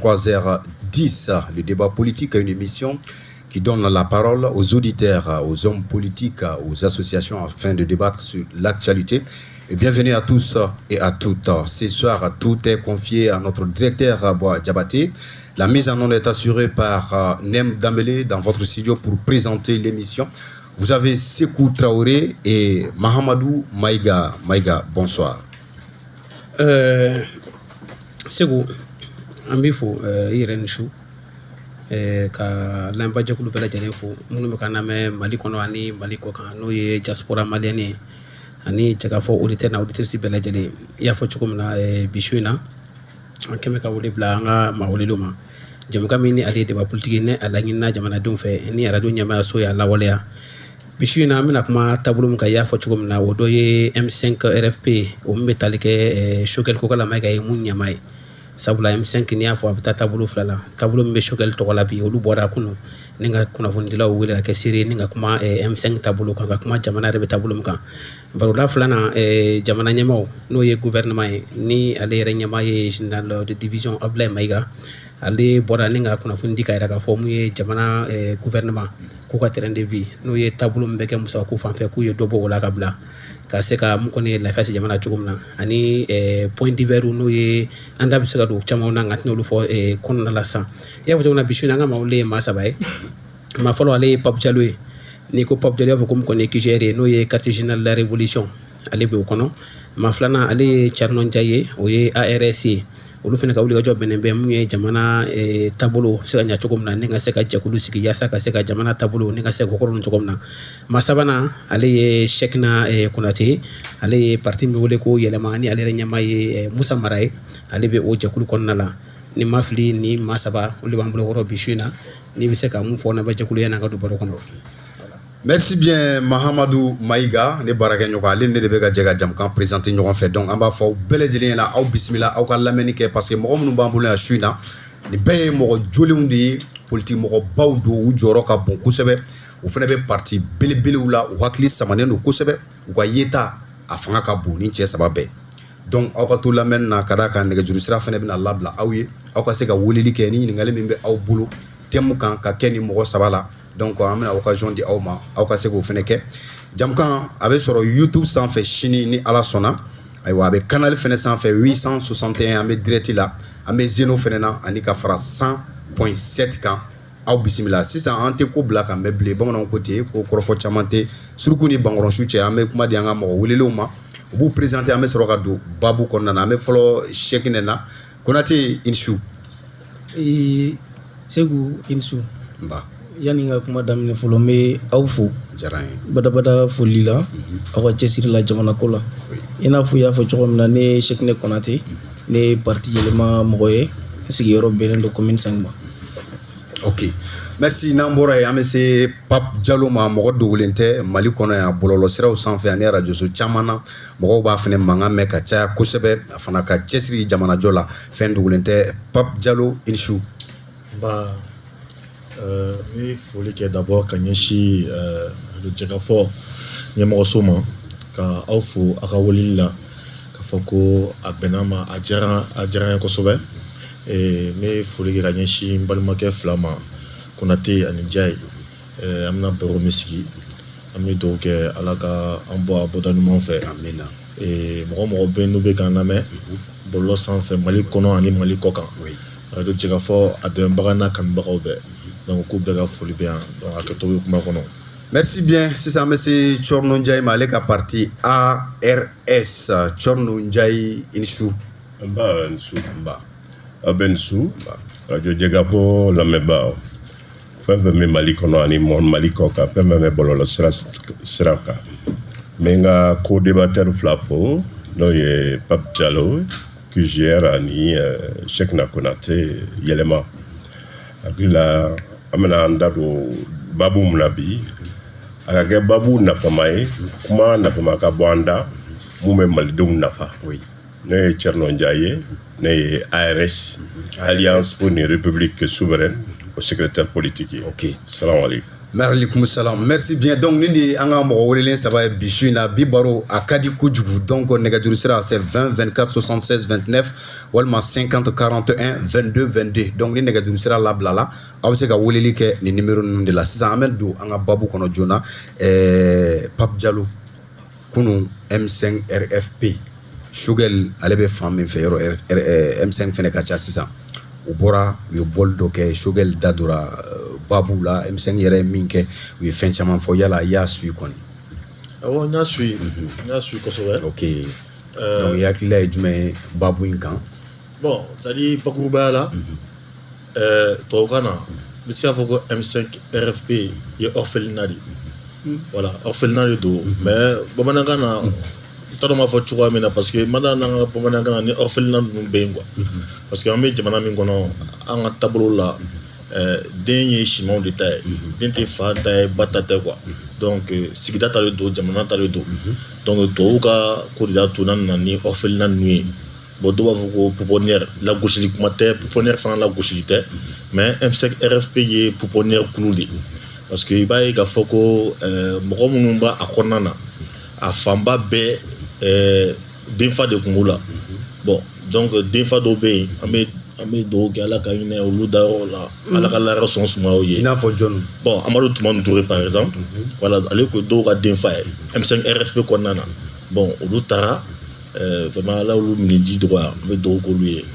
23h10. Le débat politique est une émission qui donne la parole aux auditeurs, aux hommes politiques, aux associations afin de débattre sur l'actualité. Et bienvenue à tous et à toutes. Ce soir, tout est confié à notre directeur Bois Diabaté. La mise en onde est assurée par Nem Dambélé dans votre studio pour présenter l'émission. Vous avez Sekou Traoré et Mahamadou Maïga. Maïga, bonsoir. Segu, an b'i fo i yɛrɛ ni su ka lamɛnbaajɛkulu bɛɛ lajɛlen fo minnu bɛ ka lamɛn Mali kɔnɔ ani Mali kɔ kan, n'o ye diaspora malienne ye, ani jɛkafɔ auditeur na auditrice bɛɛ lajɛlen. I y'a fɔ cogo min na, bi su in na, an kɛn bɛ ka wele bila an ka maa welelenw ma. Jɛmukan min ni ale ye débat politique ni a laɲinina jamanadenw fɛ, ni arajo ɲɛmaayaso y'a lawaleya, bi su in na an bɛna kuma taabolo min kan, i y'a fɔ cogo min na, o dɔ ye M5 RFP, o min bɛ tali kɛ Choguel Kokalla Maïga ye mun ɲɛmaa ye. Sabula M5, n'i y'a fɔ, a bɛ taa taabolo fila la. Taabolo min bɛ Choguel tɔgɔ la bi, olu bɔra kunun ni ka kunnafonidilaw wele ka kɛ seere ni ka kuma M5 taabolo kan, ka kuma jamana yɛrɛ bɛ taabolo min kan. Baroda filanan, jamana ɲɛmaaw, n'o ye gouvernement ye, ni ale yɛrɛ ɲɛmaa ye général de division Abdoulaye Maïga, ale bɔra ni ka kunnafoni di ka yira k'a fɔ mun ye jamana gouvernement k'u ka train de vie, n'o ye taabolo min bɛ kɛ musakako fanfɛ, k'u ye dɔ bɔ o la ka bila ka se ka mun kɔni ye lafiya se jamana cogo min na, ani point divers, n'o ye an da bɛ se ka don caman na, nka tɛna olu fɔ kɔnɔna la sisan. I y'a fɔ cogo min na, bi su in na, an ka maa wele ye maa saba ye. Maa fɔlɔ, ale ye Pape Diallo ye. N'i ko Pape Diallo, i b'a fɔ ko mun kɔni ye QGR ye, n'o ye quartier général de la révolution, ale bɛ o kɔnɔ. Maa filanan, ale ye Thierno Ndiaye ye, o ye ARS ye. Olu fana ka wulikajɔ bɛnnen bɛ mun ye jamana taabolo bɛ se ka ɲɛ cogo min na, ni ka se ka jɛkulu sigi yaasa ka se ka jamana taabolo ni ka se k'o kɔrɔ cogo min na. Maa sabanan, ale ye Cheickna Konate, ale ye parti min wele ko Yɛlɛma, ni ale yɛrɛ ɲɛmaa ye Musa Mara ye, ale bɛ o jɛkulu kɔnɔna la. Ni ma fili, ni maa saba, olu de b'an bolo kɔrɔ bi su in na. N'i bɛ se ka mun fɔ n'an bɛ jɛkulu yanni an ka don baro kɔnɔ. Merci bien, Mahamadou Maïga, ne baarakɛɲɔgɔn, ale ne de bɛ ka jɛ ka jamukan présenter ɲɔgɔn fɛ. Donc an b'a fɔ aw bɛɛ lajɛlen ɲɛna, aw bisimila, aw ka lamɛnni kɛ, parce que mɔgɔ minnu b'an bolo yan su in na, nin bɛɛ ye mɔgɔ jolenw de ye, politique mɔgɔbaw don, u jɔyɔrɔ ka bon kosɛbɛ, u fana bɛ parti belebelew la, u hakili samanen don kosɛbɛ, u ka yeta a fanga ka bon ni cɛ saba bɛɛ. Donc aw ka to lamɛnni na, ka d'a kan nɛgɛjuru sira fana bɛna labila aw ye, aw ka se ka weleli kɛ ni ɲininkali min bɛ aw bolo thème kan ka kɛ ni mɔgɔ saba la. Donc an bɛna occasion di aw ma, aw ka se k'o fana kɛ. Jamukan a bɛ sɔrɔ YouTube sanfɛ sini ni Ala sɔnna. Ayiwa, a bɛ canal fana sanfɛ 861, an bɛ direct la, an bɛ Zeno fana na, ani ka fara 100.7 kan. Aw bisimila. Sisan an tɛ ko bila ka mɛn bilen, bamananw ko ten ko kɔrɔfɔ caman tɛ suruku ni bankɔrɔsu cɛ. An bɛ kuma di an ka mɔgɔ welelenw ma, u b'u présenter, an bɛ sɔrɔ ka don babu kɔnɔna na. An bɛ fɔlɔ Cheickna na. Konate, i ni su. Segu, i ni su. Nba. Yanni n ka kuma daminɛ fɔlɔ, n bɛ aw fo diyara n ye. Badabada foli la, aw ka cɛsiri la jamana ko la. I n'a fɔ i y'a fɔ cogo min na, ne ye Cheickna Konate, ne ye parti Yɛlɛma mɔgɔ ye, n sigiyɔrɔ bɛnnen don commune 5 ma. Ok, merci. N'an bɔra yen, an bɛ se Pape Diallo ma. Mɔgɔ dogolen tɛ Mali kɔnɔ yan, bɔlɔlɔsiraw sanfɛ ani arajoso caman na, mɔgɔw b'a fɛnɛ mankan mɛn ka caya kosɛbɛ. A fana ka cɛsiri jamanajɔ la, fɛn dogolen tɛ. Pape Diallo, i ni su. Nba, n bɛ foli kɛ d'abord ka ɲɛsin jɛkafɔ ɲɛmɔgɔso ma, ka aw fo aw ka weleli la, k'a fɔ ko a bɛnna ma, a diyara n ye kosɛbɛ. N bɛ foli kɛ ka ɲɛsin n balimakɛ fila ma, Konate ani Ndiaye. An bɛna baro min sigi, an bɛ dugawu kɛ Ala ka an bɔ a bɔda ɲuman fɛ. Amina. Mɔgɔ mɔgɔ bɛ yen n'u bɛ k'an lamɛn bɔlɔlɔ sanfɛ, Mali kɔnɔ ani Mali kɔ kan, radio Jɛkafɔ a dɛmɛbaga n'a kanubagaw bɛɛ, donc k'u bɛɛ ka foli bɛ yan. Donc hakɛto bɛ kuma kɔnɔ. Merci bien. Sisan an bɛ se Thierno Ndiaye ma, ale ka parti ARS. Thierno Ndiaye, i ni su. Nba, ni su. Nba. Aw bɛ ni su, radio Jɛkafɔ lamɛnbaaw, fɛn fɛn bɛ Mali kɔnɔ ani Mali kɔ kan, fɛn fɛn bɛ bɔlɔlɔ sira kan. N bɛ n ka co-débatteur fila fo, n'o ye Pape Diallo QGR ani Cheickna Konate Yɛlɛma. Hakili la, an bɛna an da don babu mun na bi, a ka kɛ babu nafama ye, kuma nafama ka bɔ an da mun bɛ malidenw nafa. Ne ye Thierno Ndiaye ye, ne ye ARS, Alliance pour une République souveraine, o secrétaire politique ye. Ok. Salam alaikum. Maaleykum salam, merci bien. Donc nin de ye an ka mɔgɔ welelen saba ye bi su in na. Bi baro a ka di kojugu. Donc nɛgɛjuru sira, c'est 20 24 76 29 walima 50 41 22 22. Donc ni nɛgɛjuru sira labilala, aw bɛ se ka weleli kɛ nin numéro ninnu de la. Sisan an bɛ don an ka babu kɔnɔ joona. Pape Diallo, kunun M5 RFP, Choguel ale bɛ fan min fɛ, yɔrɔ M5 fɛnɛ ka ca sisan, u bɔra, u ye bɔli dɔ kɛ. Choguel da donna babu la, M5 yɛrɛ ye min kɛ, u ye fɛn caman fɔ. Yala i y'a suit kɔni? Awɔ, n y'a suit, n y'a suit kosɛbɛ. Ok, donc i hakilila ye jumɛn ye babu in kan? Bon, c'est à dire bakurubaya la, tubabukan na, n bɛ se k'a fɔ ko M5 RFP ye orphelinat de ye. Voilà, orphelinat de don. Mais bamanankan na, n t'a dɔn n b'a fɔ cogoya min na, parce que ma d'a n'an ka bamanankan na ni orphelinat ninnu bɛ yen quoi. Parce que an bɛ jamana min kɔnɔ, an ka taabolo la, den ye simanw de ta ye, den tɛ fa ta ye, ba ta tɛ quoi. Donc sigida ta de don, jamana ta de don. Donc tubabuw ka ko de y'a to n'an nana ni orphelinat ninnu ye. Bon, dɔw b'a fɔ ko pouponnière, lagosili kuma tɛ, pouponnière fana lagosili tɛ, mais M5 RFP ye pouponnière kulu de ye. Parce que i b'a ye k'a fɔ ko mɔgɔ minnu b'a a kɔnɔna na, a fanba bɛɛ denfa de tun b'u la. Bon, donc denfa dɔw bɛ yen, an bɛ dugawu kɛ Ala ka hinɛ olu dayɔrɔ la, Ala ka lahara sɔn sumaya u ye. I n'a fɔ jɔnni? Bon, Amadu Tumani Ture par exemple, voilà, ale ko dɔw ka denfa ye M5 RFP kɔnɔna na. Bon, olu taara, vraiment Ala y'olu minɛ ji dɔgɔya, an bɛ dugawu k'olu ye,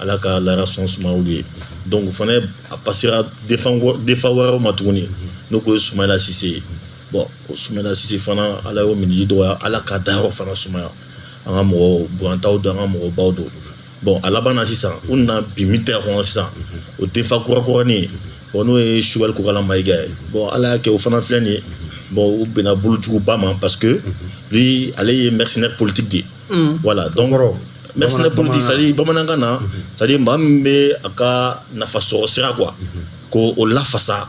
Ala ka lahara sɔn sumaya olu ye. Donc o fana a passera denfa wɛrɛw ma tuguni, n'o ko ye Sumayila Sise ye. Bon, o Sumayila Sise fana, Ala y'o minɛ ji dɔgɔya, Ala ka dayɔrɔ fana sumaya. An ka mɔgɔ bonyantaw don, an ka mɔgɔbaw don. Bon, a laban na sisan, u nana bin min tɛgɛ kɔnɔ sisan, o denfa kurakurani ye, bon, n'o ye Choguel Kokala Mayiga ye. Bon, Ala y'a kɛ, o fana filɛ nin ye. Bon, u bɛnna bolojuguba ma, parce que lui, ale ye mercenaire politique de ye. Voilà, donc mercenaire politique, c'est à dire bamanankan na, c'est à dire maa min bɛ a ka nafa sɔrɔ sira quoi, k'o o lafasa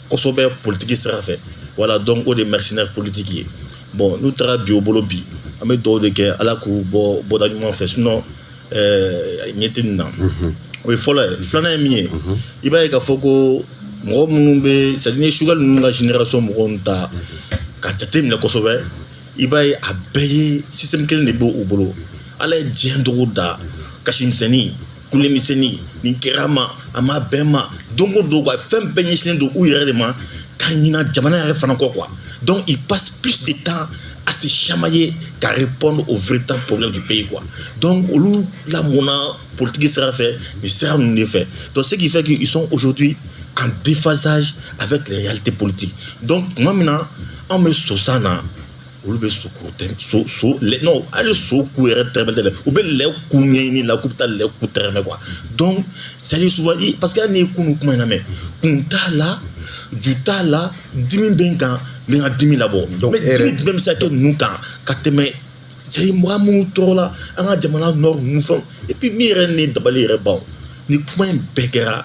kosɛbɛ politique sira fɛ. Voilà, donc o de ye mercenaire politique ye. Bon, n'u taara bi o bolo bi, an bɛ dugawu de kɛ Ala k'u bɔ bɔda ɲuman fɛ, sinon ɲɛ tɛ nin na. O ye fɔlɔ ye. Filanan ye min ye, i b'a ye k'a fɔ ko mɔgɔ minnu bɛ, c'est à dire n'i ye Choguel ninnu ka génération mɔgɔw ta ka jate minɛ kosɛbɛ, i b'a ye a bɛɛ ye système kelen de b'u bolo. Ala ye diɲɛ dogo da, kasi misɛnnin, kule misɛnnin, nin kɛra a ma, a ma bɛn ma, don o don quoi, fɛn bɛɛ ɲɛsinnen don u yɛrɛ de ma ka ɲina jamana yɛrɛ fana kɔ quoi. Donc ils passent plus de temps à se chamailler qu'à répondre aux véritables problèmes du pays quoi. Donc olu lamɔna politique sira fɛ, nin sira ninnu de fɛ. Donc ce qui fait qu'ils sont aujourd'hui en déphasage avec les réalités politiques. Donc tuma min na anw bɛ sosan na, olu bɛ so ko tɛ so so lɛ, non, hali so ku yɛrɛ tɛrɛmɛ tɛ dɛ, u bɛ lɛ ku ɲɛɲini la k'u bɛ taa lɛ ku tɛrɛmɛ quoi. Donc c'est à dire souvent, parce que hali n'i ye kunun kuma in lamɛn, kun t'a la, ju t'a la, dimi bɛ n kan, n bɛ n ka dimi labɔ. Mais dimi jumɛn bɛ se ka kɛ ninnu kan ka tɛmɛ, c'est à dire mɔgɔ minnu tɔɔrɔla an ka jamana nord ninnu fɛnw? Et puis min yɛrɛ ne dabali yɛrɛ ban, ni kuma in bɛɛ kɛra,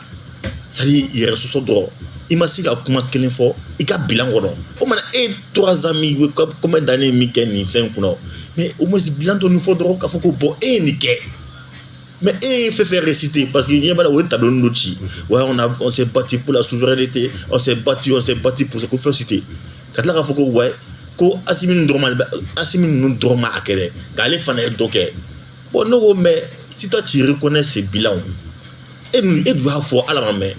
c'est à dire yɛrɛ sɔsɔ dɔrɔn, i ma se ka kuma kelen fɔ i ka bilan kɔnɔ. O mana e ye 3 ans min, combien d'années min kɛ nin fɛn kunna, mais au moins bilan dɔ nin fɔ dɔrɔn k'a fɔ ko bon, e ye nin kɛ. Mais e ye fɛn fɛn récité, parce que ɲɛ b'a la, o ye tableau dɔ ci, ouais, on s'est battu pour la souveraineté, on s'est battu, on s'est battu pour ce ko fɛn cité, ka tila k'a fɔ ko ouais, ko Asimi ninnu dɔrɔn ma, Asimi ninnu dɔrɔn ma a kɛ dɛ, nka ale fana ye dɔ kɛ. Bon, ne ko, mais si toi tu reconnais ce bilan, e dun, e dun y'a fɔ Ala ma mɛn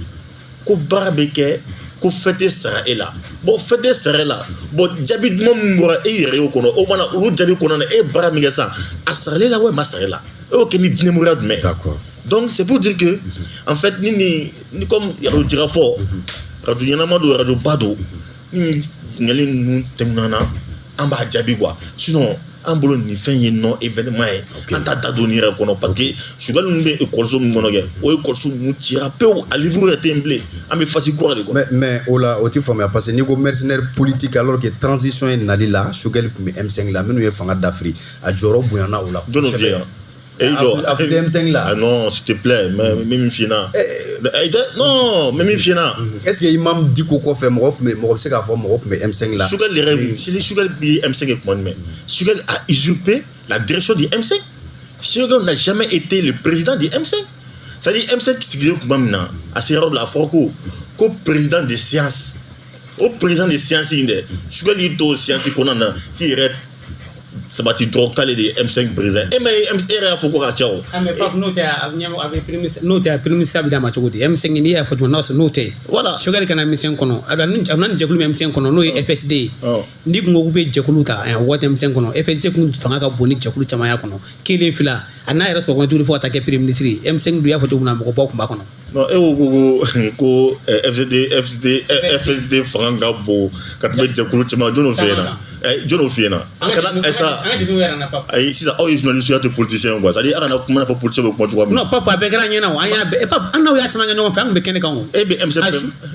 ko baara bɛ kɛ ko fɛn tɛ sara e la. Bon, fɛn tɛ sara e la. Bon, jaabi duman min bɔra e yɛrɛ y'o kɔnɔ, o mana olu jaabi kɔnɔna na, e ye baara min kɛ sisan, a saralen la walima a saralen la, e y'o kɛ ni diinɛ jumɛn? D'accord. Donc c'est pour dire que en fait ni comme radio Jɛkafɔ, radio ɲɛnama don, radio ba don, ni ɲininkali ninnu tɛmɛna na, an b'a jaabi quoi. Sinon an bolo nin fɛn ye non événement ye, an t'a da don nin yɛrɛ kɔnɔ, parce que Choguel ninnu bɛ ekɔliso min kɔnɔ kɛ, o ekɔliso ninnu cira pewu, a livre yɛrɛ tɛ yen bilen, an bɛ phase kura de kɔnɔ. Mais o la, o ti faamuya, parce que n'i ko mercenaire politique, alors que transition ye nali la, Choguel tun bɛ M5 la, minnu ye fanga dafiri, a jɔyɔrɔ bonyana o la. Jɔn y'o yan? E jɔ. A tun tɛ M5 la. Ah non, s'il te plaît, mais n bɛ min f'i ɲɛna, non, n bɛ min f'i ɲɛna. Est ce que Imam Dicko kɔfɛ, mɔgɔ tun bɛ, mɔgɔ bɛ se k'a fɔ mɔgɔ tun bɛ M5 la? Choguel yɛrɛ, Choguel bi M5 ye kuma jumɛn? Choguel a usurpé la direction du M5. Choguel n'a jamais été le président du M5. C'est-à-dire M5 sigilen tuma min na, a sera yɔrɔ dɔ la, a fɔra ko président de séance O président de séance in dɛ, Choguel y'i to séance kɔnɔna na k'i yɛrɛ sabati dɔrɔn k'ale de ye M5 président. E ma ye, e yɛrɛ y'a fɔ ko ka ca o. Ah, mais Pape, n'o tɛ, a ɲɛmɔgɔ a bɛ premier, n'o tɛ, a premier ministre bɛ d'a ma cogo di? M5, n'i y'a fɔ tuma n'o tɛ. Voilà. Choguel kana M5 kɔnɔ, a na ni jɛkulu min M5 kɔnɔ, n'o ye FSD ye. N'i kun ko k'u bɛ jɛkulu ta waati M5 kɔnɔ, FSD kun fanga ka bon ni jɛkulu caman y'a kɔnɔ. Kelen, fila, a n'a yɛrɛ sɔrɔ kɔnɔ tuguni fo ka taa kɛ premier ministre ye. M5 dun, y'a fɔ cogo min na, mɔgɔbaw tun b'a kɔnɔ. Non, e ko ko FSD fanga ka bon ka tɛmɛ jɛkulu caman. Jɔn y'o f'e ɲɛna? Jɔn y'o f'i ɲɛna? Kana sa. An ka jateminɛ yɛrɛ na, Pape. Ayi, sisan aw ye journaliste ya, tɛ politicien quoi. C'est à dire, a kana kuma i n'a fɔ politicien bɛ kuma cogoya min na. Non, Pape, a bɛɛ kɛra ɲɛna o. An y'a bɛɛ, Pape, an n'aw y'a caman kɛ ɲɔgɔn fɛ, an tun bɛ kɛnɛ kan o. E bɛ M5,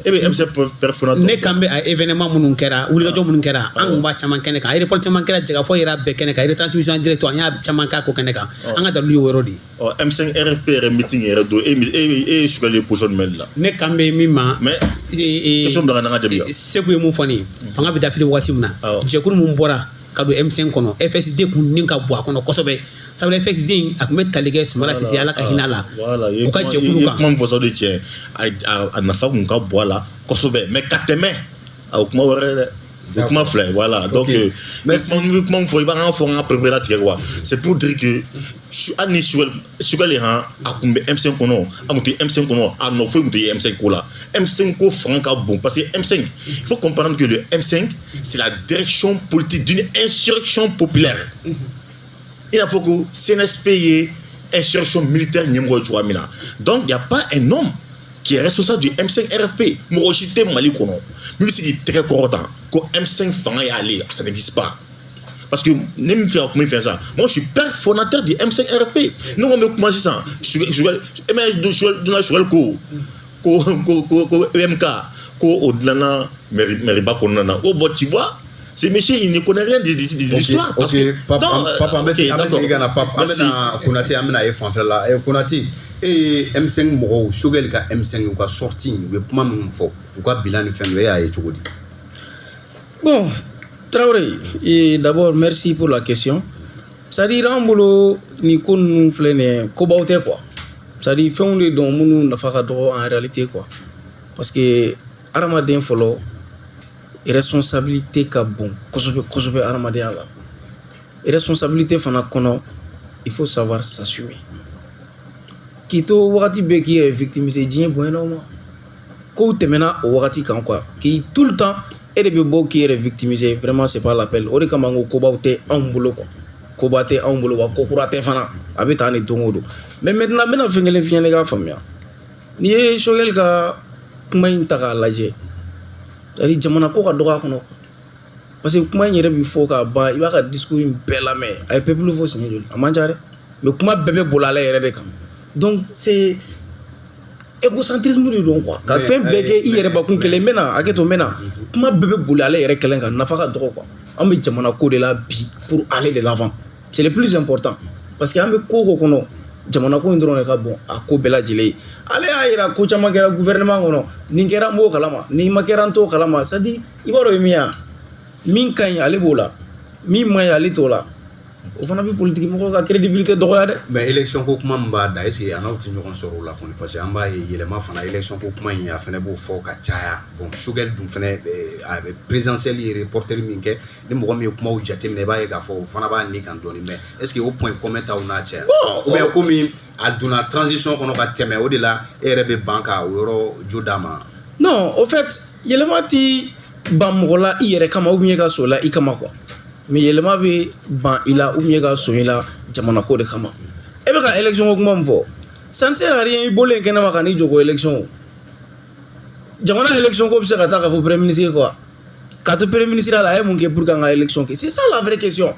e bɛ M5 père fondateur. Ne kan bɛ a événement minnu kɛra, wulikajɔ minnu kɛra, an tun b'a caman kɛnɛ kan. Aéroport caman kɛra, Jɛkafɔ yɛrɛ bɛɛ kɛnɛ kan, retransmission direct, an y'a caman k'a ko kɛnɛ kan. An ka dalilu ye o yɔrɔ de ye. Ɔ, M5 RFP yɛrɛ meeting yɛrɛ don, e ye Choguel ye position jumɛn de la? Ne kan bɛ min ma. Mais question bila ka na, an ka jaabi. Segu ye mun fɔ nin ye, fanga bɛ dafiri waati min na, jɛkulu mun bɔra ka don M5 kɔnɔ, FSD kun ni ka bɔ a kɔnɔ kosɛbɛ, sabula FSD in, a tun bɛ tali kɛ Sumala Sise, Ala ka hinɛ a la, u ka jɛkulu I ye kan. Kuma min fɔ sa, o de tiɲɛ, a nafa kun ka bon a la kosɛbɛ, mais ka tɛmɛ a, o kuma wɛrɛ ye dɛ, o kuma fila ye. Voilà, donc Merci. I bɛ kuma min fɔ, i b'an ka fɔ, an ka préféré latigɛ quoi. C'est pour dire que hali ni Choguel han, a kun bɛ M5 kɔnɔ, a kun tɛ M5 kɔnɔ, a nɔ foyi kun tɛ M5 ko la. M5 ko fanga ka bon parce que M5, il faut comprendre que le M5, c'est la direction politique d'une insurrection populaire, i n'a fɔ ko CNSP ye insurrection militaire ɲɛmɔgɔ ye cogoya min na. Donc il y a pas un homme qui est responsable du M5 RFP. Mɔgɔ si tɛ Mali kɔnɔ min bɛ se k'i tɛgɛ kɔrɔta ko M5 fanga y'ale ye, ça n'existe pas. Parce que ne min fɛ ka kuma i fɛ sa, moi je suis père fondateur du M5 RFP. Ne ko n bɛ kuma sisan, Choguel e ma ye, donna Choguel ko EMK ko o dilanna mairie ba kɔnɔna na o. Bon, tu vois, ce monsieur, il ne connaît rien de l'histoire. Ok, Papa, Papa, an bɛ segin ka na, Papa, an bɛna Konate, an bɛna e fanfɛla la. Konate, e ye M5 mɔgɔw, Choguel ka M5, u ka sortie, u ye kuma minnu fɔ, u ka bilan ni fɛn dɔ, e y'a ye cogo di? Bon, Traoré, et d'abord merci pour la question. C'est-à-dire, an bolo, nin ko ninnu filɛ nin ye, kobaw tɛ quoi. C'est-à-dire, fɛnw de don minnu nafa ka dɔgɔ en réalité quoi. Parce que hadamaden fɔlɔ, responsabilité ka bon kosɛbɛ kosɛbɛ hadamadenya la. Responsabilité fana kɔnɔ, il faut savoir s'assumer. K'i to wagati bɛɛ k'i yɛrɛ victimiser, diɲɛ bonyana o ma. Kow tɛmɛna o wagati kan quoi. K'i tout le temps e de bɛ bɔ k'i yɛrɛ victimiser, vraiment c'est pas la peine. O de kama n ko kobaw tɛ anw bolo quoi. Koba tɛ anw bolo wa ko kura tɛ fana. A bɛ tan de don o don. Mais maintenant, n bɛna fɛn kelen f'i ɲɛna i k'a faamuya. N'i ye Choguel ka kuma in ta k'a lajɛ, c'est-à-dire jamana ko ka dɔgɔ a kɔnɔ. Parce que kuma in yɛrɛ bɛ fɔ k'a ban, i b'a ka discours in bɛɛ lamɛn. A ye peuple fɔ siɲɛ joli? A man ca dɛ. Mais kuma bɛɛ bɛ boli ale yɛrɛ de kan. Donc c'est égocentrisme de don quoi. Ka fɛn bɛɛ kɛ i yɛrɛ bakun kelen. N bɛna hakɛ to, n bɛna kuma bɛɛ bɛ boli ale yɛrɛ kelen kan, nafa ka dɔgɔ quoi. An bɛ jamana ko de la bi pour aller de l'avant. C'est le plus important. Parce que an bɛ ko o ko kɔnɔ, jamana ko in dɔrɔn de ka bon a ko bɛɛ lajɛlen ye. Ale y'a yira ko caman kɛra gouvernement kɔnɔ, nin kɛra, n b'o kalama, nin ma kɛra, n t'o kalama. C'est à dire, i b'a dɔn o ye min ye wa? Min ka ɲi, ale b'o la, min man ɲi, ale t'o la. O fana bɛ politique mɔgɔw ka crédibilité dɔgɔya dɛ. Mais élection ko kuma min b'a da, est ce que a n'aw tɛ ɲɔgɔn sɔrɔ o la kɔni? Parce que an b'a ye yɛlɛma fana, élection ko kuma in, a fana b'o fɔ ka caya. Bon, Choguel dun fana, a bɛ présidentielle ye reporter min kɛ, ni mɔgɔ min ye kumaw jateminɛ, i b'a ye k'a fɔ o fana b'a ni kan dɔɔni. Mais est ce que o point commun t'aw n'a cɛ? Ou bien komi a donna transition kɔnɔ ka tɛmɛ, o de la e yɛrɛ bɛ ban ka o yɔrɔ jo d'a ma? Non, au fait, yɛlɛma ti ban mɔgɔ la i yɛrɛ kama ou bien ka sɔn la i kama quoi. Mais yɛlɛma bɛ ban i la ou bien ka sɔn i la jamana ko de kama. E bɛ ka élection ko kuma min fɔ, ça ne sert à rien. I bɔlen kɛnɛma ka n'i jɔ ko élection, jamana élection ko bɛ se ka taa ka fɔ premier ministre quoi. Ka to premier ministre la, a ye mun kɛ pour que an ka élection kɛ? C'est ça la vraie question.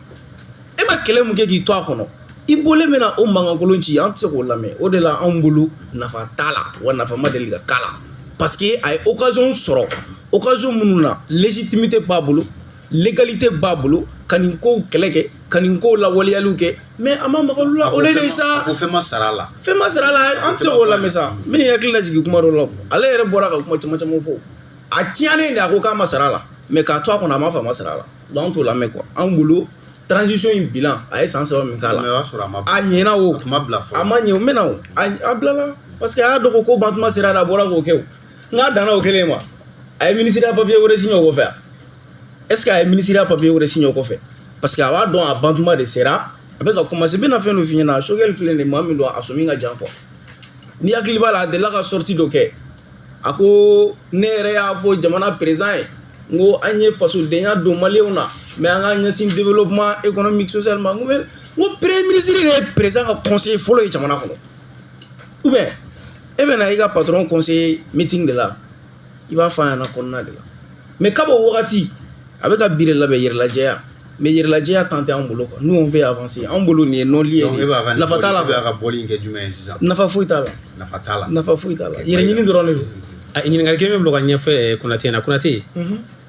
E ma kɛlɛ mun kɛ k'i to a kɔnɔ, i bɔlen bɛna o mankankolon ci, an tɛ se k'o lamɛn. O de la anw bolo, nafa t'a la wa nafa ma deli ka k'a la. Parce que a ye occasion sɔrɔ, occasion minnu na légitimité b'a bolo, légalité b'a bolo ka nin kow kɛlɛ kɛ, ka nin kow lawaleyaliw kɛ, mais a ma maga olu la. O de sa. A ko fɛn ma sara a la. Fɛn ma sara a la, an tɛ se k'o lamɛn sa. N bɛna i hakili lajigin kuma dɔ la. Ale yɛrɛ bɔra ka kuma caman caman fɔ, a tiɲɛnen de, a ko k'a ma sara a la, mais k'a to a kɔnɔ, a ma fɔ a ma sara a la. Donc an t'o lamɛn quoi. An bolo, transition in bilan, a ye san 3 min k'a la, mais o y'a sɔrɔ a ma a ɲɛna o. A tun ma bila fɔlɔ. A ma ɲɛ o, n bɛna o, a bilala parce que a y'a dɔn ko ban tuma sera, a bɔra k'o kɛ o. N k'a danna o kelen ma. A ye ministériya papier wɛrɛ signé o kɔfɛ? Est ce que a ye ministériya papier wɛrɛ signé o kɔfɛ? Parce que a b'a dɔn, a bantuma de sera, a bɛ ka commencer. N bɛna fɛn dɔ f'i ɲɛna. Choguel filɛ nin ye, maa min don, a sɔmi ka jan quoi. Ni hakili b'a la, a delila ka sortie dɔ kɛ, a ko ne yɛrɛ y'a fɔ jamana président ye, n ko an ye fasodenya don maliyɛnw na, mais an k'an ɲɛsin développement économique, social ma. N ko mais, n ko premier ministre de ye président ka conseiller fɔlɔ ye jamana kɔnɔ. Ou bien e bɛ na i ka patron conseiller meeting de la, i b'a fɔ a ɲɛna kɔnɔna de la. Mais kab'o wagati, a bɛ ka bi de labɛn, yɛrɛlajɛya. Mais yɛrɛlajɛya temps tɛ an bolo quoi. Nous, on veut avancer. An bolo, nin ye non lieu. Donc e b'a ka de, nafa t'a la. E b'a ka bɔli in kɛ jumɛn ye sisan? Nafa foyi t'a la. Nafa t'a la. Nafa foyi t'a la, yɛrɛ ɲini dɔrɔn de don. A ɲininkali kelen bɛ bila ka ɲɛfɔ Konate ɲɛna. Konate,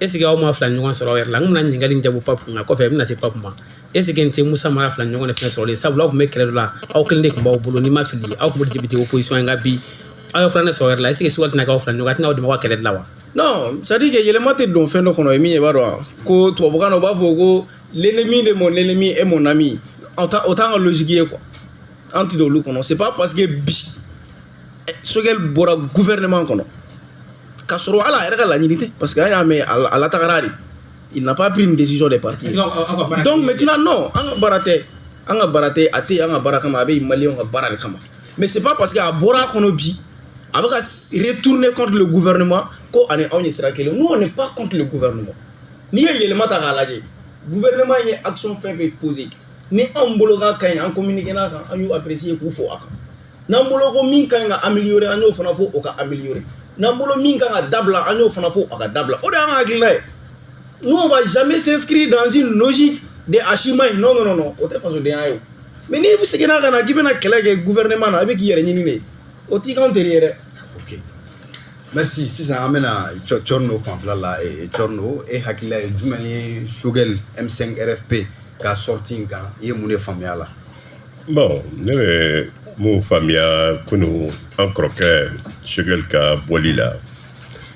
est ce que aw ma fila ɲɔgɔn sɔrɔ aw yɛrɛ la? N bɛna ɲininkali in jaabi Pape kunna, kɔfɛ n bɛna se Pape ma. Est ce que nin tɛ Musa Mara fila ɲɔgɔn de fɛnɛ sɔrɔlen? Sabula aw tun bɛ kɛlɛ dɔ la, aw kelen de tun b'aw bolo, n'i ma fili, aw tun bɛ député opposition ye. Nka bi, aw ye filanan sɔrɔ yɛrɛ la. Est ce que Choguel tɛna k'aw fila ɲɔgɔn, a tɛna aw dɛmɛ aw ka kɛlɛ de la wa? Non, c'est à dire que yɛlɛma tɛ don fɛn dɔ kɔnɔ ye min ye, i b'a dɔn ko tubabukan na u b'a fɔ ko l'ennemi de mon ennemi est mon ami. O t'an ka logique ye quoi. An tɛ don olu kɔnɔ. C'est pas parce que bi Choguel bɔra gouvernement kɔnɔ, k'a sɔrɔ hali a yɛrɛ ka laɲini tɛ, parce que an y'a mɛn, a latagara de, il n'a pas pris une décision de partir. Donc maintenant, non, an ka baara tɛ, an ka baara tɛ, a tɛ an ka baara kama, a bɛ maliyɛnw ka baara de kama. Mais c'est pas parce que a bɔra a kɔnɔ bi, a bɛ ka retourner contre le gouvernement, ko ani anw ye sira kelen. Nous, on n'est pas contre le gouvernement. N'i ye yɛlɛma ta k'a lajɛ, gouvernement ye action fɛn fɛn posé, ni anw bolo k'a ka ɲi, an communiqué n'a kan, an y'u apprécier k'u fo a kan. N'an bolo ko min ka ɲi ka améliorer, an y'o fana fɔ o ka améliorer. N'an bolo min kan ka dabila, an y'o fana fɔ a ka dabila. O de y'an ka hakilina ye. Nous, on va jamais s'inscrire dans une logique de a si ma ɲi. Non, non, non, non, o tɛ fasodenya ye o. Mais n'i seginna ka na k'i bɛna kɛlɛ kɛ gouvernement na, a bɛ k'i yɛrɛ ɲini de, o t'i k'anw teri ye dɛ. Ok, merci. Sisan an bɛna Cɔrino fanfɛla la. Cɔrino, e hakilila ye jumɛn ye Choguel M5 RFP ka sortie in kan? I ye mun de faamuya a la? Bon, ne bɛ mun faamuya kunu an kɔrɔkɛ Choguel ka bɔli la,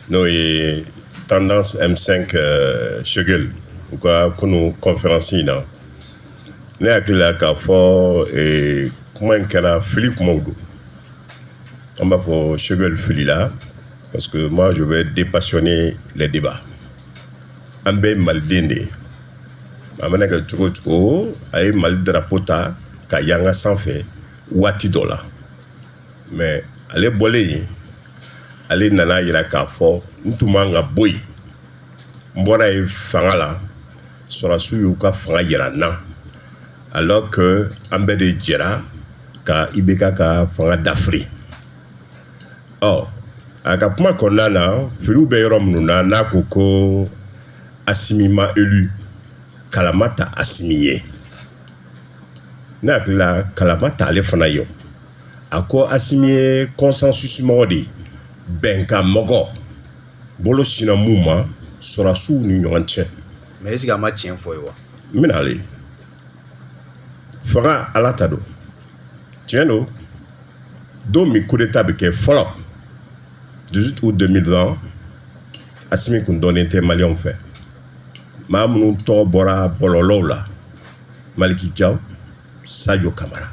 n'o ye tendance M5 Choguel u ka kunu conférence in na, ne hakili la k'a fɔ kuma in kɛra fili kumaw don. An b'a fɔ Choguel filila, parce que moi, je vais dépassionner les débats. An bɛɛ ye maliden de ye. A mana kɛ cogo o cogo, a ye Mali drapeau ta ka yanga sanfɛ waati dɔ la, mais ale bɔlen yen, ale nana yira k'a fɔ n tun man ka bɔ yen, n bɔra yen fanga la, sɔrɔdasiw y'u ka fanga yira n na, alors que an bɛɛ de jɛra ka IBK ka fanga dafiri. Ɔ, a ka kuma kɔnɔna na, filiw bɛ yɔrɔ minnu na, n'a ko ko Asimi ma élu, kalama ta Asimi ye, ne hakili la kalama ta ale fana ye. A ko Asimi ye consensus mɔgɔ de ye, bɛnkan mɔgɔ, bolo sinna mun ma sɔrɔdasiw ni ɲɔgɔn cɛ. Mais est ce que a ma tiɲɛ fɔ ye wa? N bɛna ale fanga, ala ta don, tiɲɛ don. Don min coup d'état bɛ kɛ fɔlɔ, 18 août 2020, Asimi kun dɔnnen tɛ maliyɛnw fɛ. Maa minnu tɔgɔ bɔra bɔlɔlɔw la, Maliki Jaw, Sadio Kamara,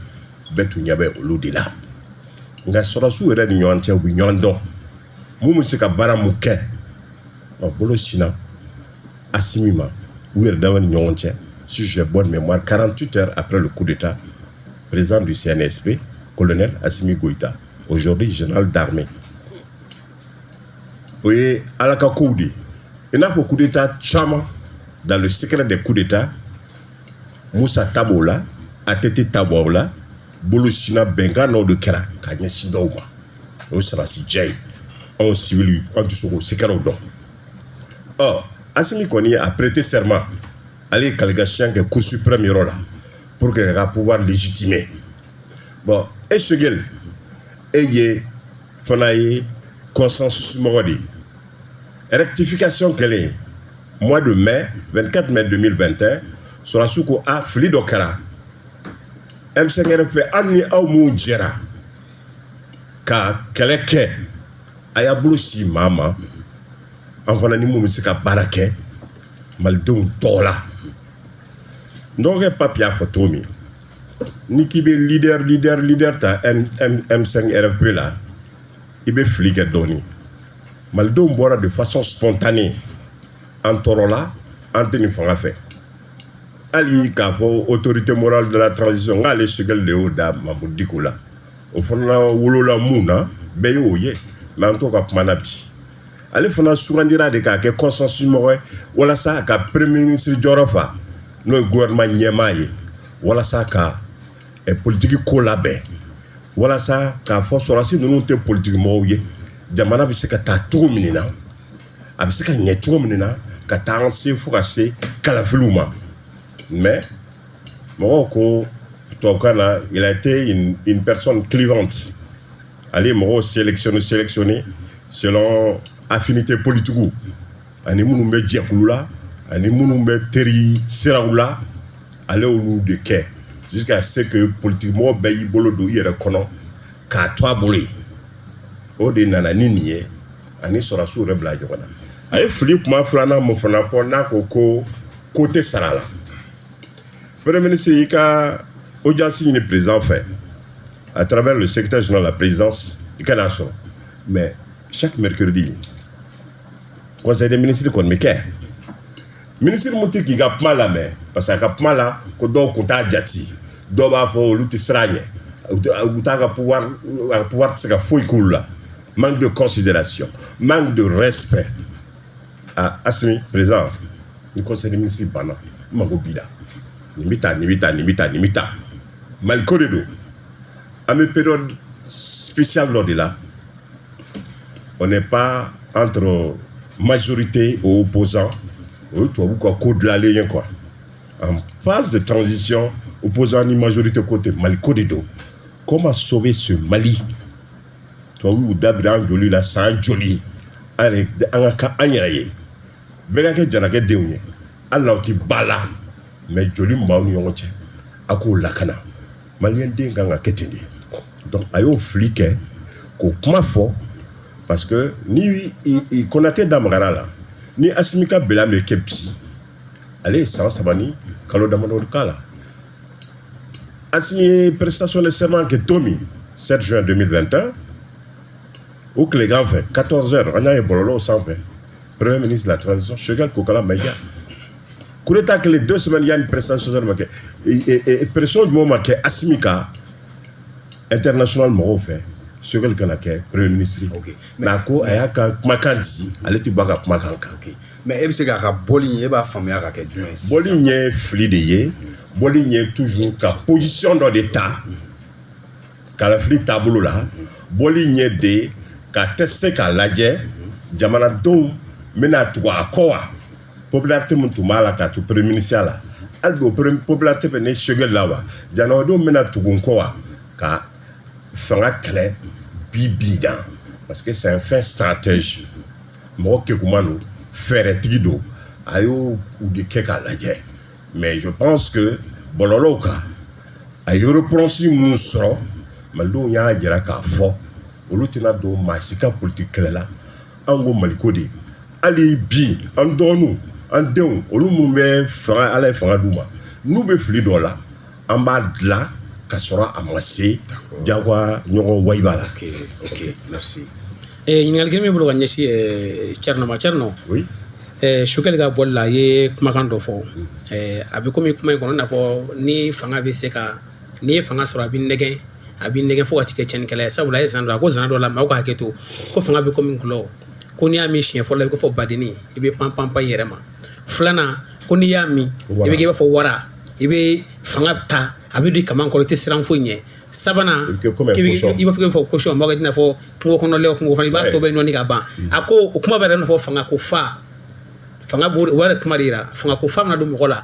bɛɛ tun ɲɛ bɛ olu de la. Nka sɔrɔdasiw yɛrɛ ni ɲɔgɔn cɛ, u bɛ ɲɔgɔn dɔn, mun bɛ se ka baara mun kɛ. Ɔ, bolo sinna Asimi ma u yɛrɛ dama ni ɲɔgɔn cɛ. Si j'ai bonne mémoire, 48 heures après le coup d'état, président du CNSP, colonel Assimi Goïta, aujourd'hui général d'armée. O ye ala ka kow de ye. I n'a fɔ coup d'état caman, dans le secret des coups d'état, Musa ta b'o la, ATT ta b'o la, bolo sinna bɛnkan dɔw de kɛra ka ɲɛsin dɔw ma. O ye sɔrɔdasi jɛ ye. Anw civil, anw tɛ se k'o secretw dɔn. Ɔ, Asimi kɔni a prêté serment, ale ye kalikasiyɛn kɛ Cour suprême yɔrɔ la pour que ka pouvoir légitimer. Bon, e Choguel, e ye fana ye consensus mɔgɔ de ye. Rectification kɛlen mois de mai, 24 mai 2021, sɔrɔdasiw ko a fili dɔ kɛra M5 fɛ, an ni aw mun jɛra ka kɛlɛ kɛ, a y'a bolo si maa ma, an fana ni mun bɛ se ka baara kɛ malidenw tɔgɔ la. N dɔgɔkɛ Papi y'a fɔ cogo min, ni k'i bɛ leader, leader, leader ta M, M, M5 RFP la, i bɛ fili kɛ dɔɔnin. Malidenw bɔra de façon spontanée, an tɔɔrɔla, an tɛ nin fanga fɛ. Hali k'a fɔ autorité morale de la transition, n k'ale Choguel de y'o da Mahmoud Dicko la, o fana wolola mun na, bɛɛ y'o ye. Mais an t'o ka kuma na bi. Ale fana sugandira de k'a kɛ consensus mɔgɔ ye walasa a ka premier ministre jɔyɔrɔ fa, n'o ye gouvernement ɲɛmaa ye, walasa ka politiki ko labɛn, walasa k'a fɔ sɔrɔdasi ninnu tɛ politiki mɔgɔw ye, jamana bɛ se ka taa cogo min na, a bɛ se ka ɲɛ cogo min na, ka taa an se fo ka se kalafiliw ma. Mais mɔgɔw ko tubabukan na, il a été une personne clivante. Ale ye mɔgɔw sélectionner selon affinité politique, ani minnu bɛ jɛkulu la, ani minnu bɛ teri siraw la. Ale y'olu de kɛ jusqu'à ce que politique mɔgɔ bɛɛ y'i bolo don i yɛrɛ kɔnɔ k'a to a bolo yen. O de nana ni nin ye, ani sɔrɔdasiw yɛrɛ bila ɲɔgɔn na. A ye fili kuma filanan mun fana fɔ, n'a ko ko ko tɛ sara la, premier ministre y'i ka audience ɲini président fɛ à travers le secrétaire général de la présidence, i ka n'a sɔrɔ. Mais chaque mercredi, conseil des ministres kɔni bɛ kɛ. Ministre mun tɛ k'i ka kuma lamɛn, parce que a ka kuma la ko dɔw kun t'a jate, dɔw b'a fɔ olu tɛ siran ɲɛ, u t'a ka pouvoir, a ka pouvoir tɛ se ka foyi k'olu la. Manque de considération, manque de respect. Ah, Assimi, président, ni conseil des ministres banna, n mago b'i la, nin bɛ taa, nin bɛ taa, nin bɛ taa, nin bɛ taa. Maliko de don, an bɛ période spéciale dɔ de la. On n'est pas entre majorité et opposant, o ye tubabu ka ko dilanlen ye quoi. En phase de transition, opposant ni majorité ko tɛ, Maliko de don. Comment sauver ce Mali? Tubabu y'u da biri an joli la san joli? An yɛrɛ, an ka kan an yɛrɛ ye, bɛɛ ka kɛ jarakɛ denw ye, hali n'aw tɛ ba la, mais joli min b'aw ni ɲɔgɔn cɛ, a k'o lakana. Maliyɛn den kan ka kɛ ten de. Donc a y'o fili kɛ k'o kuma fɔ, parce que ni i Konate da magara la, ni Assimi ka bilan bɛ kɛ bi, ale ye san 3 ni kalo damadɔ k'a la. Assimi ye prestation de serment kɛ don min, 7 juin 2021, o tilegan fɛ, 14 heures, an y'a ye bɔlɔlɔw sanfɛ, premier ministre de la transition Choguel Kokalla Maïga. Coup d'état kɛlen 2 semaines yanni prestation de serment kɛ, pression jumɛn ma kɛ Assimi kan international mɔgɔw fɛ Choguel kana kɛ premier ministre? Mais a ko a y'a ka kumakan di, ale tɛ bɔ a ka kumakan kan. Mais e bɛ se k'a ka bɔli in, e b'a faamuya ka kɛ jumɛn ye sisan? Bɔli in ye fili de ye. Bɔli in ye toujours ka position dɔ de ta kalafili taabolo la. Bɔli in ye de ka tester k'a lajɛ jamanadenw bɛna tugu a kɔ wa. Popularité min tun b'a la k'a to premier ministre la, hali bi o popularité bɛ ne Choguel la wa? Jamanadenw bɛna tugu n kɔ wa ka fanga kɛlɛ bi bi dan? Parce que c'est un fin stratège, mɔgɔ kekuman don, fɛɛrɛtigi don. A y'o de kɛ k'a lajɛ. Mais je pense que bɔlɔlɔw kan, a ye réponse minnu sɔrɔ, malidenw y'a jira k'a fɔ olu tɛna don maa si ka politique kɛlɛ la. An ko maliko de, hali bi an dɔgɔninw, an denw, olu minnu bɛ fanga, Ala ye fanga d'u ma, n'u bɛ fili dɔ la, an b'a dilan ka sɔrɔ a ma se jagoya ɲɔgɔn wayiba la. Ok, merci. Ɲininkali kelen min bolo ka ɲɛsin Thierno ma, Thierno. Oui. Choguel ka bɔli la, a ye kumakan dɔ fɔ, a bɛ komi kuma in kɔnɔ, i n'a fɔ ni fanga bɛ se ka, n'i ye fanga sɔrɔ, a b'i nɛgɛn, a b'i nɛgɛn fo ka t'i kɛ tiɲɛnikɛla ye. Sabula a ye zana dɔ, a ko zana dɔ la, maaw ka hakɛ to, ko fanga bɛ komi gulɔ, ko n'i y'a min siɲɛ fɔlɔ la, i bɛ fɔ badenni, i bɛ pan pan pan i yɛrɛ ma. Filanan, ko n'i y'a min, i bɛ kɛ i b'a fɔ wara, i bɛ fanga ta, a bɛ don i kaman kɔrɔ, i tɛ siran foyi ɲɛ. Sabanan, k'i b'a fɔ k'i b'a fɔ cochon, mɔgɔ i n'a fɔ kungo kɔnɔ lɛw, kungo kɔnɔ, i b'a tɔ bɛɛ nɔni ka ban. A ko o kuma bɛ yɛrɛ i n'a fɔ fanga ko fa, fanga b'o o yɛrɛ kuma de yira, fanga ko fa mana don mɔgɔ la.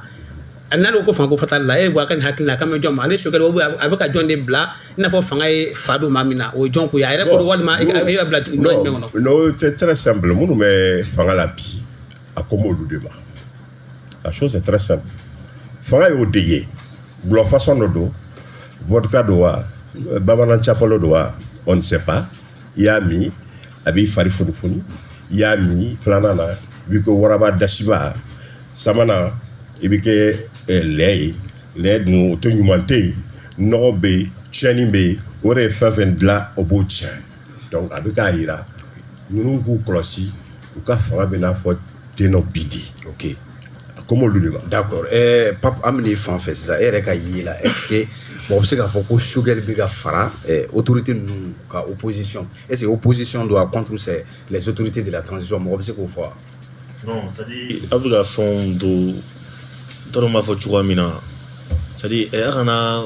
N'ale ko fanga ko fa t'ale la, e bɔ a ka nin hakili la, a kan bɛ jɔn ma? Ale Choguel, a bɛ ka jɔn de bila i n'a fɔ fanga ye fa don maa min na, o ye jɔn ko ye? A yɛrɛ ko don walima e y'a bila yɔrɔ jumɛn kɔnɔ? Non, c'est très simple. Minnu bɛ fanga la bi, a ko m'olu de ma. La chose est très simple. Fanga y'o de ye, gulɔ façon dɔ don, vodka don wa, bamanan capalo don wa, on ne sait pas. I y'a min, a b'i fari funufunu. I y'a min filanan na, i b'i ko waraba dasiba. Sabanan, i bɛ kɛ lɛ ye. Lɛ dun, o tɛ ɲuman tɛ yen, nɔgɔ bɛ yen, tiɲɛni bɛ yen, o de ye fɛn fɛn dilan, o b'o tiɲɛ. Donc a bɛ k'a yira Ninnu k'u kɔlɔsi, u ka fanga bɛ n'a fɔ ten nɔ bi de. A ko m'olu de ma. D'accord. Pape, an bɛn'i fan fɛ sisan. E yɛrɛ ka ye la, est ce que mɔgɔ bɛ se k'a fɔ ko Choguel bɛ ka fara autorité ninnu ka opposition, est ce que opposition don a contre c'est les autorités de la transition, mɔgɔ bɛ se k'o fɔ wa? Non, c'est à dire aw bɛ ka fɛnw don, n t'a dɔn n b'a fɔ cogoya min na, c'est à dire a kana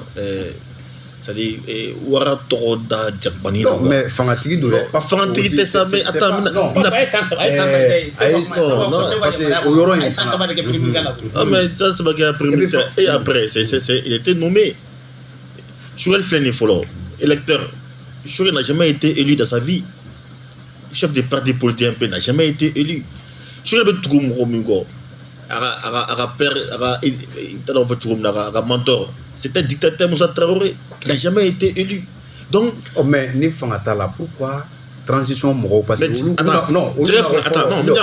c'est à dire wara tɔgɔ da jagabani na. Non, mais fangatigi don dɛ. Pas fangatigi tɛ sa, mais attends, non. A ye san 3, a ye san 3 ayi, parce que o yɔrɔ in a ye san 3 de kɛ premier ministre la. Ah, mais ça, c'est pas qu'il a premier ministre. Et après, il était nommé. Choguel filɛ nin ye fɔlɔ, électeur. Choguel n'a jamais été élu dans sa vie. Chef de parti politique un peu n'a jamais été élu. Choguel bɛ tugu mɔgɔ min kɔ, a ka père, a ka, n t'a dɔn fɔ cogo min na, a ka mentor, c'était dictateur Moussa Traoré, qui n'a jamais été élu. Donc, Oh, mais ni fanga t'a la, pourquoi transition mɔgɔw, parce que olu non, olu attends, non,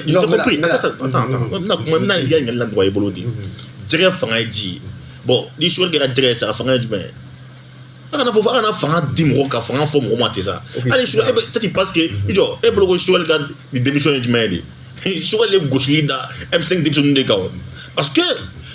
j'ai compris. Attends, attends, n bɛna kuma, n bɛna i ka ɲininkali la nɔgɔya i bolo de. Jɛgɛ fanga ye ji ye. Bon, ni Choguel kɛra jɛgɛ ye sa, a fanga ye jumɛn ye? A kana fɔ, a kana fanga di mɔgɔ ka fanga fɔ mɔgɔ ma ten sa. Hali Choguel, e bɛ peut-être parce que i jɔ, e bolo ko Choguel ka nin démission ye jumɛn ye de? Choguel ye gosili da M5 denmisɛnninw de kan o. Parce que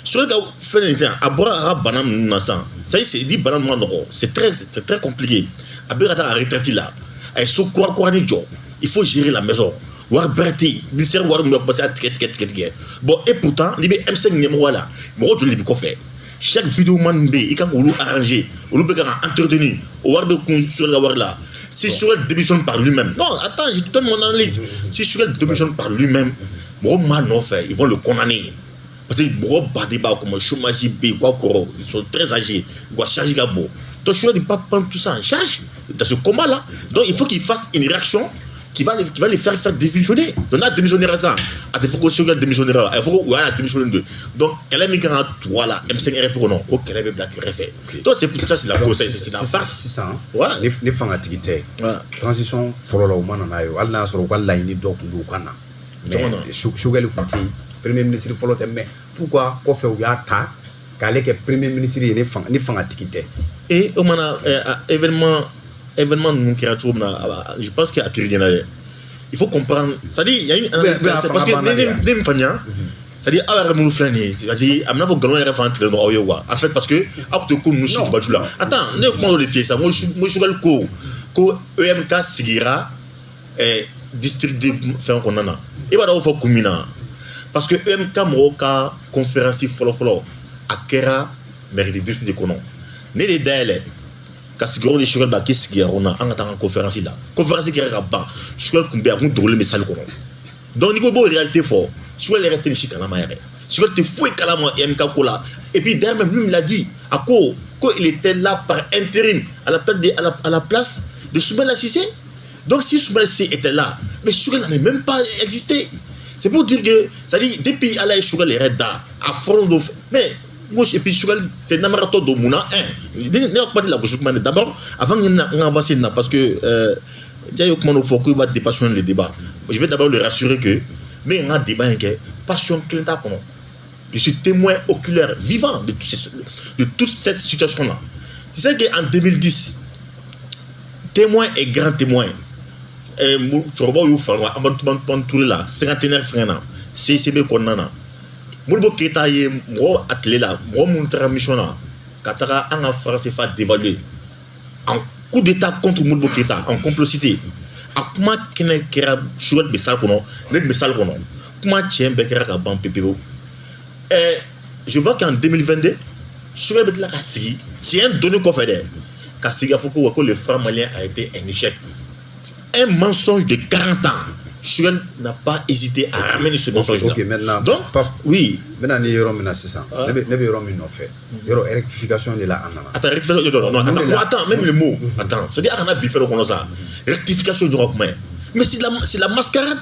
Choguel ka fɛn nin fɛn, a bɔra a ka bana ninnu na sisan. Ça y est, ni bana ninnu ma nɔgɔn, c'est très compliqué. A bɛ ka taa a retraite la. A ye so kura kurani jɔ. Il faut gérer la maison. Wari bɛrɛ tɛ yen, ministère wari min bɛ passer a tigɛ tigɛ tigɛ tigɛ. Bon, et pourtant n'i bɛ M5 ɲɛmɔgɔya la, mɔgɔ joli de bɛ kɔfɛ? Chaque vidéoman bɛ yen, i kan k'olu arranger, olu bɛ kan ka entretenir, o wari bɛ kun Choguel ka wari la. Si Choguel démissionne par lui-même, non, attends, je te donne mon analyse, si Choguel démissionne par lui-même, mɔgɔ min b'a nɔfɛ, ils vont le condamner, parce que mɔgɔ baden b'a kɔnɔ, chômage bɛ yen, u ka kɔrɔ, ils sont très âgés, u ka charge ka bon. Donc Choguel ne peut pas prendre tout ça en charge dans ce combat là. Donc il faut qu'il fasse une réaction qui va les faire démissionner. Donc n'a démissionné ça, a tɛ fɔ ko Choguel démissionnera, il faut ko u y'a démissionner de. Donc kɛlɛ min kan ka tugu a la M5 RF kɔnɔ, o kɛlɛ bɛ bila kɛrɛfɛ. Donc c'est pour ça, c'est la cause, c'est la farce. Sisan, ni fangatigi tɛ, transition fɔlɔ la, u ma na n'a ye, hali n'a y'a sɔrɔ u ka laɲini dɔ tun don u ka na, mais Choguel tun tɛ yen, premier ministre fɔlɔ tɛ. Mais pourquoi kɔfɛ u y'a ta k'ale kɛ premier ministre ye ni fangatigi tɛ? Et o mana événement ninnu kɛra cogo min na, je pense que a kiri ɲɛna dɛ. Il faut comprendre, c'est-à-dire il y a une analyse, parce que ne min faamuya, c'est-à-dire aw yɛrɛ minnu filɛ nin ye, parce que a bɛna fɔ nkalon yɛrɛ fan tigɛlen don aw ye quoi, en fait, parce que aw tun tɛ ko ninnu si tubaju la. Attends, ne ye kuma dɔ de f'i ye sisan, n ko Choguel ko EMK sigira district de fɛn kɔnɔna na. I b'a dɔn o fɔ kun min na? Parce que EMK mɔgɔw ka conférence fɔlɔ-fɔlɔ, a kɛra mairie de district de kɔnɔ. Ne de dayɛlɛ ka sigiyɔrɔ di Choguel ma k'i sigiyɔrɔ na, an ka taa an ka conférence la. Conférence kɛra ka ban, Choguel tun bɛ yen, a kun dogolen bɛ salle kɔnɔ. Donc n'i ko i b'o réalité fɔ, Choguel yɛrɛ tɛ nin si kalama yɛrɛ. Choguel tɛ foyi kalama EMK ko la. Et puis d'ailleurs même lui l'a dit, a ko il était là par intérim à la place de Soumaïla Cissé. Donc si Soumaïla Cissé était là, mais Choguel n'allait même pas exister. C'est pour dire que, c'est-à-dire depuis Ala ye Choguel yɛrɛ da a fɔlɔ dɔ, mais moi, et puis Choguel, c'est namaratɔ dɔ mun na, un ne ka kuma tɛ lagosi kuma d'abord, avant que n ka avancer na, parce que ja ye kuma dɔ fɔ k'o va dépassionner le débat. Je vais d'abord le rassurer que n bɛ n ka débat in kɛ, passion kelen t'a kɔnɔ. Je suis témoin oculaire vivant de toute cette situation là. Tu sais qu'en 2010, témoin et grand témoin, cɛkɔrɔbaw y'u fara ɲɔgɔn kan Amadou Touré la, cinquantenaire fɛngɛ na, CICB kɔnɔna na. Modibo Keyita ye mɔgɔ a tile la, mɔgɔ minnu taara mission na ka taga an ka franc CFA dévaluer en coup d'état contre Modibo Keyita en complicité, a kuma kɛnɛ kɛra. Choguel bɛ salle kɔnɔ, ne tun bɛ salle kɔnɔ, kuma tiɲɛ bɛɛ kɛra ka ban pepewu. Je vois qu'en 2022, Choguel bɛ tila ka sigi tiɲɛ donni kɔfɛ dɛ, ka sigi k'a fɔ ko le franc malien a été un échec, un mensonge de 40 ans. Choguel n'a pas hésité à ramener ce mensonge-là. Ok, maintenant, donc, Pape, oui. N bɛna ni yɔrɔ min na sisan, ne bɛ yɔrɔ min nɔfɛ, yɔrɔ rectification de la an nana. Attends, rectification, non, non, attends, attends, même le mot, attends, c'est-à-dire, a kana bi fɛn dɔ kɔnɔ sa, rectification dɔrɔn kuma ye. Mais c'est la mascarade.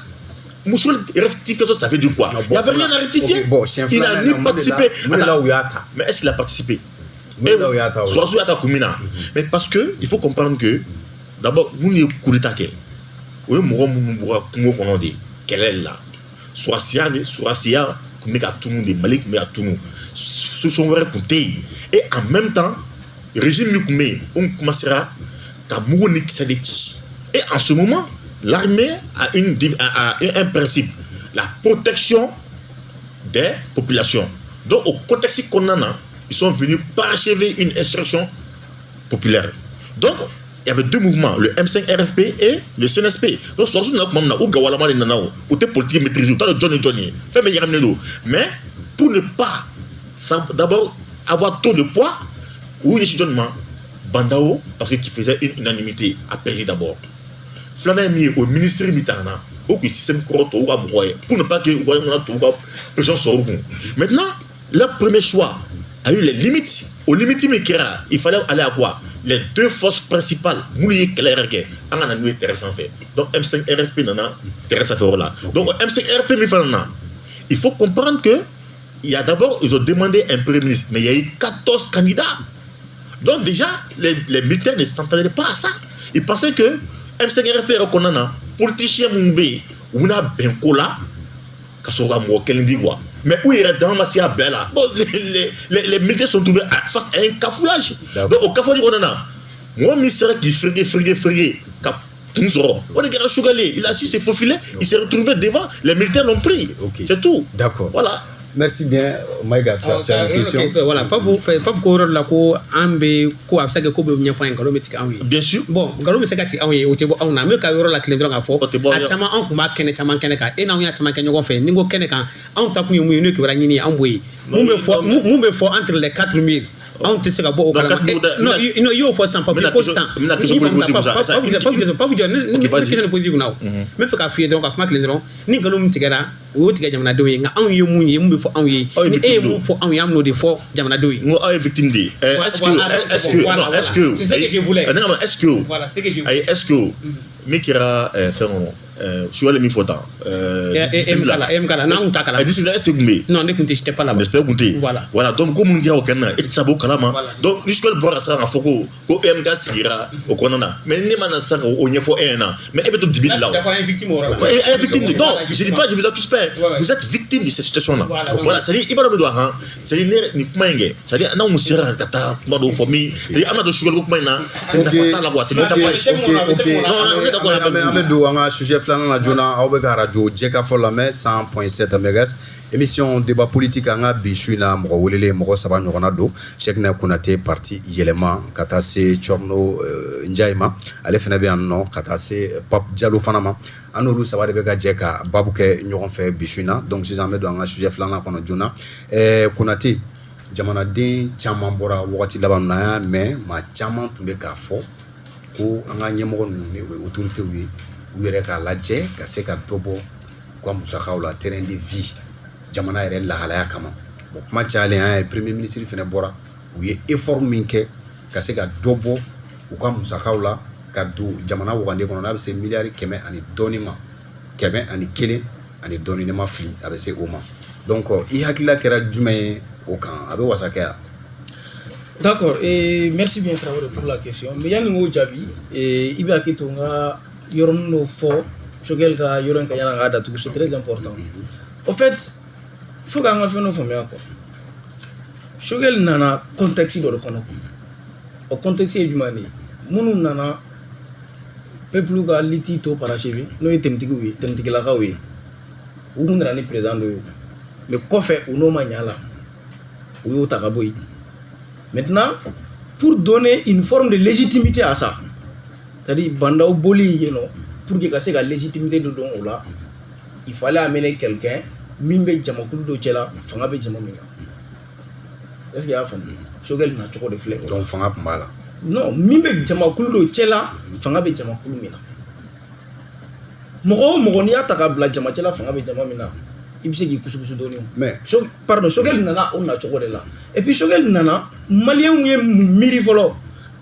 Monsieur, rectification, ça veut dire quoi? Il n'y avait rien à rectifier. Okay, bon, il n'a ni participé. Mun de la u y'a ta? Mais est-ce qu'il a participé? Mun de la u y'a ta? Sɔrɔdasiw y'a ta kun min na. Mais parce que il faut comprendre que d'abord, minnu ye coup d'état kɛ, o ye mɔgɔ minnu bɔra kungo kɔnɔ de kɛlɛ la. Sɔrɔdasiya de, sɔrɔdasiya tun bɛ ka tunu de, Mali tun bɛ ka tunu, solution wɛrɛ tun tɛ yen. Et en même temps, régime min tun bɛ yen, o commencera ka mugu ni kisɛ de ci. Et en ce moment, L'armée a un principe, la protection des populations. Donc au contexte qu'on en a, ils sont venus parachever une insurrection populaire. Donc il y avait deux mouvements, le M5 RFP et le CNSP. Donc surtout na ou gawalama de nana ou te politique maîtrisée, ou t'as le Johnny Johnny, fait mais pour ne pas d'abord avoir trop de poids ou une décision Bah N'Daw, parce qu'il faisait une unanimité apaisée d'abord. Filanan ye min ye, o ministre min ta na, o kun système kɔrɔ tɔw ka mɔgɔ ye, pour ne pas que u ka tɔw ka pression sɔrɔ u kun. Maintenant, leur premier choix a eu les limites. O limite min kɛra, il fallait aller à quoi? Les deux forces principales minnu ye kɛlɛ yɛrɛ kɛ, an ka na n'u ye terrain sanfɛ. Donc M5 RFP nana terrain sanfɛ yɔrɔ la. Donc M5 RFP min fana na, il faut comprendre que il y a d'abord, ils ont demandé un premier ministre, mais il y a eu 14 candidats. Donc déjà, les militaires ne s'entendaient pas à ça. Ils pensaient que M5 RFP yɛrɛ kɔnɔna na, politicien minnu bɛ yen, u bɛna bɛn ko la ka sɔrɔ ka mɔgɔ kelen di quoi. Mais u yɛrɛ dama ma se a bɛɛ la. Bon, les militaires sont trouvés face à un cafouillage. Donc o cafouillage kɔnɔna na, mɔgɔ min sera k'i ferege ferege ferege ka kun sɔrɔ, o de kɛra Choguel ye. Il a su se faufiler, il s'est retrouvé devant, les militaires l'ont pris. C'est tout. D'accord. Voilà. Merci bien, Maïga. Tu as une question? Okay, voilà, Pape, Pape ko yɔrɔ la ko an bɛ ko a bɛ se ka kɛ ko bɛ ɲɛfɔ an ye, nkalon bɛ tigɛ anw ye. Bien sûr. Bon, nkalon bɛ se ka tigɛ anw ye, o tɛ bɔ anw na. An bɛ ka yɔrɔ la tilen dɔrɔn k'a fɔ. O tɛ bɔ. A caman, anw tun b'a kɛnɛ caman kɛnɛ kan, e n'anw y'a caman kɛ ɲɔgɔn fɛ. Ni n ko kɛnɛ kan, anw ta kun ye mun ye? N'o ye kibaruya ɲini ye, anw b'o ye. Mun bɛ fɔ, mun bɛ fɔ entre les quatre murs, anw tɛ se ka bɔ o kalama. Non, non, i y'o fɔ sisan, Pape, ko sisan. Pape, jɔ ne question posé kunna o. N bɛ fɛ k'a f'i ye dɔrɔn, ka kuma tilen dɔrɔn, ni nkalon min tigɛra, o y'o tigɛ jamanadenw ye. Nka anw ye mun ye, mun bɛ fɔ anw ye, ni e ye mun fɔ anw ye, an b'o de fɔ jamanadenw ye. N ko aw ye victime de ye. Est-ce que est-ce que non, est-ce que c'est ce que je voulais. Ne ka, est-ce que voilà ce que je ayi, est-ce que min kɛra fɛn kɔnɔ, Choguel min fɔ tan. EMK la, EMK la, n'an kun t'a kalama. District la, est-ce que kun bɛ yen? Non, ne kun tɛ, j'étais pas là-bas. N'est-ce pas, kun tɛ yen? Voilà. Voilà, donc ko minnu kɛra o kɛnɛ na, e tɛ se ka b'o kalama. Donc ni Choguel bɔra sisan k'a fɔ ko EMK sigira o kɔnɔna na, mais ne ma na sisan k'o ɲɛfɔ e ɲɛna, mais e bɛ to dibi de la o. D'accord, an ye victime o yɔrɔ la. Ouais, e ye victime de, non, je dis pas, je vous accuse pas. Vous êtes victime de cette situation là. Voilà, c'est-à-dire i b'a dɔn min don a kan, c'est-à-dire ne nin kuma in kɛ, c'est-à-dire n'anw sera ka taa kuma dɔw fɔ min, c'est-à-dire an bɛna don Choguel ko kuma in na, c'est nafa t'a la quoi, c'est notre page. Ok, an bɛ don an ka sujet filanan na joona. Aw bɛ ka radio Jɛkafɔ lamɛn, 100.7 MHz, émission débat politique. An ka bi su in na, mɔgɔ welelen mɔgɔ saba ɲɔgɔnna don: Cheickna Konate, parti Yɛlɛma, ka taa se Thierno Ndiaye ma, ale fana bɛ yan nɔ, ka taa se Pape Diallo fana ma. An n'olu saba de bɛ ka jɛ ka baabu kɛ ɲɔgɔn fɛ bi su in na. Donc sisan, an bɛ don an ka sujet filanan kɔnɔ joona. Konate, jamanaden caman bɔra wagati laban na, an y'a mɛn maa caman tun bɛ k'a fɔ ko an ka ɲɛmɔgɔ ninnu, ni o ye autorités ye, u yɛrɛ k'a lajɛ ka se ka dɔ bɔ u ka musakaw la, train de vie, jamana yɛrɛ lahalaya kama. Bon, kuma cayalen, an y'a ye premier ministre fana bɔra, u ye effort min kɛ ka se ka dɔ bɔ u ka musakaw la ka don jamana wagande kɔnɔ, n'a bɛ se miliyari 100 ani dɔɔni ma, 101 ani dɔɔni, ne ma fili, a bɛ se o ma. Donc i hakilila kɛra jumɛn ye o kan? A bɛ wasa kɛ yan? D'accord, et merci bien Traoré pour la question. Mais yanni n k'o jaabi, i bɛ hakili to n ka yɔrɔnin dɔ fɔ Choguel ka yɔrɔ in kan yanni an k'a datugu, c'est très important. Au fait, il faut k'an ka fɛn dɔ faamuya quoi. Choguel nana contexte dɔ de kɔnɔ. O contexte ye jumɛn de ye? Minnu nana peuple ka lutte tɔ parachever, n'o ye tenitigiw ye, tenitigilakaw ye, u kun nana ni président dɔ ye, mais kɔfɛ u n'o ma ɲa la, u y'o ta ka bɔ yen. Maintenant, pour donner une forme de légitimité à ça, c'est-à-dire Bah N'Daw boli yen nɔ, pour que ka se ka légitimité dɔ dɔn o la, il fallait amener quelqu'un min bɛ jamakulu dɔ cɛ la, fanga bɛ jama min kan. Est-ce que i y'a faamu? Choguel na cogo de filɛ o la. Donc fanga tun b'a la? Non, min bɛ jamakulu dɔ cɛ la, fanga bɛ jamakulu min na. Mɔgɔ o mɔgɔ n'i y'a ta k'a bila jama cɛ la, fanga bɛ jama min na, i bɛ se k'i kusukusu dɔɔni o. Mais Pardon, Choguel nana o nacogo de la. Et puis Choguel nana, maliyɛnw ye mun miiri fɔlɔ?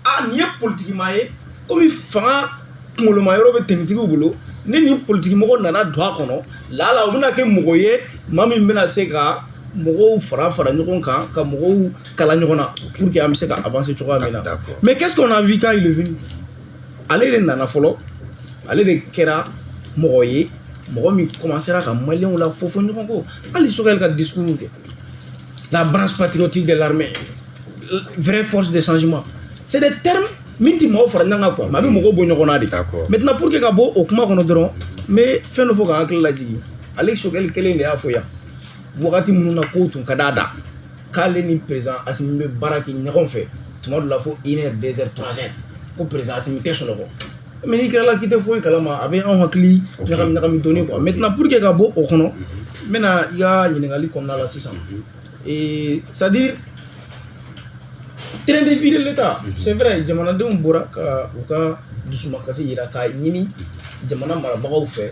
Ah, nin ye politiki maa ye, komi fanga kunkoloma yɔrɔ bɛ tenitigiw bolo, ni nin politiki mɔgɔ nana don a kɔnɔ, lala o bɛna kɛ mɔgɔ ye, maa min bɛna se ka mɔgɔw fara fara ɲɔgɔn kan, ka mɔgɔw kala ɲɔgɔn na, pour que an bɛ se ka avancer cogoya min na. Mais qu'est-ce qu'on a vu quand il est venu? Ale de nana fɔlɔ, ale de kɛra mɔgɔ ye, mɔgɔ min commencera ka maliyɛnw la fɔ fɔ ɲɔgɔn kɔ. Hali Choguel ka discours kɛ, la branche patriotique de l'armée, vraie force de changement, c'est des termes Min ti maaw fara ɲɔgɔn kan quoi, mais a bɛ mɔgɔw bɔ ɲɔgɔn na de. Maintenant, pour que ka bɔ o kuma kɔnɔ dɔrɔn, n bɛ fɛn dɔ fɔ ka hakili lajigin. Ale Choguel kelen de y'a fɔ yan wagati minnu na kow tun ka d'a da, k'ale ni président Assimi bɛ baara kɛ ɲɔgɔn fɛ tuma dɔ la fo 1 heure, 2 heures, 3 heures, ko président Assimi tɛ sunɔgɔ. Mais n'i kilala k'i tɛ foyi kalama, a bɛ anw hakili ɲagami ɲagami dɔɔni quoi. Maintenant, pour que ka bɔ o kɔnɔ, n bɛna i ka ɲininkali kɔnɔna la sisan. Et c'est à dire, train de vie de l'État, c'est vrai, jamanadenw bɔra ka u ka dusumakasi yira k'a ɲini jamana marabagaw fɛ,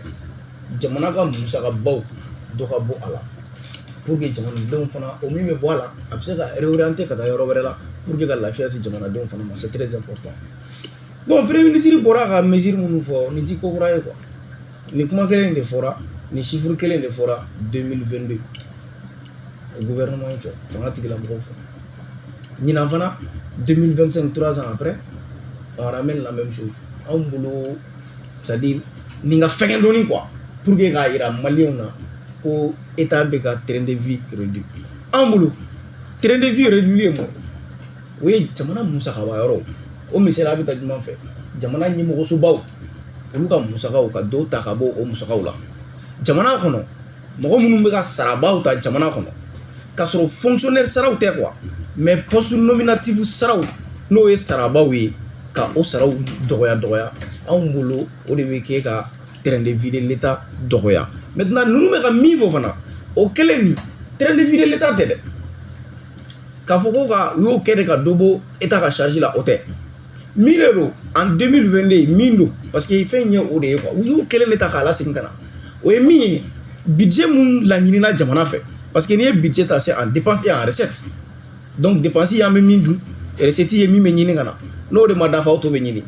jamana ka musakabaw dɔ ka bɔ a la pour que jamanadenw fana, o min bɛ bɔ a la, a bɛ se ka réorienter ka taa yɔrɔ wɛrɛ la pour que ka lafiya se jamanadenw fana ma. C'est très important. Bon, premier ministre bɔra ka mesure minnu fɔ, nin ti ko kura ye quoi. Nin kuma kelen de fɔra, nin chiffre kelen de fɔra 2022 o gouvernement in fɛ, fanga tigilamɔgɔw fɛ. Ɲinan fana, 2025, 3 ans après, on ramène la même chose. Anw bolo, c'est à dire, nin ka fɛgɛn dɔɔni quoi, pour que k'a yira maliyɛnw na ko état bɛ ka train de vie réduit. Anw bolo, train de vie réduit ye mun o ye? Jamana musakaba yɔrɔ o misaliya bɛ taa jumɛn fɛ? Jamana ɲɛmɔgɔsobaw, olu ka musakaw, ka dɔw ta ka bɔ o musakaw la. Jamana kɔnɔ mɔgɔ minnu bɛ ka sarabaw ta jamana kɔnɔ, k'a sɔrɔ fonctionnaire saraw tɛ quoi, mais poste nominatif saraw, n'o ye sarabaw ye, ka o saraw dɔgɔya dɔgɔya. Anw bolo, o de bɛ kɛ ka train de vie de l'État dɔgɔya. Maintenant, ninnu bɛ ka min fɔ fana, o kɛlen nin train de vie de l'État tɛ dɛ. K'a fɔ ko ka u y'o kɛ de ka dɔ bɔ État ka charge la, o tɛ. Min de don en 2022, min don, parce que fɛn in ye o de ye quoi, u y'o kelen de ta k'a lasegin ka na. O ye min ye, budget mun laɲinina jamana fɛ, parce que n'i ye budget ta, c'est en dépense et en recette. Donc dépense y'an bɛ min dun, recette ye min bɛ ɲini ka na. N'o de ma dafa, o tɔ bɛ ɲini.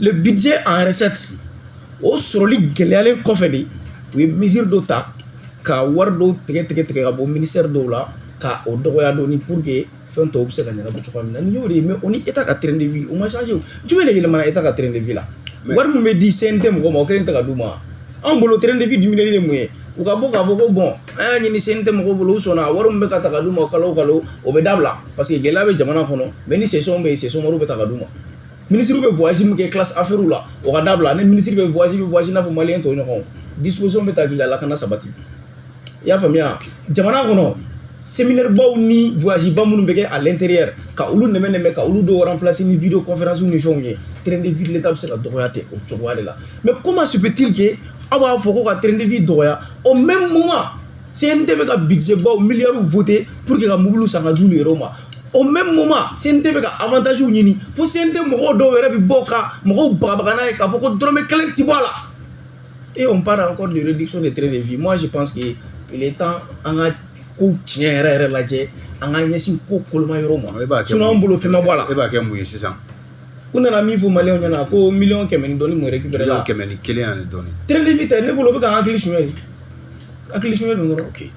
Le budget en recette, o sɔrɔli gɛlɛyalen kɔfɛ de, u ye mesure dɔ ta ka wari dɔw tigɛ tigɛ tigɛ ka bɔ ministère dɔw la, ka o dɔgɔya dɔɔni pour que fɛn tɔw bɛ se ka ɲɛnabɔ cogoya min na. Nin y'o de ye. Mais o ni état ka train de vie, o ma changer. O jumɛn de yɛlɛmana état ka train de vie la? Wari min bɛ di CNT mɔgɔw ma, o kelen tɛ ka d'u ma. Anw bolo, train de vie diminuer ye mun ye? U ka bɔ k'a fɔ ko bon, an y'a ɲini CNT mɔgɔw bolo, u sɔnna, wari min bɛ ka ta ka d'u ma kalo o kalo, o bɛ dabila, parce que gɛlɛya bɛ jamana kɔnɔ. Mais ni session bɛ yen, session wariw bɛ ta ka d'u ma. Ministre bɛ voyage min kɛ classe affaires la, o ka dabila. Ni ministre bɛ voyage, bɛ voyage i n'a fɔ maliyɛn tɔw ɲɔgɔn. Disposition bɛ ta k'i ka lakana sabati, i y'a faamuya? Jamana kɔnɔ, séminaire baw ni voyage ba minnu bɛ kɛ à l'intérieur, ka olu nɛmɛ nɛmɛ, ka olu dɔw remplacer ni vidéo conférence ni fɛnw ye. Train de vie de l'État bɛ se ka dɔgɔya ten o cogoya de la. Mais comment se peut-il que aw b'a fɔ ko ka train de vie dɔgɔya, au même moment CNT bɛ ka budget baw, milliards voter pour que ka mobiliw san ka di olu yɛrɛw ma? Au même moment, CNT bɛ ka avantage ɲini, fo CNT mɔgɔw dɔw yɛrɛ bɛ bɔ ka mɔgɔw bagabaga n'a ye k'a fɔ ko dɔrɔmɛ kelen ti bɔ a la, et on parle encore de réduction des trains de vie. Moi, je pense que il est temps an ka ko tiɲɛ yɛrɛ yɛrɛ lajɛ, an ka ɲɛsin ko koloma yɔrɔ ma. Sinon an bolo, fɛn ma bɔ a la. E b'a kɛ mun ye sisan? U nana min fɔ maliyɛnw ɲɛna ko miliyɔn 100 ni dɔɔni mun récupéré la. Miliyɔn 101 ani dɔɔni. Train de vie tɛ. Ne bolo, o bɛ ka hakili suɲɛ de, hakili suɲɛ don dɔrɔn. Ok,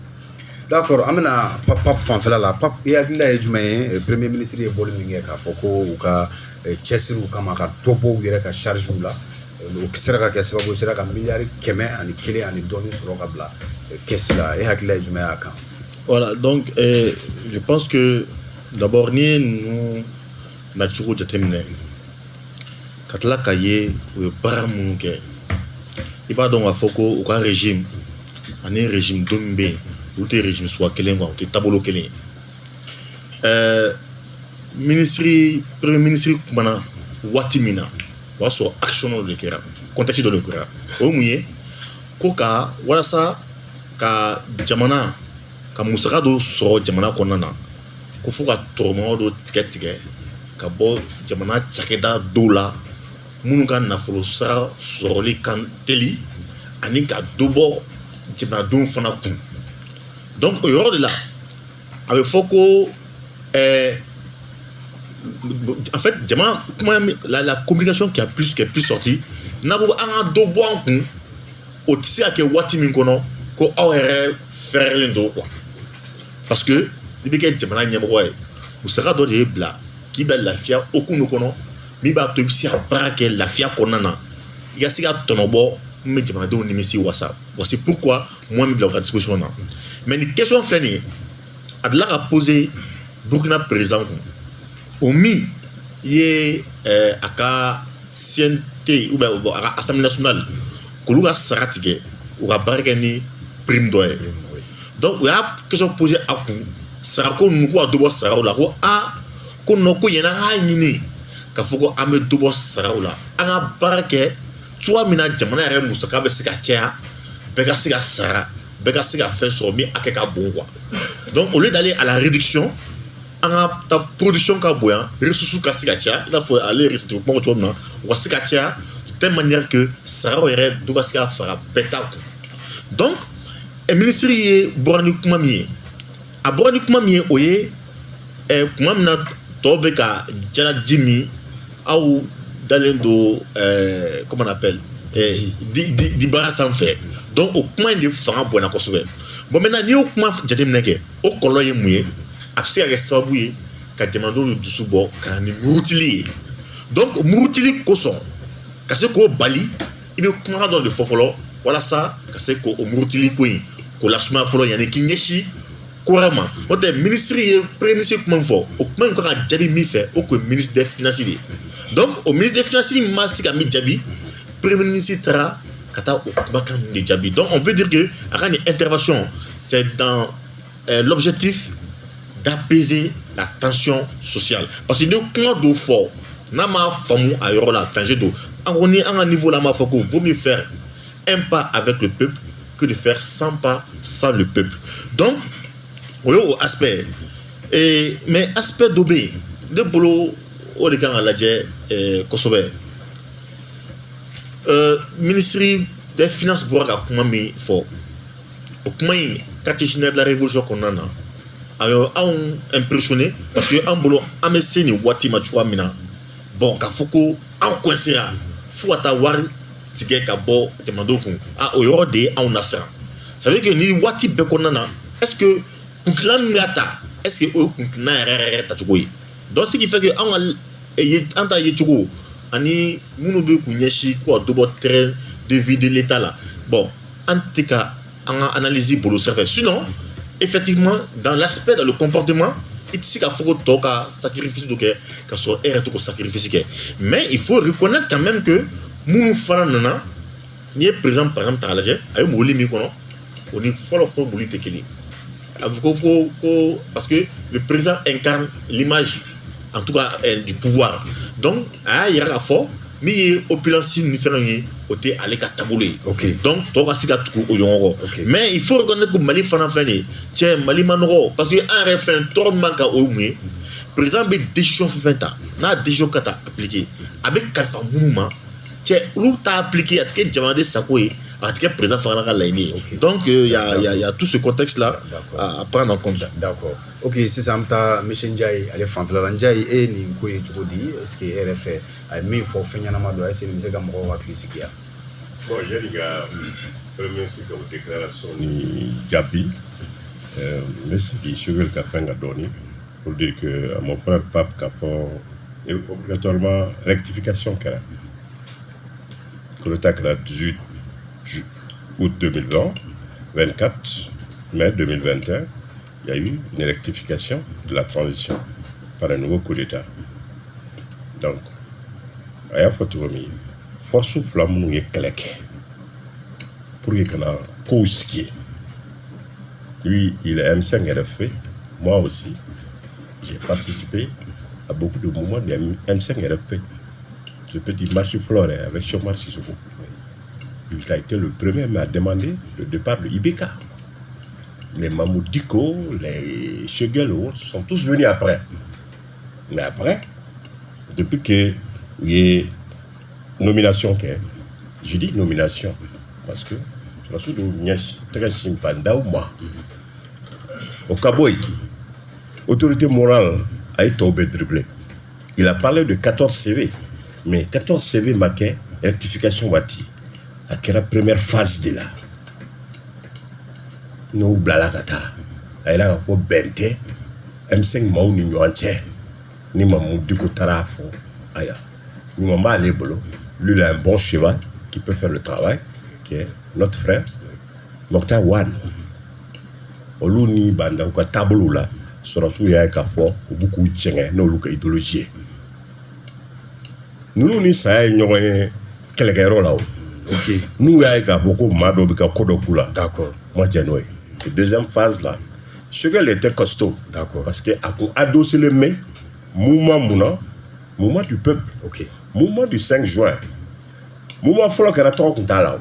d'accord. An bɛna Pap fanfɛla la. Pap, i hakilila ye jumɛn ye? Premier ministre ye bɔli min kɛ k'a fɔ ko u ka cɛsiriw kama ka dɔ bɔ u yɛrɛ ka charge la, o sera ka kɛ sababu ye, sera ka miliyari 101 ani dɔɔni sɔrɔ ka bila caisse la, e hakilila ye jumɛn y'a kan? Voilà, donc je pense que d'abord, n'i ye ninnu nacogo jateminɛ ka tila ka ye u ye baara minnu kɛ, i b'a dɔn k'a fɔ ko u ka régime ani régime dɔ min bɛ yen, olu tɛ régime suguya kelen quoi, u tɛ taabolo kelen ye. Ministre, premier ministre kumana waati min na, o y'a sɔrɔ action dɔ de kɛra, contexte dɔ de kɛra. O ye mun ye? Ko ka walasa ka jamana ka musaka dɔ sɔrɔ jamana kɔnɔna na, ko fo ka tɔrɔmɔgɔ dɔ tigɛ tigɛ ka bɔ jamana cakɛda dɔw la minnu ka nafolo sara sɔrɔli ka teli, ani ka dɔ bɔ jamanadenw fana kun. Donc o yɔrɔ de la, a bɛ fɔ ko en fait, jamana kuma, la communication qui est plus sortie, n'a ko an ka dɔ bɔ an kun, o tɛ se ka kɛ waati min kɔnɔ ko aw yɛrɛ fɛrɛlen don quoi, parce que i bɛ kɛ jamana ɲɛmɔgɔ ye, musaka dɔ de ye bila k'i bɛ lafiya hokumu kɔnɔ min b'a to i bɛ se ka baara kɛ lafiya kɔnɔna na, i ka se ka tɔnɔ bɔ min bɛ jamanadenw nimisi wasa. Voici pourquoi moi min bila u ka disposition na. Mais nin question filɛ nin ye, a delila ka poser Burkina président kun, o min ye a ka CNT ou bien a ka Assemblée nationale k'olu ka sara tigɛ, u ka baara kɛ ni prime dɔ ye. Donc u y'a question posé a kun sarako ninnu, ko ka dɔ bɔ saraw la, ko a ko non, ko yanni an k'a ɲini k'a fɔ ko an bɛ dɔ bɔ saraw la, an ka baara kɛ cogoya min na jamana yɛrɛ musaka bɛ se ka caya, bɛɛ ka se ka sara, bɛɛ ka se ka fɛn sɔrɔ min hakɛ ka bon quoi. Donc au lieu d'aller à la réduction, an ka taa production ka bonya, ressources ka se ka caya, i n'a fɔ ale recette kuma ko cogo min na, u ka se ka caya de telle manière que saraw yɛrɛ dɔ ka se ka fara bɛɛ ta kun. Donc ministre ye bɔra ni kuma min ye, a bɔra ni kuma min ye, o ye kuma min na tɔw bɛ ka jalaji min, aw dalen don comment on appelle, di baara sanfɛ. Donc o kuma in de fanga bonyana kosɛbɛ. Bon, maintenant n'i y'o kuma jateminɛ kɛ, o kɔlɔlɔ ye mun ye? A bɛ se ka kɛ sababu ye ka jamanadenw dusu bɔ ka na ni murutili ye. Donc murutili kosɔn, ka se k'o bali, i bɛ kumakan dɔ de fɔ fɔlɔ walasa ka se k'o murutili ko in k'o lasumaya fɔlɔ yanni k'i ɲɛsin ko wɛrɛ ma. N'o tɛ, ministre ye premier ministre kuma min fɔ, o kuma in kan ka jaabi min fɛ, o kun ye ministre des finances de ye. Donc o ministre des finances ma se ka min jaabi, premier ministre taara ka taa o kumakan ninnu de jaabi. Donc on peut dire que a ka nin intervention, c'est dans l'objectif d'apaiser la tension sociale, parce que ni kuma dɔw fɔ n'a m'a faamu a yɔrɔ la, danger don. An kɔni, an ka niveau la, an b'a fɔ ko vaut mieux faire un pas avec le peuple que de faire 100 pas sans le peuple. Donc o ye o aspect ye. Mais aspect dɔ bɛ yen ne bolo, o de kan ka lajɛ kosɛbɛ. Ministre des finances bɔra ka kuma min fɔ, o kuma in, quartier général de la révolution kɔnɔna na, a ye anw impressionné, parce que an bolo, an bɛ se nin waati ma cogoya min na, bon, k'a fɔ ko an coincera fo ka taa wari tigɛ ka bɔ jamanadenw kun, a o yɔrɔ de ye anw nasiran. Ça veut dire que nin waati bɛɛ kɔnɔna na, est ce que kuntilan min y'a ta, est ce que o ye kuntilan yɛrɛ yɛrɛ tacogo ye? Donc ce qui fait que anw ka ye, an ta yecogo ani minnu bɛ k'u ɲɛsin ko ka dɔ bɔ train de vie de l'État la, bon, an tɛ ka an ka analyse bolo sira fɛ. Sinon effectivement, dans l'aspect, dans le comportement, i tɛ se k'a fɔ ko tɔw ka sacrifice dɔ kɛ ka sɔrɔ e yɛrɛ tɛ k'o sacrifice kɛ. Mais il faut reconnaître quand même que minnu fana nana, n'i ye président par exemple ta k'a lajɛ, a ye mobili min kɔnɔ, o ni fɔlɔ fɔlɔ mobili tɛ kelen. A bɛ ko parce que le président incarne l'image en tout cas du pouvoir. Donc a y'a yira k'a fɔ min ye opulence ni fɛnw ye, o tɛ ale ka taabolo ye. Donc tɔw ka se ka tugu o ɲɔgɔn kɔ. Mais il faut reconnaître que Mali fana filɛ nin ye, cɛ, Mali ma nɔgɔ, parce que an yɛrɛ fɛn tɔɔrɔ min b'an kan, o ye mun ye? Président bɛ décision fɛn fɛn ta, n'a décision ka taa appliquer, a bɛ kalifa minnu ma, cɛ, olu t'a appliquer, a tɛ kɛ jamanaden sago ye, a tɛ kɛ président fana ka laɲini ye. Donc il y a tout ce contexte là à prendre en compte. D'accord, ok. Sisan an bɛ taa monsieur Ndiaye ale fanfɛla la. Ndiaye, e ye nin ko ye cogo di? Est ce que e yɛrɛ fɛ, a ye min fɔ, fɛn ɲɛnama don? Est ce que nin bɛ se ka mɔgɔw hakili sigi yan? Bon, yanni ka premier ministre ka o déclaration ni jaabi, n bɛ segin Choguel ka fɛn kan dɔɔni pour dire que à mon frère Pape k'a fɔ obligatoirement rectification kɛra. Coup d'État kɛra 18 août 2020, 24 mai 2021, il y a eu une rectification de la transition par un nouveau coup d'État. Donc, a y'a fɔ cogo min, force fila minnu ye kɛlɛ kɛ pour que ka na kow sigi, lui il est M5 RFP, moi aussi j'ai participé à beaucoup de mouvements de M5 RFP. Je peux dire Marche Flore avec Chomar Sissoko. Il a été le premier à demander le départ de IBK. Les Mahmoud Dicko, les Choguel et autres sont tous venus après. Mais après, depuis que il y a nomination, je dis nomination, parce que très sympa, au Kaboy, autorité morale a été dribblé. Il a parlé de 14 CV, mais 14 CV marquait rectification waati. A kɛra première phase de la n'o bilala ka taa, a yira k'a fɔ bɛn tɛ M5 maaw ni ɲɔgɔn cɛ. Ni Mahmoud Dicko taara a fɔ, ayiwa, ɲuman b'ale bolo, lui il a un bon cheval qui peut faire le travail, qui est notre frère Moctar Ouane. Olu ni Bah N'Daw ka taabolow la, sɔrɔsiw y'a ye k'a fɔ u b'u k'u jɛngɛ n'olu ka idéologie ye. Ninnu ni saya ye ɲɔgɔn ye kɛlɛkɛyɔrɔ la o. N'u y'a ye k'a fɔ ko maa dɔ bɛ ka ko dɔ k'u la. Ma jɛn n'o ye. Deuxième phase là, Choguel était costaud. Parce que a kun adossé le mɛ mouvement mun na? Mouvement du peuple. Mouvement du 5 juin. Mouvement fɔlɔ kɛra, tɔgɔ kun t'a la o.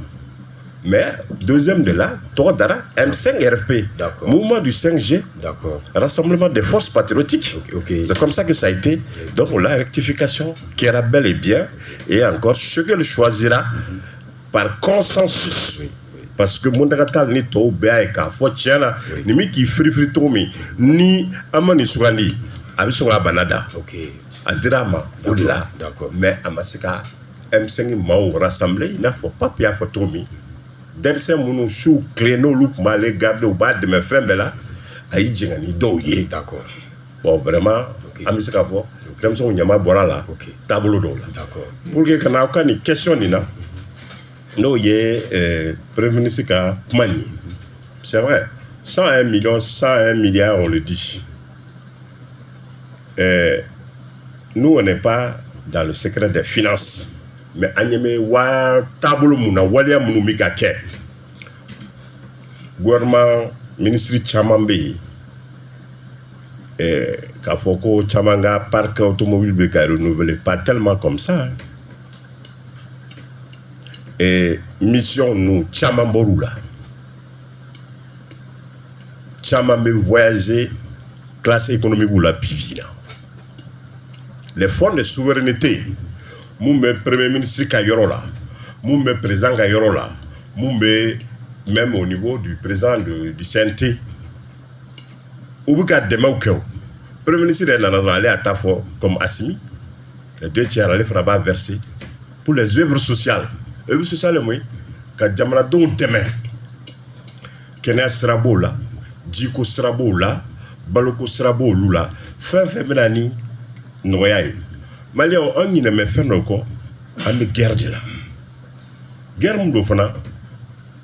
Mais deuxième de là, tɔgɔ dara M5 RFP. Mouvement du 5G. Rassemblement des forces patriotiques. C'est comme ça que ça a été. Donc la rectification qui era bel et bien. Et encore, Choguel choisira par consensus. Parce que Mountaga Tall ni tɔw bɛɛ y'a ye k'a fɔ tiɲɛ na, nin min k'i firifiri cogo min ni an ma nin sugandi, a bɛ sɔn k'a bana da. A dira a ma o de la. Mais a ma se ka M5 maaw rassembler, i n'a fɔ Pape y'a fɔ cogo min, denmisɛn minnu su tile n'olu tun b'ale garder, u b'a dɛmɛ fɛn bɛɛ la, a y'i jɛngɛ ni dɔw ye. Bon, vraiment, an bɛ se k'a fɔ denmisɛnw ɲama bɔra a la taabolo dɔw la. Pour que ka na aw ka nin question nin na, n'o ye premier ministre ka kuma nin ye, c'est vrai, 101 millions, 101 milliards, on le dit. Nous, on n'est pas dans le secret des finances, mais an ɲɛ bɛ wa taabolo mun na, waleya minnu bɛ ka kɛ, gouvernement ministre caman bɛ yen, k'a fɔ ko caman ka parc automobile bɛ ka renouveler, pas tellement comme ça, hein. Et mission ninnu caman bɔr'u la, caman bɛ voyager classe économique la bi bi in na. Les fonds de souveraineté mun bɛ premier ministre ka yɔrɔ la, mun bɛ président ka yɔrɔ la, mun bɛ même au niveau du président du CNT, u bɛ ka dɛmɛw kɛ o. Premier ministre yɛrɛ nana dɔrɔn, ale y'a ta fɔ comme Assimi, les deux tiers, ale fana b'a verser pour les œuvres sociales. Œuvres sociales ye mun ye? Ka jamanadenw dɛmɛ, kɛnɛya sira b'o la, jiko sira b'o la, baloko sira b'olu la, fɛn fɛn bɛ na ni nɔgɔya ye. Maliyɛnw, an ɲinɛ bɛ fɛn dɔ kɔ, an bɛ guerre de la. Guerre mun don fana?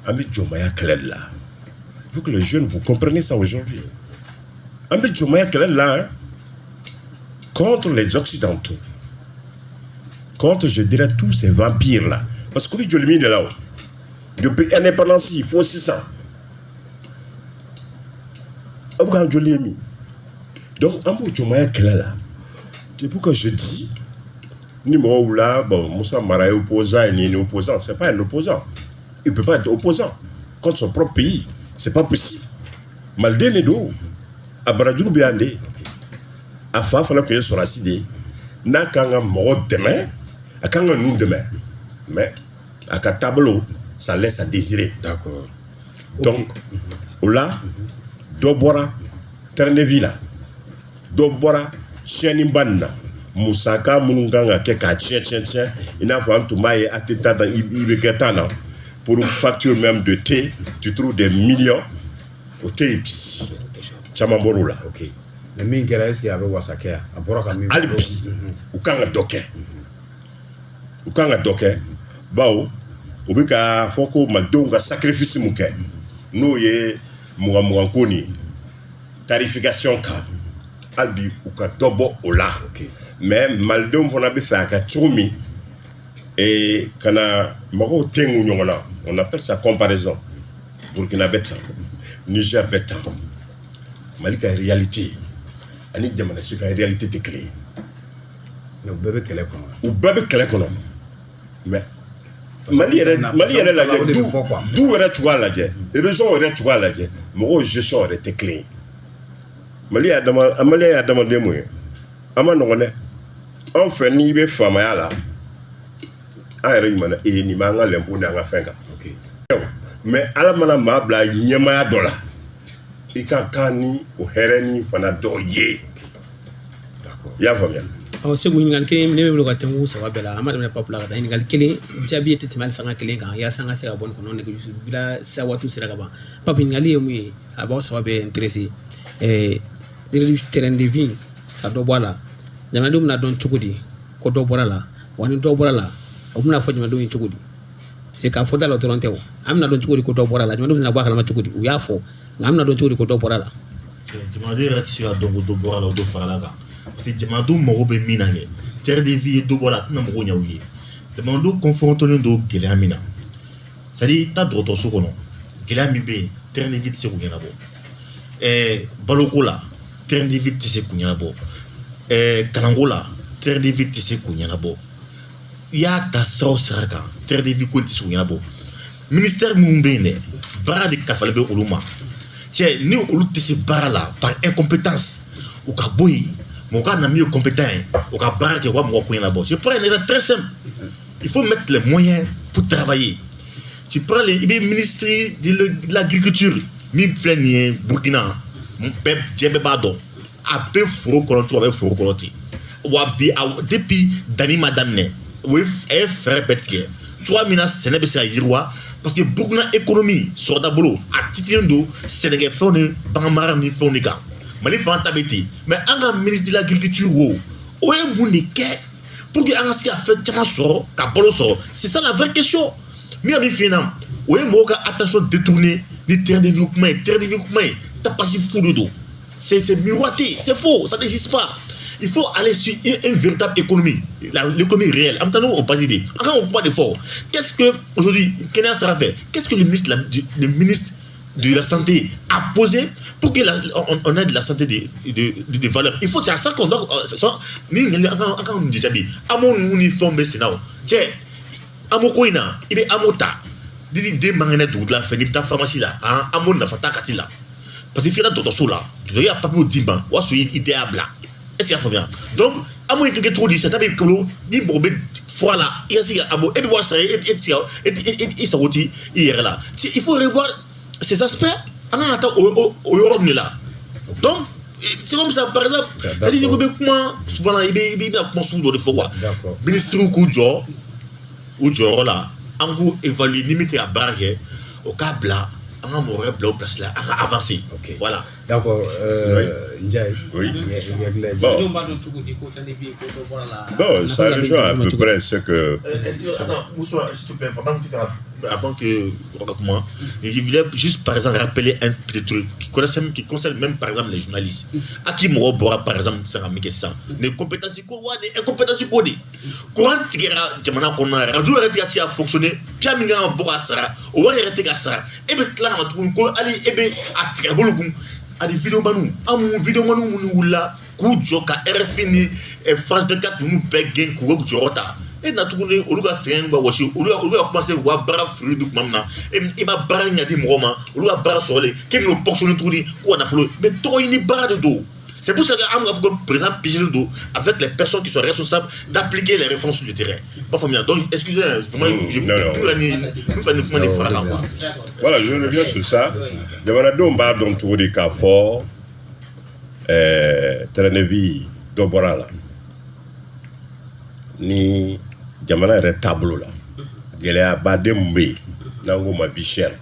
An bɛ jɔnmaya kɛlɛ de la. Il faut que les jeunes, vous compreniez ça aujourd'hui. An bɛ jɔnmaya kɛlɛ de la, hein, contre les occidentaux, contre, je dirais, tous ces vampires là, parce que bɛ joli min de la o, depuis indépendance il faut sisan, aw bɛ k'an joli ye min. Donc an b'o jɔnmaya kɛlɛ la. C'est pourquoi je dis ni mɔgɔw la, bon, Moussa Mara est opposant, et ni opposant, c'est pas un opposant, il peut pas être opposant contre son propre pays, c'est pas possible. Maliden de don, a barajuru bɛ yan de, a fa fana tun ye sɔrɔdasi de ye. N'a kan ka mɔgɔ dɛmɛ, a kan ka ninnu dɛmɛ, mais a ka taabolo, ça laisse à désirer. Donc o la, dɔ bɔra train de vie la, dɔ bɔra tiɲɛniba nin na, musaka minnu kan ka kɛ k'a tiɲɛ tiɲɛ tiɲɛ, i n'a fɔ an tun b'a ye ATT ta, i bɛ kɛ tan na, pour une facture même de thé, tu trouves des millions, o tɛ yen bi, caman bɔr'o la. Ok, mais min kɛra, est ce que a bɛ wasa kɛ yan? A bɔra ka min Hali bi, u kan ka dɔ kɛ, u kan ka dɔ kɛ, bawo u bɛ ka fɔ ko malidenw ka sacrifice mun kɛ, n'o ye mugan mugan ko nin ye, tarification kan, hali bi u ka dɔ bɔ o la. Mais malidenw fana bɛ fɛ a ka cogo min ka na mɔgɔw tengu ɲɔgɔn na, on appelle ça comparaison. Burkina bɛ tan, Niger bɛ tan, Mali ka réalité ani jamana si ka réalité tɛ kelen ye. Mais u bɛɛ bɛ kɛlɛ kɔnɔ. U bɛɛ bɛ kɛlɛ kɔnɔ, mais Mali yɛrɛ, Mali yɛrɛ lajɛ, du du yɛrɛ cogoya lajɛ, région yɛrɛ cogoya lajɛ, mɔgɔw gestion yɛrɛ tɛ kelen ye. Mali ye adama, Mali ye adamaden mun ye, an ma nɔgɔn dɛ. Anw fɛ, n'i bɛ faamaya la, an yɛrɛ ɲuman na ee nin b'an ka lɛnpo ni an ka fɛn kan, mais Ala mana maa bila ɲɛmaaya dɔ la, i ka kan ni o hɛrɛ ni fana dɔ ye, i y'a faamuya? Ɔ Segu, ɲininkali kelen ne bɛ bolo ka tɛnku saba bɛɛ la. An b'a daminɛ Pape la ka taa. Ɲininkali kelen, jaabi tɛ tɛmɛ hali sanga kelen kan, yaasa an ka se ka bɔ nin kɔnɔ, nɛgɛjuru bila sa waatiw sera ka ban. Pape, ɲininkali ye mun ye? A b'aw saba bɛɛ intéressé. Train de vie, ka dɔ bɔ a la, jamanadenw bɛna dɔn cogo di ko dɔ bɔra la? Wa ni dɔ bɔra la, o bɛna fɔ jamanadenw ye cogo di? C'est k'a fɔ da la dɔrɔn tɛ o. An bɛna dɔn cogo di ko dɔ bɔra la? Jamanadenw bɛna bɔ a kalama cogo di? U y'a fɔ, nka an bɛna dɔn cogo di ko dɔ bɔra la? Jamanaden yɛrɛ tɛ se ka dɔn ko dɔ bɔra la, o dɔ farala kan, parce que jamanadenw mago bɛ min na kɛ, Train de vie ye dɔ bɔ a la, a tɛna mɔgɔw ɲɛ u ye. Jamanadenw confronté don gɛlɛya min na, c'est à dire taa dɔgɔtɔrɔso kɔnɔ, gɛlɛya min bɛ yen, train de vie tɛ se k'o ɲɛnabɔ. Baloko la, train de vie tɛ se k'o ɲɛnabɔ. Kalanko la, train de vie tɛ se k'o ɲɛnabɔ. I y'a ta sira o sira kan, train de vie ko tɛ se k'o ɲɛnabɔ. Ministère minnu bɛ yen dɛ, baara de kafalen bɛ olu ma. Cɛ, ni olu tɛ se baara la par incompétence, u ka bɔ yen, mɔgɔ ka na min ye compétent ye, u ka baara kɛ, u ka mɔgɔ ko ɲɛnabɔ. Je prends un exemple très simple: il faut mettre les moyens pour travailler. Tu prends les, i bɛ ministre de l'agriculture min filɛ nin ye Burkina, bɛɛ, diɲɛ bɛɛ b'a dɔn, a bɛ foro kɔnɔ cogo, a bɛ foro kɔnɔ ten. Wa bi a, depuis danni ma daminɛ, o ye, a ye fɛɛrɛ bɛɛ tigɛ cogoya min na sɛnɛ bɛ se ka yiriwa, parce que Burkina économie sɔrɔda bolo a titilen don sɛnɛkɛfɛnw ni baganmara ni fɛnw de kan. Mali fana ta bɛ ten. Mais an ka ministre de l'agriculture, o ye mun de kɛ pour que an ka se ka fɛn caman sɔrɔ, ka balo sɔrɔ? C'est ça la vraie question. Min ka min f'i ɲɛna, o ye mɔgɔw ka attention détourner ni train de vie kuma ye. Train de vie kuma ye tapasi fu de don, c'est miroité, c'est faux, ça n'existe pas. Il faut aller sur une véritable économie, l'économie réelle. En même temps, on passe idée. Encore on parle de fort. Qu'est-ce que aujourd'hui kɛnɛya sira fɛ, qu'est-ce que le ministre de la santé a posé pour que on ait de la santé de valeur? Il faut, c'est à ça qu'on doit ni an ka nin jaabi. AMO ninnu ni fɛnw bɛ sen na. O cɛ, AMO ko in na, i bɛ AMO ta ni den man kɛnɛ dugutila fɛ, n'i bɛ taa pharmacie la, AMO nafa t'a kati la, parce que f'i ka dɔgɔtɔrɔso la, dɔgɔtɔrɔ y'a papier d'i ma, o y'a sɔrɔ i tɛ y'a bila. Est ce que i y'a faamuya? Donc AMO ye kɛ cogo di? Sata b'i bolo, ni mɔgɔ bɛ fura la, i ka se ka AMO, e bɛ wari sara, e tɛ se ka e sago ti i yɛrɛ la. Il faut revoir ces aspects. An kan ka taa o yɔrɔ ninnu de la. Donc c'est comme ça, par exemple, c'est à dire i bɛ kuma souvent, i bɛna kuma sugu dɔ de fɔ quoi. Ministres k'u jɔ u jɔyɔrɔ la, an k'u évaluer. Ni min tɛ ka baara kɛ, o k'a bila, an ka mɔgɔ wɛrɛ bila o place la, an ka avancer. Ok. Voilà. D'accord. Ndiaye. Oui. Bon. Bon, ça rejoint à peu près ce que. Attends, Moussa, s'il te plaît, avant que tu fasses, avant que comment, je voulais juste par exemple rappeler un petit truc qui concerne même par exemple les journalistes. À qui mɔgɔ bɔra par exemple sisan ka min kɛ sisan, ni compétence ko wa ni incompétence ko de, courant tigɛra jamana kɔnɔna la, radio yɛrɛ tɛ ka se ka fonctionner, piya min kan ka bɔ ka sara, o wari yɛrɛ tɛ ka sara. E bɛ tila ka na tuguni ko hali e bɛ a tigɛ bolo kun ani videomaniw, an mun videomaniw minnu wulila k'u jɔ ka RFI ni France 24 ninnu bɛɛ gɛn k'u ka jɔyɔrɔ ta, e na tuguni olu ka sɛgɛn ka wɔsi, olu ka commencer k'u ka baara fili di tuma min na, e ma baara ɲɛ di mɔgɔw ma, olu ka baara sɔrɔlen k'e bɛn'o ponctionner tuguni k'u ka nafolo. Mais tɔgɔ ɲini baara de don. C'est pour ça que an b'a fɔ ko président piégé don avec les personnes qui sont responsables d'appliquer les réformes sur le terrain. Pas faamuya. Donc excusez, vraiment, je non, non. ni n fɛ nin kuma nin fara kan quoi. Voilà, je reviens sur ça. Jamanadenw b'a dɔn cogo di k'a fɔ train de vie dɔ bɔra a la? Ni jamana yɛrɛ taabolo la, gɛlɛyabaden mun bɛ yen n'an k'o ma vie chère,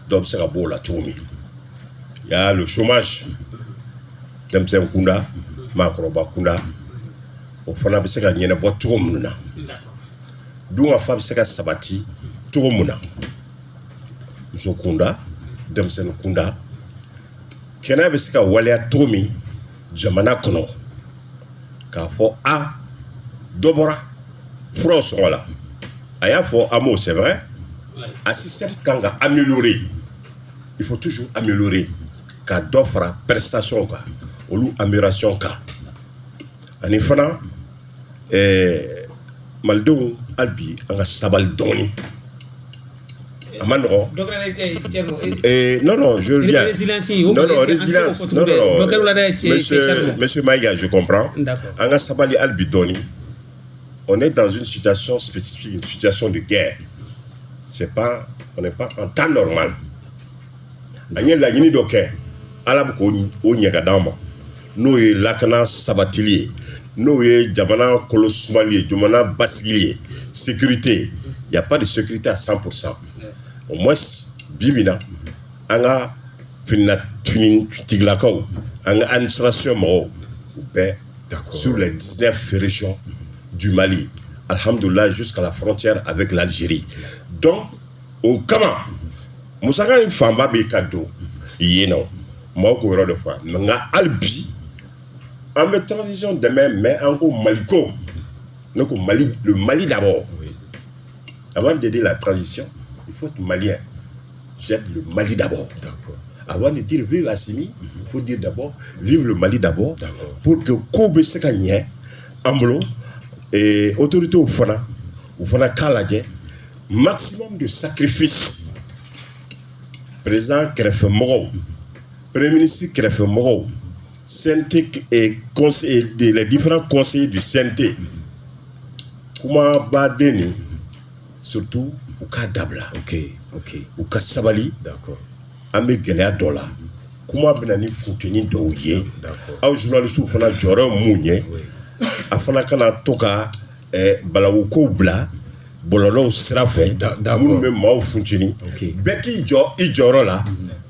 dɔ bɛ se ka bɔ o la cogo min? Y a le chômage, denmisɛn kunda, maakɔrɔba kunda, o fana bɛ se ka ɲɛnabɔ cogo minnu na, dunkafa bɛ se ka sabati cogo mun na, muso kunda, denmisɛnnin kunda, kɛnɛya bɛ se ka waleya cogo min jamana kɔnɔ, k'a fɔ a dɔ bɔra furaw sɔngɔ la. A y'a fɔ AMO, c'est vrai, a système kan ka améliorer. Il faut toujours améliorer, ka dɔ fara prestation kan, olu amélioration kan. Ani fana malidenw, hali bi an ka sabali dɔɔni, a ma nɔgɔn. Non, non, je viens. Résilience. Non, non, résilience. Non, non, non. Monsieur Maïga, je comprends. An ka sabali hali bi dɔɔni. On est dans une situation spécifique, une situation de guerre. C'est pas, on n'est pas en temps normal. An ye laɲini dɔ kɛ, Ala bɛ k'o o ɲɛ ka d'an ma, n'o ye lakana sabatili ye, n'o ye jamana kolo sumali ye, jamana basigili ye, sécurité. Il y a pas de sécurité à 100%. Au moins bi bi na, an ka finitigilakaw, an ka administration mɔgɔw, u bɛɛ sur les 19 régions du Mali, alhamdoulilah, jusqu'à la frontière avec l'Algérie. Donc o kama musaka in fanba bɛ ka don yen nɔ, maaw k'o yɔrɔ de fɔ. Nka hali bi an bɛ transition dɛmɛ, mais an ko Maliko Ne ko Mali, le Mali d'abord. Avant d'aider la transition, il faut être malien. J'aide le Mali d'abord. Avant de dire vive Assimi, il faut dire d'abord vive le Mali d'abord pour que ko bɛ se ka ɲɛ an bolo. Et autorités fana, u fana k'a lajɛ, maximum de sacrifice, président kɛrɛfɛmɔgɔw, premier ministre kɛrɛfɛmɔgɔw, CNT et conseil, les différents conseillers du CNT, kuma baden nin surtout, u k'a dabila. U ka sabali. An bɛ gɛlɛya dɔ la, kuma bɛ na ni funteni dɔw ye. Aw journalistes fana jɔyɔrɔ ye mun ye? A fana kana to ka balawu kow bila bɔlɔlɔw sira fɛ minnu bɛ maaw funteni. Bɛɛ k'i jɔ i jɔyɔrɔ la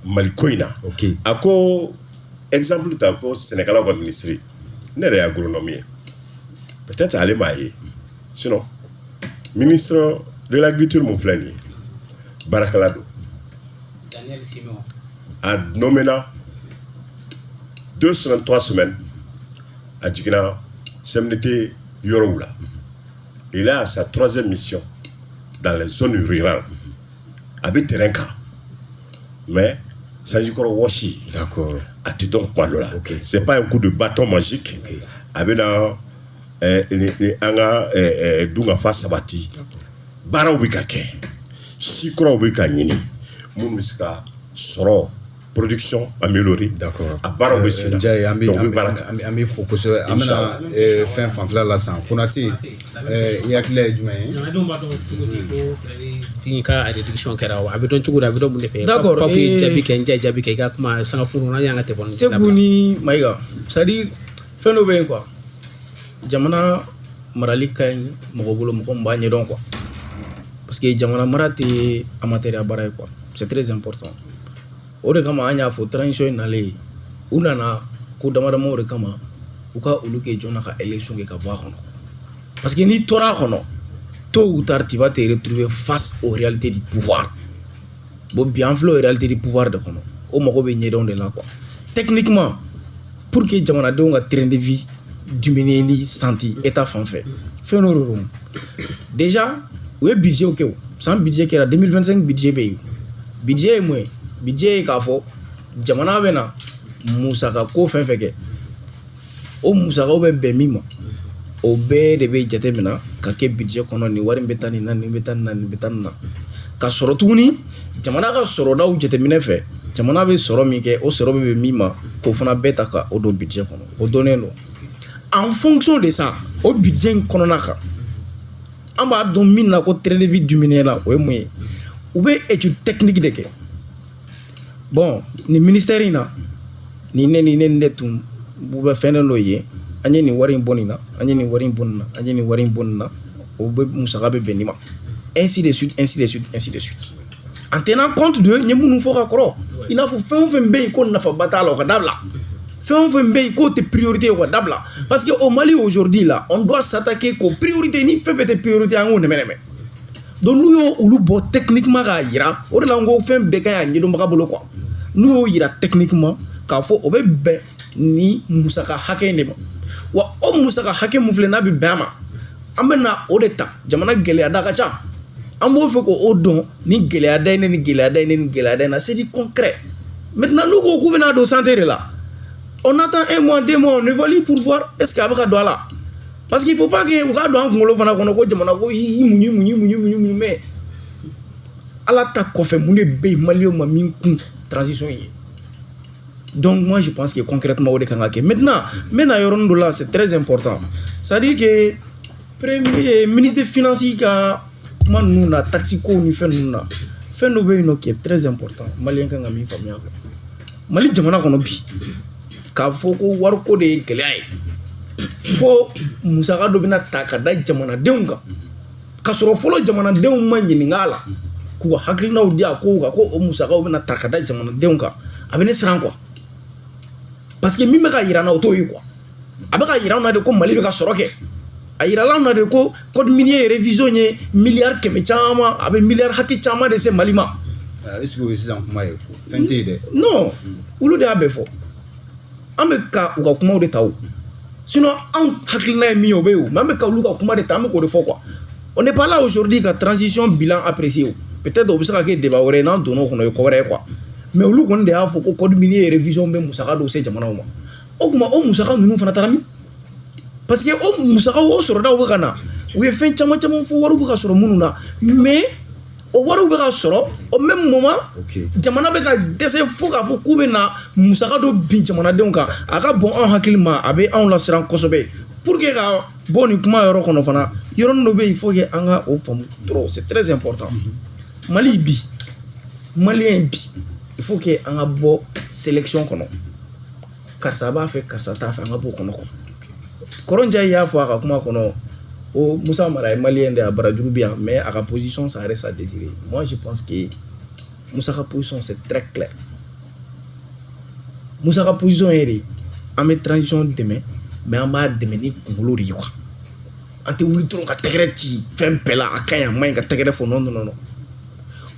Mali ko in na. A ko exemple ta ko sɛnɛkɛlaw ka ministre, ne yɛrɛ ye agronome ye, peut-être ale m'a ye. Sinon ministre de l'agriculture mun filɛ nin ye, baarakɛla don. Daniel Simon. A nommé 2 semaines, 3 semaines, a jiginna CMDT yɔrɔw la. Il est à sa troisième mission dans les zones rurales. A bɛ terrain kan, mais sanjikɔrɔ wɔsi a tɛ dɔn kuma dɔ la. C'est pas un coup de bâton magique. A bɛ na an ka dunkafa sabati, baaraw bɛ ka kɛ, si kuraw bɛ ka ɲini minnu bɛ se ka sɔrɔ, production améliorée. A baaraw bɛ sen na. Ndiaye, an bɛ Donc, u bɛ baara kɛ. an bɛ fo kosɛbɛ. An bɛna fɛn fanfɛla la sisan. Konate, i hakilila ye jumɛn ye? Jamanadenw b'a dɔn cogo di ko fini ka réduction kɛra wa? A bɛ dɔn cogo di? A bɛ dɔn mun de fɛ? Pape jaabi kɛ, Ndiaye jaabi kɛ, i ka kuma sanga kuru n'an y'an ka téléphone. Segu ni Mayiga, c'est à dire fɛn dɔ bɛ yen quoi, jamana marali ka ɲi mɔgɔ bolo, mɔgɔ min b'a ɲɛdɔn quoi, parce que jamana mara tɛ amateur baara ye quoi, c'est très important. O de kama an y'a fɔ, transition in nalen, u nana ko dama damaw de kama, u ka olu kɛ joona ka élection kɛ ka bɔ a kɔnɔ, parce que n'i tora a kɔnɔ, tôt ou tard tu vas te retrouver face aux réalités du pouvoir. Bon, bi an filɛ o réalité du pouvoir de kɔnɔ, o mago bɛ ɲɛdɔn de la quoi. Techniquement, pour que jamanadenw ka train de vie diminuer senti état fan fɛ, fɛn dɔ de don. Déjà u ye budget kɛ, o san budget kɛra, 2025 budget bɛ yen. Budget ye mun ye? Budget ye k'a fɔ jamana bɛ na musaka ko fɛn fɛn kɛ, o musakaw bɛ bɛn min ma, o bɛɛ de bɛ jate minɛ ka kɛ budget kɔnɔ. Nin wari in bɛ taa nin na, nin bɛ taa nin na, nin bɛ taa nin na. Ka sɔrɔ tuguni, jamana ka sɔrɔdaw jateminɛ fɛ, jamana bɛ sɔrɔ min kɛ, o sɔrɔ bɛ bɛn min ma, k'o fana bɛɛ ta ka o don budget kɔnɔ. O dɔnnen don. En fonction de ça, o budget in kɔnɔna kan, an b'a dɔn min na ko train de vie diminuer la, o ye mun ye? U bɛ étude technique de kɛ. Bon, nin ministère in na, nin ne ni ne ni ne tun bɛ fɛn dɔ ye, an ye nin wari in bɔ nin na, an ye nin wari in bɔ nin na, an ye nin wari in bɔ nin na, o bɛ musaka bɛ bɛn nin ma, ainsi de suite, ainsi de suite, ainsi de suite, en tenant compte de n ye minnu fɔ ka kɔrɔ, i n'a fɔ fɛn o fɛn bɛ yen ko nafaba t'a la, o ka dabila. Fɛn o fɛn bɛ yen k'o tɛ priorité ye, o ka dabila, parce que au Mali aujourd'hui là, on doit s'attaquer qu'aux priorités. Ni fɛn fɛn tɛ priorité, an k'o nɛmɛ nɛmɛ. Donc n'u y'o olu bɔ techniquement k'a yira, o de la n ko fɛn bɛɛ ka ɲi a ɲɛdɔnbaga bolo quoi. N'u y'o yira techniquement k'a fɔ o bɛ bɛn ni musaka hakɛ in de ma, wa o musaka hakɛ mun filɛ n'a bɛ bɛn a ma, an bɛ na o de ta. Jamana gɛlɛya da ka ca, an b'o fɛ k'o dɔn, ni gɛlɛya da ye ne, ni gɛlɛya da ye ne, ni gɛlɛya da in na, c'est du concret. Maintenant, n'u ko k'u bɛna don santé de la, on attend un mois, 2 mois, on évalue pour voir est ce que a bɛ ka don a la, parce qu'il faut pas que u k'a don an kunkolo fana kɔnɔ ko jamana ko i muɲu muɲu muɲu muɲu muɲu. Mais ala ta kɔfɛ, mun de bɛ yen maliyɛnw ma min kun transition ye? Donc moi je pense que concrètement, o de kan ka kɛ. Maintenant, n bɛ na yɔrɔnin dɔ la, c'est très important, c'est à dire que premier ministre des finances ka kuma ninnu na, taxe kow ni fɛn ninnu na, fɛn dɔ bɛ yen nɔ qui est très important, maliyɛn kan ka min faamuya. Mali jamana kɔnɔ bi, k'a fɔ ko wariko de ye gɛlɛya ye fo musaka dɔ bɛna ta ka da jamanadenw kan, ka sɔrɔ fɔlɔ jamanadenw ma ɲininka a la k'u ka hakilinaw di a kow kan, ko o musakaw bɛna ta ka da jamanadenw kan, a bɛ ne siran quoi, parce que min bɛ ka yira n na, o t'o ye quoi. A bɛ ka yira an na de ko Mali bɛ ka sɔrɔ kɛ. A yirala an na de ko code minier révision ye miliyari 100 caman, a bɛ miliyari hakɛ caman de se Mali ma. Est ce que o ye sisan kuma ye? Fɛn tɛ yen dɛ. Non, olu de y'a bɛɛ fɔ. An bɛ ka u ka kumaw de ta o. Sinon anw hakilina ye min ye, o bɛ yen o, mais an bɛ ka olu ka kuma de ta, an bɛ k'o de fɔ quoi. On n'est pas là aujourd'hui ka transition bilan apprécier o. Peut-être o bɛ se ka kɛ débat wɛrɛ ye, n'an donn'o kɔnɔ, o ye ko wɛrɛ ye quoi. Mais olu kɔni de y'a fɔ ko code minier révision bɛ musaka dɔw se jamanaw ma. O tuma, o musaka ninnu fana taara min? Parce que o musakaw, o sɔrɔdaw bɛ ka na, u ye fɛn caman caman fɔ, wariw bɛ ka sɔrɔ minnu na, mais o wariw bɛ ka sɔrɔ au même moment, jamana bɛ ka dɛsɛ fo k'a fɔ k'u bɛ na musaka dɔ bin jamanadenw kan. A ka bon anw hakili ma, a bɛ anw lasiran kosɛbɛ. Pour que ka bɔ nin kuma yɔrɔ kɔnɔ fana, yɔrɔnin dɔ bɛ yen, il faut que an ka o faamu trop, c'est très important. Mali bi, malien bi, il faut que an ka bɔ sélection kɔnɔ. Karisa b'a fɛ, karisa t'a fɛ, an ka bɔ o kɔnɔ quoi. Kɔrɔ Ndiaye y'a fɔ a ka kuma kɔnɔ o, Musa Mara ye malien de ye, a barajuru bɛ yan, mais a ka position, ça reste à désirer. Moi, je pense que Musa ka position, c'est très clair. Musa ka position ye de, an bɛ transition dɛmɛ, mais an b'a dɛmɛ ni kunkolo de ye quoi. An tɛ wuli dɔrɔn ka tɛgɛrɛ ci fɛn bɛɛ la, a ka ɲi, a man ɲi, ka tɛgɛrɛ fɔ. Non, non, non,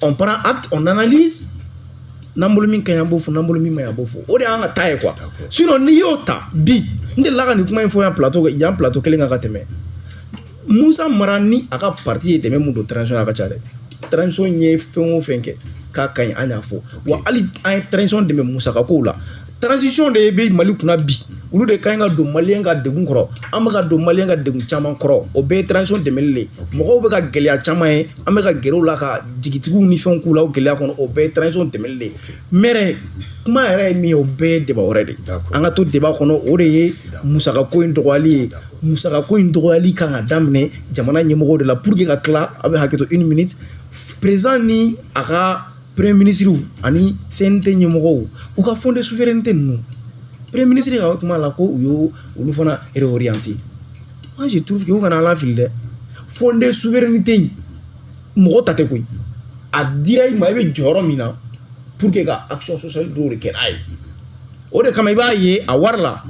on prend acte, on analyse. N'an bolo min ka ɲi, an b'o fɔ, n'an bolo min man ɲi, an b'o fɔ. O de y'an ka taa ye quoi. Sinon n'i y'o ta bi, n delila ka nin kuma in fɔ yan plateau, yan plateau kelen kan ka tɛmɛ. Musa Mara ni a ka parti ye dɛmɛ mun don transition, a ka ca dɛ. Transition ye fɛn o fɛn kɛ k'a ka ɲi, an y'a fɔ wa. Hali an ye transition dɛmɛ musaka kow la. Transition de bɛ Mali kunna bi, olu de ka ɲi ka don malien ka degun kɔrɔ. An bɛ ka don malien ka degun caman kɔrɔ, o bɛɛ ye transition dɛmɛli le. Mɔgɔw bɛ ka gɛlɛya caman ye, an bɛ ka gɛrɛ u la ka jigitigiw ni fɛnw k'u la o gɛlɛya kɔnɔ, o bɛɛ ye transition dɛmɛli le. Mais kuma yɛrɛ ye min ye, o bɛɛ ye débat wɛrɛ de ye. An ka to débat kɔnɔ, o de ye musaka ko in dɔgɔyali ye. Musaka ko in dɔgɔyali kan ka daminɛ jamana ɲɛmɔgɔw de la. Pour que ka tila, a bɛ hakɛ to, une minute. Président ni a ka premier ministre ani CNT ɲɛmɔgɔw, u ka fonds de souveraineté ninnu, premier ministre ka kuma la ko u y'o olu fana réorienté. Moi, je trouve que u kana ala fili dɛ. Fonds de souveraineté in, mɔgɔ ta tɛ koyi. A dira i ma, i bɛ jɔyɔrɔ min na pour que ka action sociale dɔw de kɛ n'a ye. O de kama i b'a ye a wari la,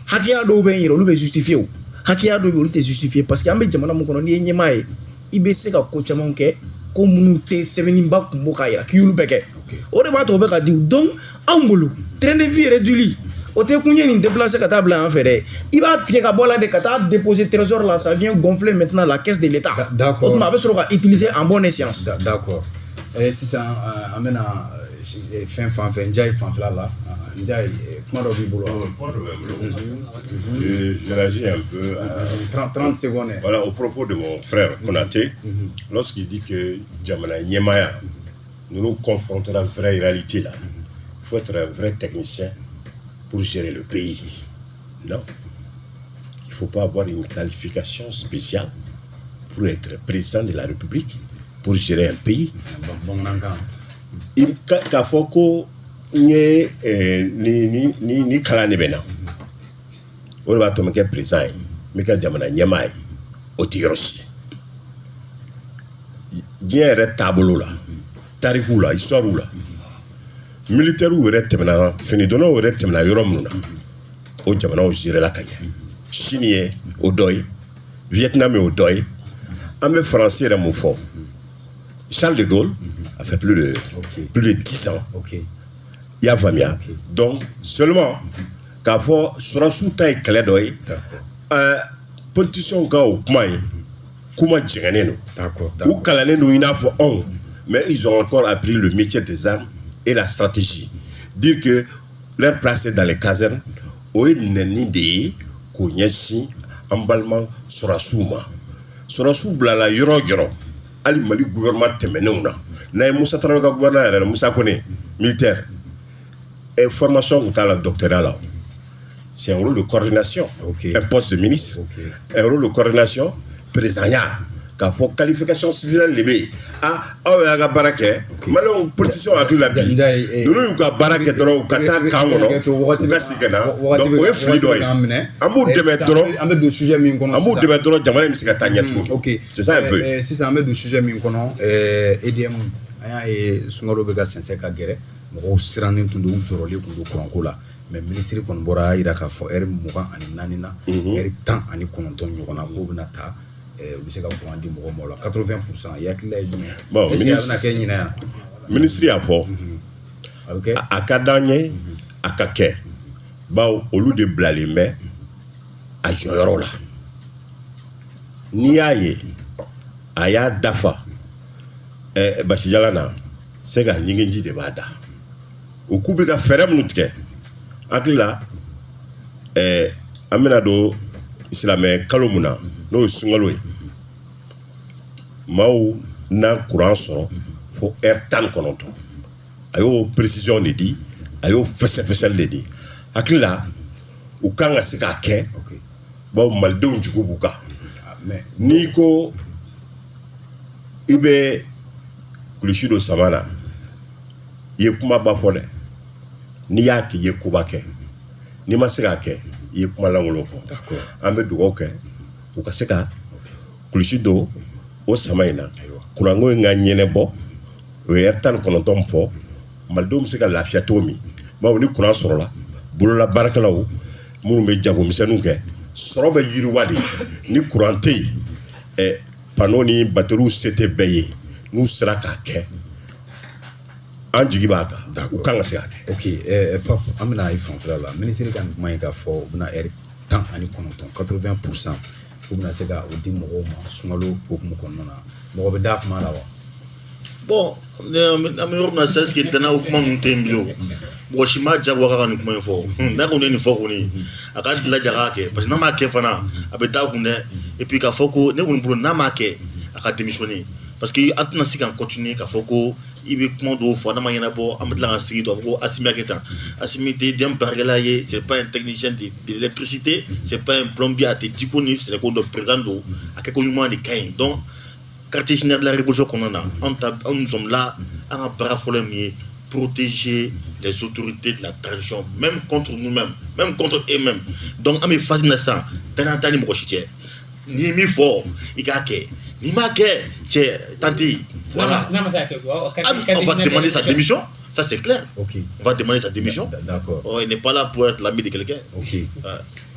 hakɛya dɔw bɛ yen yɛrɛ, olu bɛ justifier, o hakɛya dɔw bɛ yen, olu tɛ justifier, parce que an bɛ jamana min kɔnɔ, n'i ye ɲɛmaa ye, i bɛ se ka ko caman kɛ, ko minnu tɛ sɛbɛnniba kun bɔ k'a yira k'i y'olu bɛɛ kɛ. O de b'a to o bɛ ka di. Donc anw bolo, train de vie réduit, o tɛ kun ye nin déplacer ka taa bila an fɛ dɛ. I b'a tigɛ ka bɔ a la de ka taa déposer trésor la, ça vient gonfler maintenant la caisse de l'État. O tuma, a bɛ sɔrɔ ka utiliser en bon escient. D'accord. Sisan an bɛna fɛn fan fɛ, Njayi fanfɛla la. Njayi, kuma dɔ b'i bolo? Kuma dɔ bɛ n bolo. Je réagis un peu à, 30 secondes. Voilà, au propos de mon frère Konaté, lorsqu'il dit que jamana ɲɛmaaya, nous nous confrontons à la vraie réalité là. Il faut être un vrai technicien pour gérer le pays. Non. Il ne faut pas avoir une qualification spéciale pour être président de la République, pour gérer un pays. Bamanankan. K'a fɔ ko n ye ni kalan de bɛ na, o de b'a to n bɛ kɛ président ye, n bɛ kɛ jamana ɲɛmaa ye, o tɛ yɔrɔ si. Diɲɛ yɛrɛ taabolo la, tarikuw la, histoire la, militaires yɛrɛ tɛmɛna, finidonnaw yɛrɛ tɛmɛna yɔrɔ minnu na, o jamanaw géré ka ɲɛ. Chine ye o dɔ ye, Vietnam ye o dɔ ye. An bɛ Faransi yɛrɛ mun fɔ? Charles de Gaulle a fait plus de 10 ans. I y'a faamuya? Donc seulement k'a fɔ sɔrɔsiw ta ye kɛlɛ dɔ ye, politiciens ka o kuma ye kuma jɛngɛnnen don. U kalannen don i n'a fɔ anw, mais ils ont encore appris le métier des armes et la stratégie. Dire que leur place est dans les casernes, o ye nɛni de ye k'o ɲɛsin an balima sɔrɔsiw ma. Sɔrɔsiw bilala yɔrɔ o yɔrɔ, hali Mali gouvernement tɛmɛnenw na, n'a ye Musa Tarawele ka gouvernement yɛrɛ la, Musa Kone militaire et formation kun t'a la doctorat la. C'est un rôle de coordination, un poste de ministre, un rôle de coordination. Président ya k'a fɔ qualification civile de bɛ yen, ah, aw y'a ka baara kɛ. Maliyɛnw, politiciens hakili la bi, ninnu y'u ka baara kɛ dɔrɔn, u ka taa camp kɔnɔ, u ka segin ka na. Donc o ye fili dɔ ye. An b'u dɛmɛ dɔrɔn. An bɛ don sujet min kɔnɔ An b'u dɛmɛ dɔrɔn, jamana in bɛ se ka taa ɲɛ cogo min. C'est ça un peu. Sisan an bɛ don sujet min kɔnɔ, EDM, an y'a ye sunkalo bɛ ka sɛnsɛn ka gɛrɛ, mɔgɔw sirannen tun don, u jɔrɔlen tun don kuranko la. Mais minisiri kɔni bɔra, a y'a jira k'a fɔ ɛri 24 na, ɛri 19 ɲɔgɔn na, k'o bɛna ta, u bɛ se ka kuran di mɔgɔw ma o la 80%. I hakilila ye jumɛn ye? Bon, est ce que a bɛna kɛ ɲinɛ yan? Minisiri y'a fɔ. A bɛ kɛ. A ka d'an ye a ka kɛ, bawo olu de bilalen bɛ. a jɔyɔrɔ la. N'i y'a ye a y'a dafa basijala na, se ka ɲigiji de b'a da. U k'u bɛ ka fɛɛrɛ minnu tigɛ, hakili la an bɛna don silamɛ kalo mun na, n'o ye sunkalo ye, maaw na kuran sɔrɔ fo heure 19. A y'o précision de di, a y'o fɛsɛfɛsɛli de di. Hakili la u kan ka se k'a kɛ, bawo malidenw jugu b'u kan. N'i ko i bɛ kulusi don sama na, i ye kumaba fɔ dɛ. N'i y'a kɛ, i ye koba kɛ. N'i ma se k'a kɛ, i ye kuma lankolon fɔ. An bɛ dugawu kɛ u ka se ka kulusi don o sama in na, kuranko in ka ɲɛnɛbɔ. O ye heure 19 min fɔ, malidenw bɛ se ka lafiya cogo min, bawo ni kuran sɔrɔla, bolola baarakɛlaw minnu bɛ jagomisɛnninw kɛ, sɔrɔ bɛ yiriwa de. Ni kuran tɛ yen, panneau ni batteriw se tɛ bɛɛ ye. N'u sera k'a kɛ, an jigi b'a kan, u kan ka se k'a kɛ. Ok, Pape, an bɛna i fanfɛla la. Minisiri ka nin kuma in k'a fɔ u bɛna heure 19, 80%, u bɛna se ka o di mɔgɔw ma sunkalo hukumu kɔnɔna na, mɔgɔ bɛ da kuma la wa? Bon, an bɛ yɔrɔ min na sisan, est-ce que danaya kuma ninnu tɛ yen bilen? O mɔgɔ si ma jagoya ka nin kuma in fɔ. N'a kɔni ye nin fɔ kɔni, a ka jilaja k'a kɛ, parce que n'a m'a kɛ fana, a bɛ da kun dɛ. Et puis k'a fɔ ko ne kɔni bolo, n'a m'a kɛ, a ka démissionner, parce que an tɛna se ka continuer k'a fɔ ko i bɛ kuma dɔw fɔ, n'a ma ɲɛnabɔ, an bɛ tila ka sigi dɔ ko Asimi y'a kɛ tan. Asimi tɛ den baarakɛla ye, c'est pas un technicien de l'électricité, c'est pas un plombier. A tɛ jiko ni sɛnɛko dɔn. Président don, a kɛko ɲuman de ka ɲi. Donc quartier général de la révolution kɔnɔna na, anw ta, anw nous sommes là. An ka baara fɔlɔ ye min ye? Protéger les autorités de la transition, même contre nous-mêmes, même contre eux-mêmes. Donc an bɛ phase min na sisan, danaya t'a ni mɔgɔ si cɛ. N'i ye min fɔ, i k'a kɛ. N'i m'a kɛ, cɛ tan tɛ yen. Voilà, on va demander sa démission, ça c'est clair. On va demander sa démission. D'accord. Oh, il n'est pas là pour être l'ami de quelqu'un. Ok.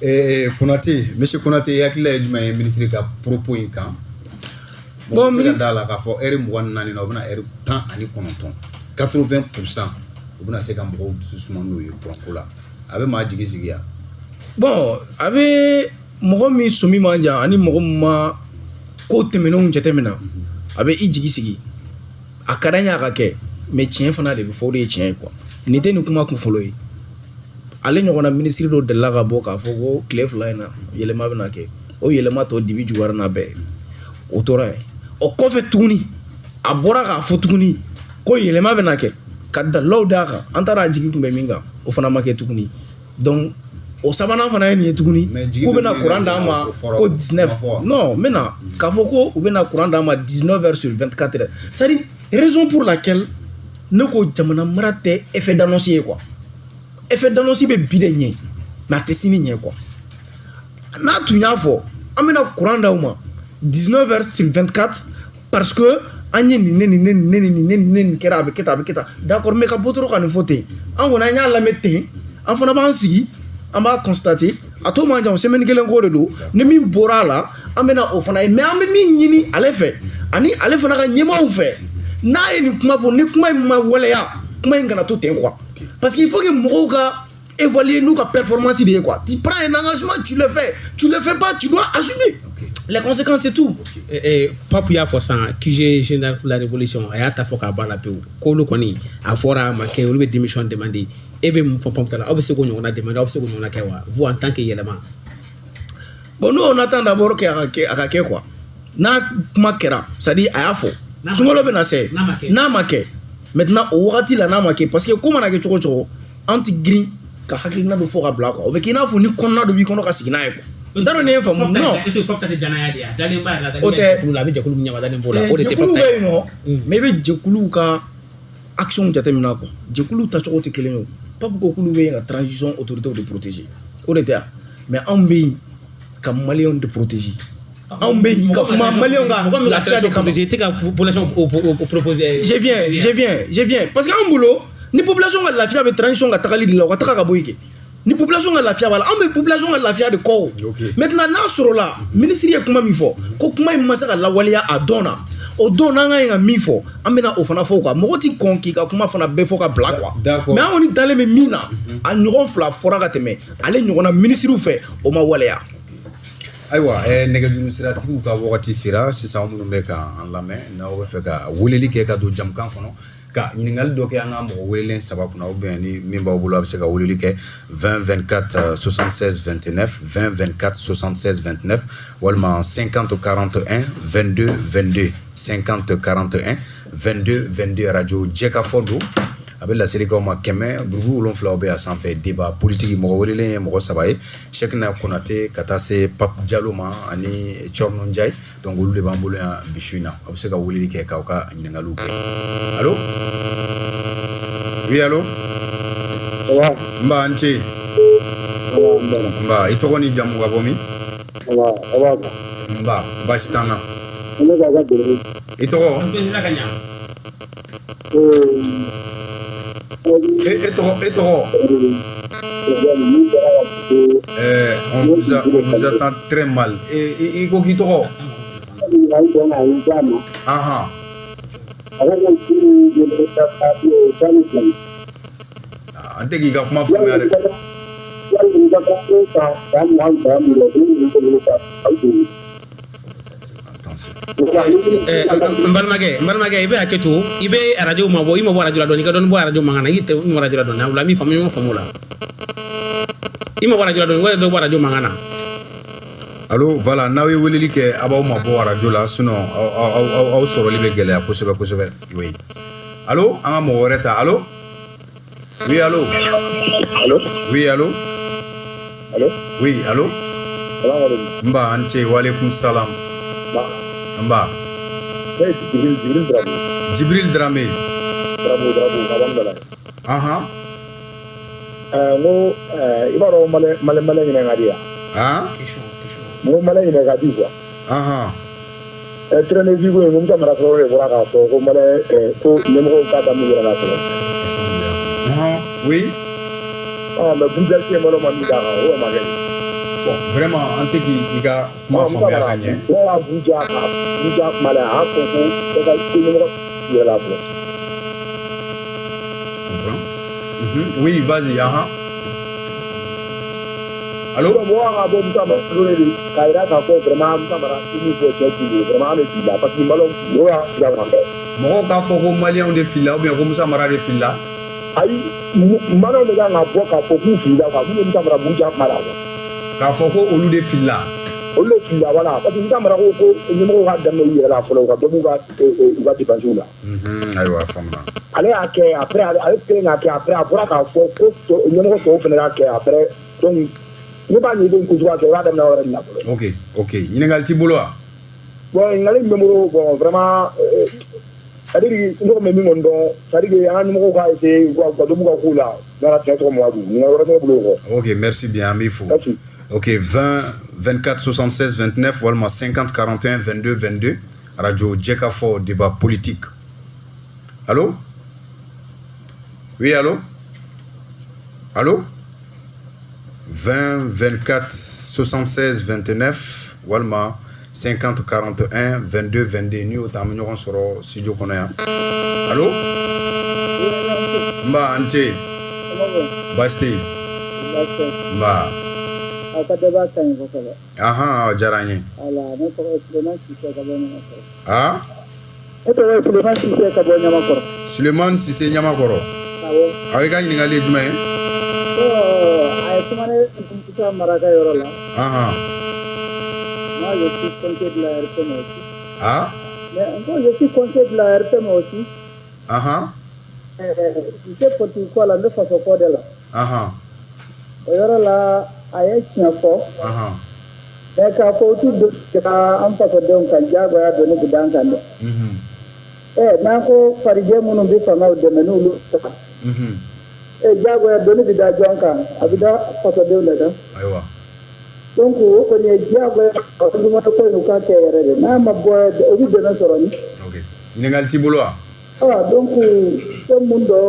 Ouais. Konate, monsieur Konate, hakilila ye jumɛn ye ministre ka propos in kan? Bon, se ka da la k'a fɔ heure 24 na, u bɛna heure 19, 80%, u bɛna se ka mɔgɔw dusu suma n'o ye kuranko la, a bɛ maa jigi sigi yan? Bon, a bɛ mɔgɔ min somi man jan ani mɔgɔ min ma ko tɛmɛnenw jateminɛ, a bɛ i jigi sigi. A ka d'an ye a ka kɛ, mais tiɲɛ fana de bɛ fɔ, o de ye tiɲɛ ye quoi. Nin tɛ nin kuma kun fɔlɔ ye. Ale ɲɔgɔnna minisiri dɔ delila ka bɔ k'a fɔ ko tile 2 in na, yɛlɛma bɛna kɛ. O yɛlɛma tɔ dibi juguyara n'a bɛɛ ye, o tora yen. O kɔfɛ tuguni, a bɔra k'a fɔ tuguni ko yɛlɛma bɛna kɛ, ka dalilaw d'a kan. An taara a jigi kun bɛ min kan, o fana ma kɛ tuguni. Donc o sabanan fana ye nin ye tuguni, k'u bɛna courant d'an ma ko 19. Non, n bɛna k'a fɔ ko u bɛna courant d'an ma 19 heures sur 24 heures. C'est à dire, raison pour laquelle ne ko jamana mara tɛ effet d'annonce ye quoi. Effet d'annonce bɛ bi de ɲɛ, mais a tɛ sini ɲɛ quoi. N'a tun y'a fɔ an bɛna courant d'aw ma 19 heures sur 24 parce que an ye nin ne nin ne nin ne nin ne nin ne nin kɛra, a bɛ kɛ tan, a bɛ kɛ tan, d'accord. Mais ka bɔ dɔrɔn ka nin fɔ ten, an kɔni an y'a lamɛn ten, an fana b'an sigi, an b'a constater. A to man jan, semaine kelen ko de don. Ni min bɔra a la, an bɛna o fana ye. Mais an bɛ min ɲini ale fɛ ani ale fana ka ɲɛmaaw fɛ, n'a ye nin kuma fɔ, ni kuma in ma waleya, kuma in kana to ten quoi. Parce que il faut que mɔgɔw ka évaluer n'u ka performance de ye quoi. Tu prends un engagement, tu le fais, tu le fais pas, tu dois assumer les conséquences, c'est tout. Pape y'a fɔ sisan, QG général pour la révolution, a y'a ta fɔ k'a ban la pewu k'olu kɔni a fɔra a ma kɛ, olu bɛ démission demander. E bɛ mun fɔ Pape la? Aw bɛ se k'o ɲɔgɔnna demander, aw bɛ se k'o ɲɔgɔnna kɛ wa, vous en tant que yɛlɛma? Bon, nous on attend d'abord que a ka kɛ, a ka kɛ quoi. N'a kuma kɛra, c'est à dire a y'a fɔ sunkalo bɛ na se, n'a ma kɛ maintenant, o wagati la n'a ma kɛ, parce que ko mana kɛ cogo o cogo, an ti girin ka hakilina dɔ fɔ ka bila quoi. O bɛ k'i n'a fɔ ni kɔnɔna dɔ b'i kɔnɔ ka sigi n'a ye quoi. N t'a dɔn ne ye faamu. Non, Pape ta tɛ danaya de ye, a dalen b'a yɛrɛ la. O tɛ. Jɛkulu la, a bɛ jɛkulu min ɲɛ, a dalen b'o la, o de tɛ. Jɛkulu Pape bɛ ta yen nɔ, mais i bɛ jɛkuluw ka action jateminɛ quoi. Jɛkuluw tacogo tɛ kelen ye. O Pape ko k'olu bɛ yen ka transition autorités de protéger, o de tɛ yan. Mais anw bɛ yen ka maliyɛnw de protéger, anw bɛ yen ka kuma maliyɛnw ka lafiya de kama. I tɛ ka population o proposer. Je viens, je viens, je viens. Parce que anw bolo, ni population ka lafiya bɛ transition ka tagali de la, u ka taga ka bɔ yen kɛ. Ni population ka lafiya b'a la, anw bɛ population ka lafiya de kɔ o. Maintenant, n'a sɔrɔla minisiri ye kuma min fɔ, ko kuma in ma se ka lawaleya a dɔn na, o don n'an ka ɲi ka min fɔ, an bɛna o fana fɔ quoi. Mɔgɔ ti kɔn k'i ka kuma fana bɛɛ fɔ ka bila quoi. Mais an kɔni dalen bɛ min na, a ɲɔgɔn fila fɔra ka tɛmɛ ale ɲɔgɔnna minisiriw fɛ, o ma waleya. Ayiwa, nɛgɛjuru siratigiw ka wagati sera sisan. Minnu bɛ ka an lamɛn, n'aw bɛ fɛ ka weleli kɛ ka don jamukan kɔnɔ, ka ɲininkali dɔ kɛ an ka mɔgɔ welelen saba kunna, ou bien ni min b'aw bolo, a bɛ se ka weleli kɛ 20 24 76 29, 20 24 76 29, walima 50 41 22 22, 50 41 22 22. Radio Jɛkafɔ don, a bɛ laseli k'aw ma 100.7 bɛ a sanfɛ. Débat politique, mɔgɔ welelen ye mɔgɔ saba ye: Cheickna Konate, ka taa se Pape Diallo ma, ani Thierno Ndiaye. Donc olu de b'an bolo yan bi su in na. A bɛ se ka weleli kɛ k'aw ka ɲininkaliw kɛ. Allo, oui, allo. Nba, an ce. Nba, i tɔgɔ ni jamu, ka bɔ min? Nba, baasi t'an na. I tɔgɔ? E tɔgɔ, e tɔgɔ? On vous entend très mal. E, i ko k'i tɔgɔ? Ahan. An tɛ k'i ka kuma faamuya dɛ. Attention. N balimakɛ, i bɛ hakɛ to, i bɛ arajo ma bɔ, i ma bɔ arajo la dɔɔni, i ka dɔɔni bɔ arajo mankan na. I tɛ i ma arajo la dɔɔni, o la n b'i faamu, ɲɔgɔn faamu o la. I ma bɔ arajo la dɔɔni, wala dɔ bɔ arajo mankan na. Allo, voilà, n'aw ye weleli kɛ, a b'aw ma bɔ arajo la, sinon aw sɔrɔli bɛ gɛlɛya kosɛbɛ kosɛbɛ. Oui. Allo, an ka mɔgɔ wɛrɛ ta. Allo. Oui, allo. Allo. Oui, allo. Allo. Oui, allo. Salam alaikum. Nba, an ce, waaleykum salam. Nba. Ne ye Jibril Drabo. Jibril Dramé. Drabo ka bɔ Ndala. Ahan. N ko i b'a dɔn malien ɲinɛ ka di yan. Han? N ko malien ɲinɛ ka di quoi. Ahan. Train de vie ko in, ko Musa Mara fɔlɔ de bɔra k'a fɔ ko malien ko ɲɛmɔgɔw k'a daminɛ u yɛrɛ la fɔlɔ. Ahan. Oui. Ɔ mais Burujali ye malo ma min d'a kan, o ma kɛ. Bon, vraiment, an tɛ k'i ka kuma faamuya ka ɲɛ. Ne y'a buruja ka buruja kuma la, a y'a fɔ ko bɛɛ ka ko ɲɛmɔgɔ yɛrɛ la fɔlɔ. Comprends? Oui, vas-y, ahan. Allo? Mɔgɔ ka bɔ Musa Mara de k'a jira k'a fɔ vraiment Musa Mara i min fɔ tiɲɛ t'u bolo, vraiment an bɛ bi la parce que malo mɔgɔw y'a fili a kan. Mɔgɔw k'a fɔ ko maliyɛnw de filila ou bien ko Musa Mara de filila? Ayi, maliyɛnw de kan ka bɔ k'a fɔ k'u filila quoi, minnu ye Musa Mara buruja kuma la quoi. K'a fɔ ko olu de filila. Olu de filila, voilà, parce que Musa Mara ko ko ɲɛmɔgɔw ka daminɛ u yɛrɛ la fɔlɔ, u ka dɔ b'u ka u ka dépenses la. Ayiwa, a faamuna. Ale y'a kɛ après, ale kelen k'a kɛ après, a bɔra k'a fɔ ko ɲɛmɔgɔ tɔw fana k'a kɛ après. Donc ne b'a ɲɛ kojugu kɛ, o y'a daminɛ yɔrɔ de la fɔlɔ. Ok, ɲininkali t'i bolo wa? Bon, ɲininkali min bɛ n bolo, bon, vraiment, c'est à dire ne kɔni bɛ min kɔni dɔn, c'est à dire que an ka ɲɛmɔgɔw k'a essayer u ka dɔ b'u ka kow la. N'Ala, tiɲɛ tɔgɔ Mamadu, ɲininkali wɛrɛ tɛ ne bolo o kɔ. Ok, merci bien, an b'i fo. Merci. Ok, 20 24 76 29 walima 50 41 22 22. Radio Jɛkafɔ, débat politique. Allo? Oui, allo? Allo? 20 24 76 29 walima 50 41 22 22. N'i y'o ta, an bɛ ɲɔgɔn sɔrɔ studio kɔnɔ yan. Allo? Nba, an ce. Baasi tɛ yen. Nba. Aw ka débat ka ɲi kosɛbɛ. Ahan, o diyara n ye. Wala, ne tɔgɔ ye Sulemani Sise ka bɔ Ɲamakɔrɔ. Ah? Ne tɔgɔ ye Sulemani Sise ka bɔ Ɲamakɔrɔ. Sulemani Sise, Ɲamakɔrɔ. Awɔ. Aw ka ɲininkali ye jumɛn ye? Bon, a ye kuma ne Musa Mara ka yɔrɔ la. Ahan. Moi, je suis conseiller de la RPM aussi. Ah? Mais moi, je suis conseiller de la RPM aussi. Ahan. Je sais politique ko la, n bɛ faso ko de la. Ahan. O yɔrɔ la, a ye tiɲɛ fɔ. Ahan. Mais k'a fɔ o ti don ka an fasodenw kan diyagoya doni bi d'an kan dɛ. N'an ko farijɛ minnu bɛ fangaw dɛmɛ n'olu ta. Diyagoya doni bi da jɔn kan? A bɛ da fasodenw de kan. Ayiwa. Donc o kɔni ye diyagoya dumuni ko in, u k'a kɛ yɛrɛ de, n'a ma bɔ o bɛ dɛmɛ sɔrɔ ni. Ok. Ɲininkali t'i bolo wa? Ah, donc fɛn mun dɔ,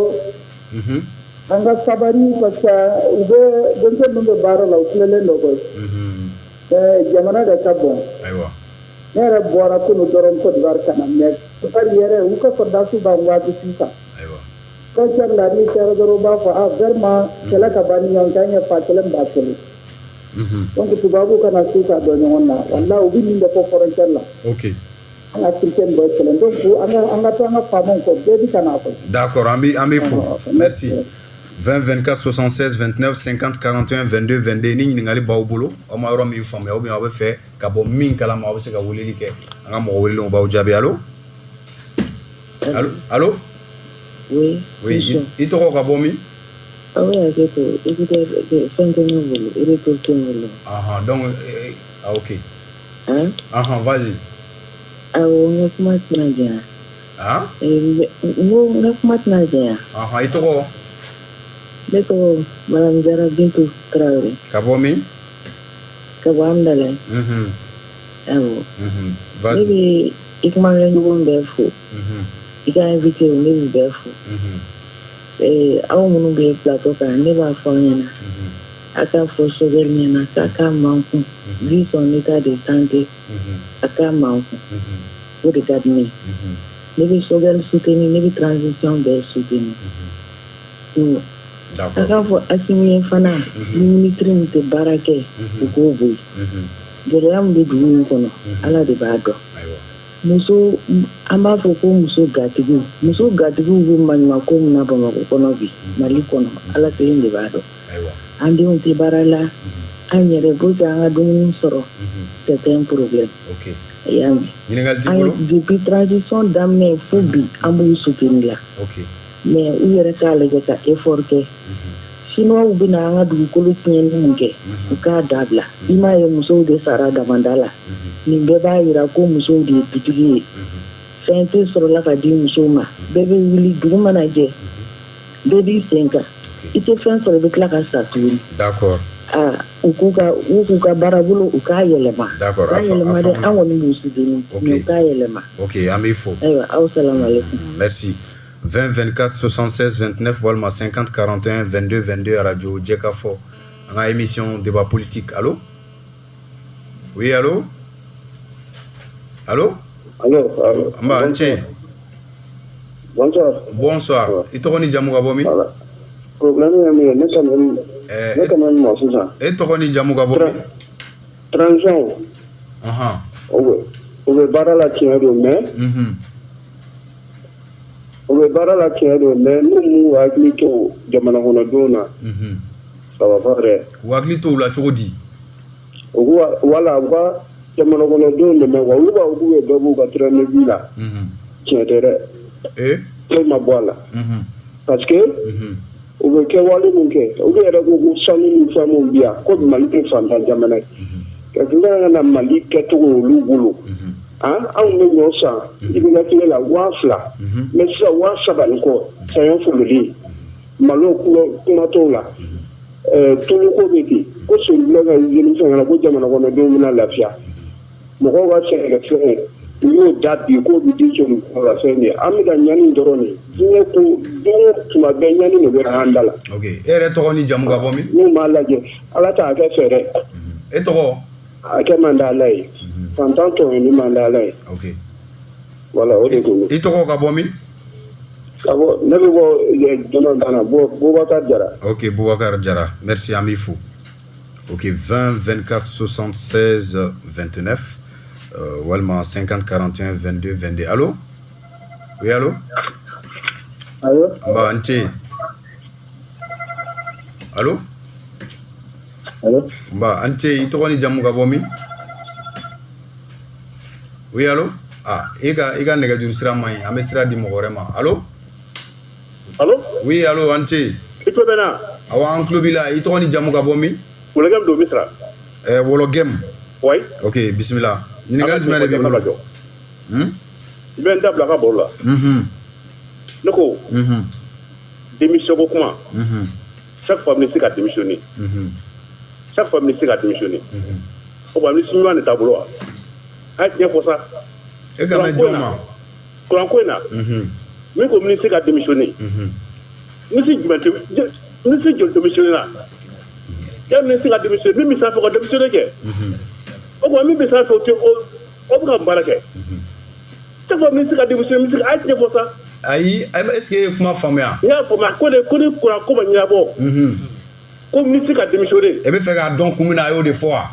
an ka sabari parce que u bɛ denmisɛn ninnu bɛ baara la, u tilelen dɔ koyi. Mais jamana de ka bon. Ayiwa. Ne yɛrɛ bɔra kunu dɔrɔn Côte d'Ivoire ka na, mais Côte d'Ivoire yɛrɛ, u ka sɔrɔdasiw b'an waati sisan. Ayiwa. Concert la, n'i sera dɔrɔn, u b'a fɔ ah vraiment, kɛlɛ ka ban ni ɲɔgɔn cɛ, an ye fa kelen ba kelen. Donc tubabu kana se ka don ɲɔgɔn na, walahi, u bɛ nin de fɔ frontière la. An ka système bɛɛ kelen, donc an ka to an ka faamaw kɔ, bɛɛ bi ka n'a fɔ. D'accord, an b'i fo. Merci. 20 24 76 29 50 41 22 22. Ni ɲininkali b'aw bolo, aw ma yɔrɔ min faamuya ou bien aw bɛ fɛ ka bɔ min kalama, aw bɛ se ka weleli kɛ, an ka mɔgɔ welelenw b'aw jaabi. Allo, allo, allo? Oui. Oui, i tɔgɔ, ka bɔ min? Aw bɛ hakɛ to, écouteur fɛn tɛ ne bolo, retour tɛ n bolo. Ahan, donc ah, ok. Hein? Ahan, vas-y. Awɔ, n ka kuma tɛna janya. Ah? N ko n ka kuma tɛna janya. Ahan, i tɔgɔ? Ne tɔgɔ Madame Jara Bintu Tarawele. Ka bɔ min? Ka bɔ Amudalayi. Awɔ. Ne Vas-y. bɛ i kumakɛɲɔgɔn bɛɛ fo. I ka invité, ne b'u bɛɛ fo. Aw minnu bɛ plateau kan, ne b'a fɔ aw ɲɛna. A k'a fɔ Choguel ɲɛna k'a k'a mankun. Vu son état de santé, a k'a mankun. O de ka di ne ye. Ne bɛ Choguel soutenir, ne bɛ transition bɛɛ soutenir. A k'a fɔ Assimi ye fana, ni ministre min tɛ baara kɛ, u k'o bɔ yen. Gɛlɛya min bɛ dugu in kɔnɔ, Ala de b'a dɔn. Muso, an b'a fɔ ko muso gatigiw, muso gatigiw bɛ maɲumanko min na Bamakɔ kɔnɔ bi, Mali kɔnɔ, Ala kelen de b'a dɔn. An denw tɛ baara la, an yɛrɛ pour que an ka dumuni sɔrɔ, c'est un problème. I y'a mɛn? Ɲininkali t'i An bolo? depuis transition daminɛ fo bi, an b'u soutenir la. Mais u yɛrɛ k'a lajɛ ka effort kɛ. Chinois bɛna an ka dugukolo tiɲɛni mun kɛ, u k'a dabila. I m'a ye, musow de sara damanda la. Nin bɛɛ b'a yira ko musow de ye dutigi ye. Fɛn tɛ sɔrɔla ka di musow ma. Bɛɛ bɛ wuli, dugu mana jɛ, bɛɛ b'i sen kan. I tɛ fɛn sɔrɔ, i bɛ tila ka sa tuguni. Aa, u k'u ka baarabolo, u k'a yɛlɛma. D'accord. U k'a yɛlɛma dɛ, an kɔni b'u soutenir, mais u k'a yɛlɛma. Ok, an b'i fo. Ayiwa, aw salamalekun. Merci. 20 24 76 29 walima 50 41 22 22, radio Jɛkafɔ, an ka émission débat politique. Allo, oui, allo, allo? Allo, allo. Nba, n ce. Bonsoir. Bonsoir. I tɔgɔ ni jamu, ka bɔ min? Voilà. Problème ye min ye, ne ka ma sisan. E tɔgɔ ni jamu, ka bɔ min? Transition. O bɛ baara la, tiɲɛ don, mais o bɛ baara la, tiɲɛ don, mais n'u m'u hakili to jamana kɔnɔdenw na, ça va pas dɛ. U hakili to u la cogo di? U k'u wala u ka jamana kɔnɔdenw dɛmɛ quoi. Olu b'a fɔ k'u bɛ dɔ b'u ka train de vie la. Tiɲɛ tɛ dɛ. Foyi ma bɔ a la. Parce que u bɛ kɛwale min kɛ, olu yɛrɛ ko ko sanu ni fɛn min bi yan, ko Mali tɛ fantan jamana ye. Ka tila ka na Mali kɛcogo olu bolo. An anw bɛ ɲɔ san i bɛ ka tile la 2000, mais sisan 3000 ni kɔ, saɲɔ fololen, malo kuma t'o la, tuluko bɛ ten, ko solibila ka usine fɛn na, ko jamana kɔnɔdenw bɛna lafiya. Mɔgɔw ka sɛnɛkɛfɛnw, u y'o da bi k'o bɛ di la fɛn de ye. An bɛ ka ɲani dɔrɔn de diɲɛ ko don, tuma bɛɛ ɲani de bɛ an da la. Ok, e yɛrɛ tɔgɔ ni jamu, ka bɔ min? N'u m'a lajɛ, Ala t'a kɛ fɛ dɛ. E tɔgɔ? A kɛ man di Ala ye, fantan tɔɲɔni man di Ala ye. Voilà, o de don. I tɔgɔ, ka bɔ min? Ka bɔ, ne bɛ bɔ dɔnɔ gana, Bubakar Jara. Ok, Boubacar Jara, merci, an b'i fo. Ok, 20 24 76 29 walima 50 41 22 22. Allo, oui, allo? Allo. Nba, n ce. Allo? Allo. Nba, an ce. I tɔgɔ ni jamu, ka bɔ min? Oui, allo? Ah, i ka nɛgɛjuru sira man ɲi, an bɛ sira di mɔgɔ wɛrɛ ma. Allo? Allo? Oui, allo, an ce. I tulo bɛ n na? Awɔ, an tulo b'i la. I tɔgɔ ni jamu, ka bɔ min? Wɔlɔgɛm don, Misira. Wɔlɔgɛm. Oui. Ok, bisimila. Ɲininkali jumɛn de b'i bolo? I bɛ n da bila a ka baro la. Ne ko démission ko kuma, chaque fois ministre ka démissionner, chaque fois ministre ka démissionner, o tuma ministre ɲuman de t'a bolo wa? A ye tiɲɛ fɔ sa. E ka mɛn jɔn ma? Kuran ko in na, min ko ministre ka démissionner, ministre jumɛn tɛ, ministre joli démissionner la? Ya ministre ka démissionner, min bɛ sanfɛ ka démissionner kɛ, o tuma min bɛ sanfɛ, o tɛ o bɛ ka baara kɛ. Chaque fois ministre ka démissionner, ministre, a ye tiɲɛ fɔ sa. Ayi, est ce que e ye kuma faamuya? N y'a faamuya ko de, ko ni kuran ko ma ɲɛnabɔ, Ko ministre ka démissionner. E bɛ fɛ k'a dɔn kun min na a y'o de fɔ wa?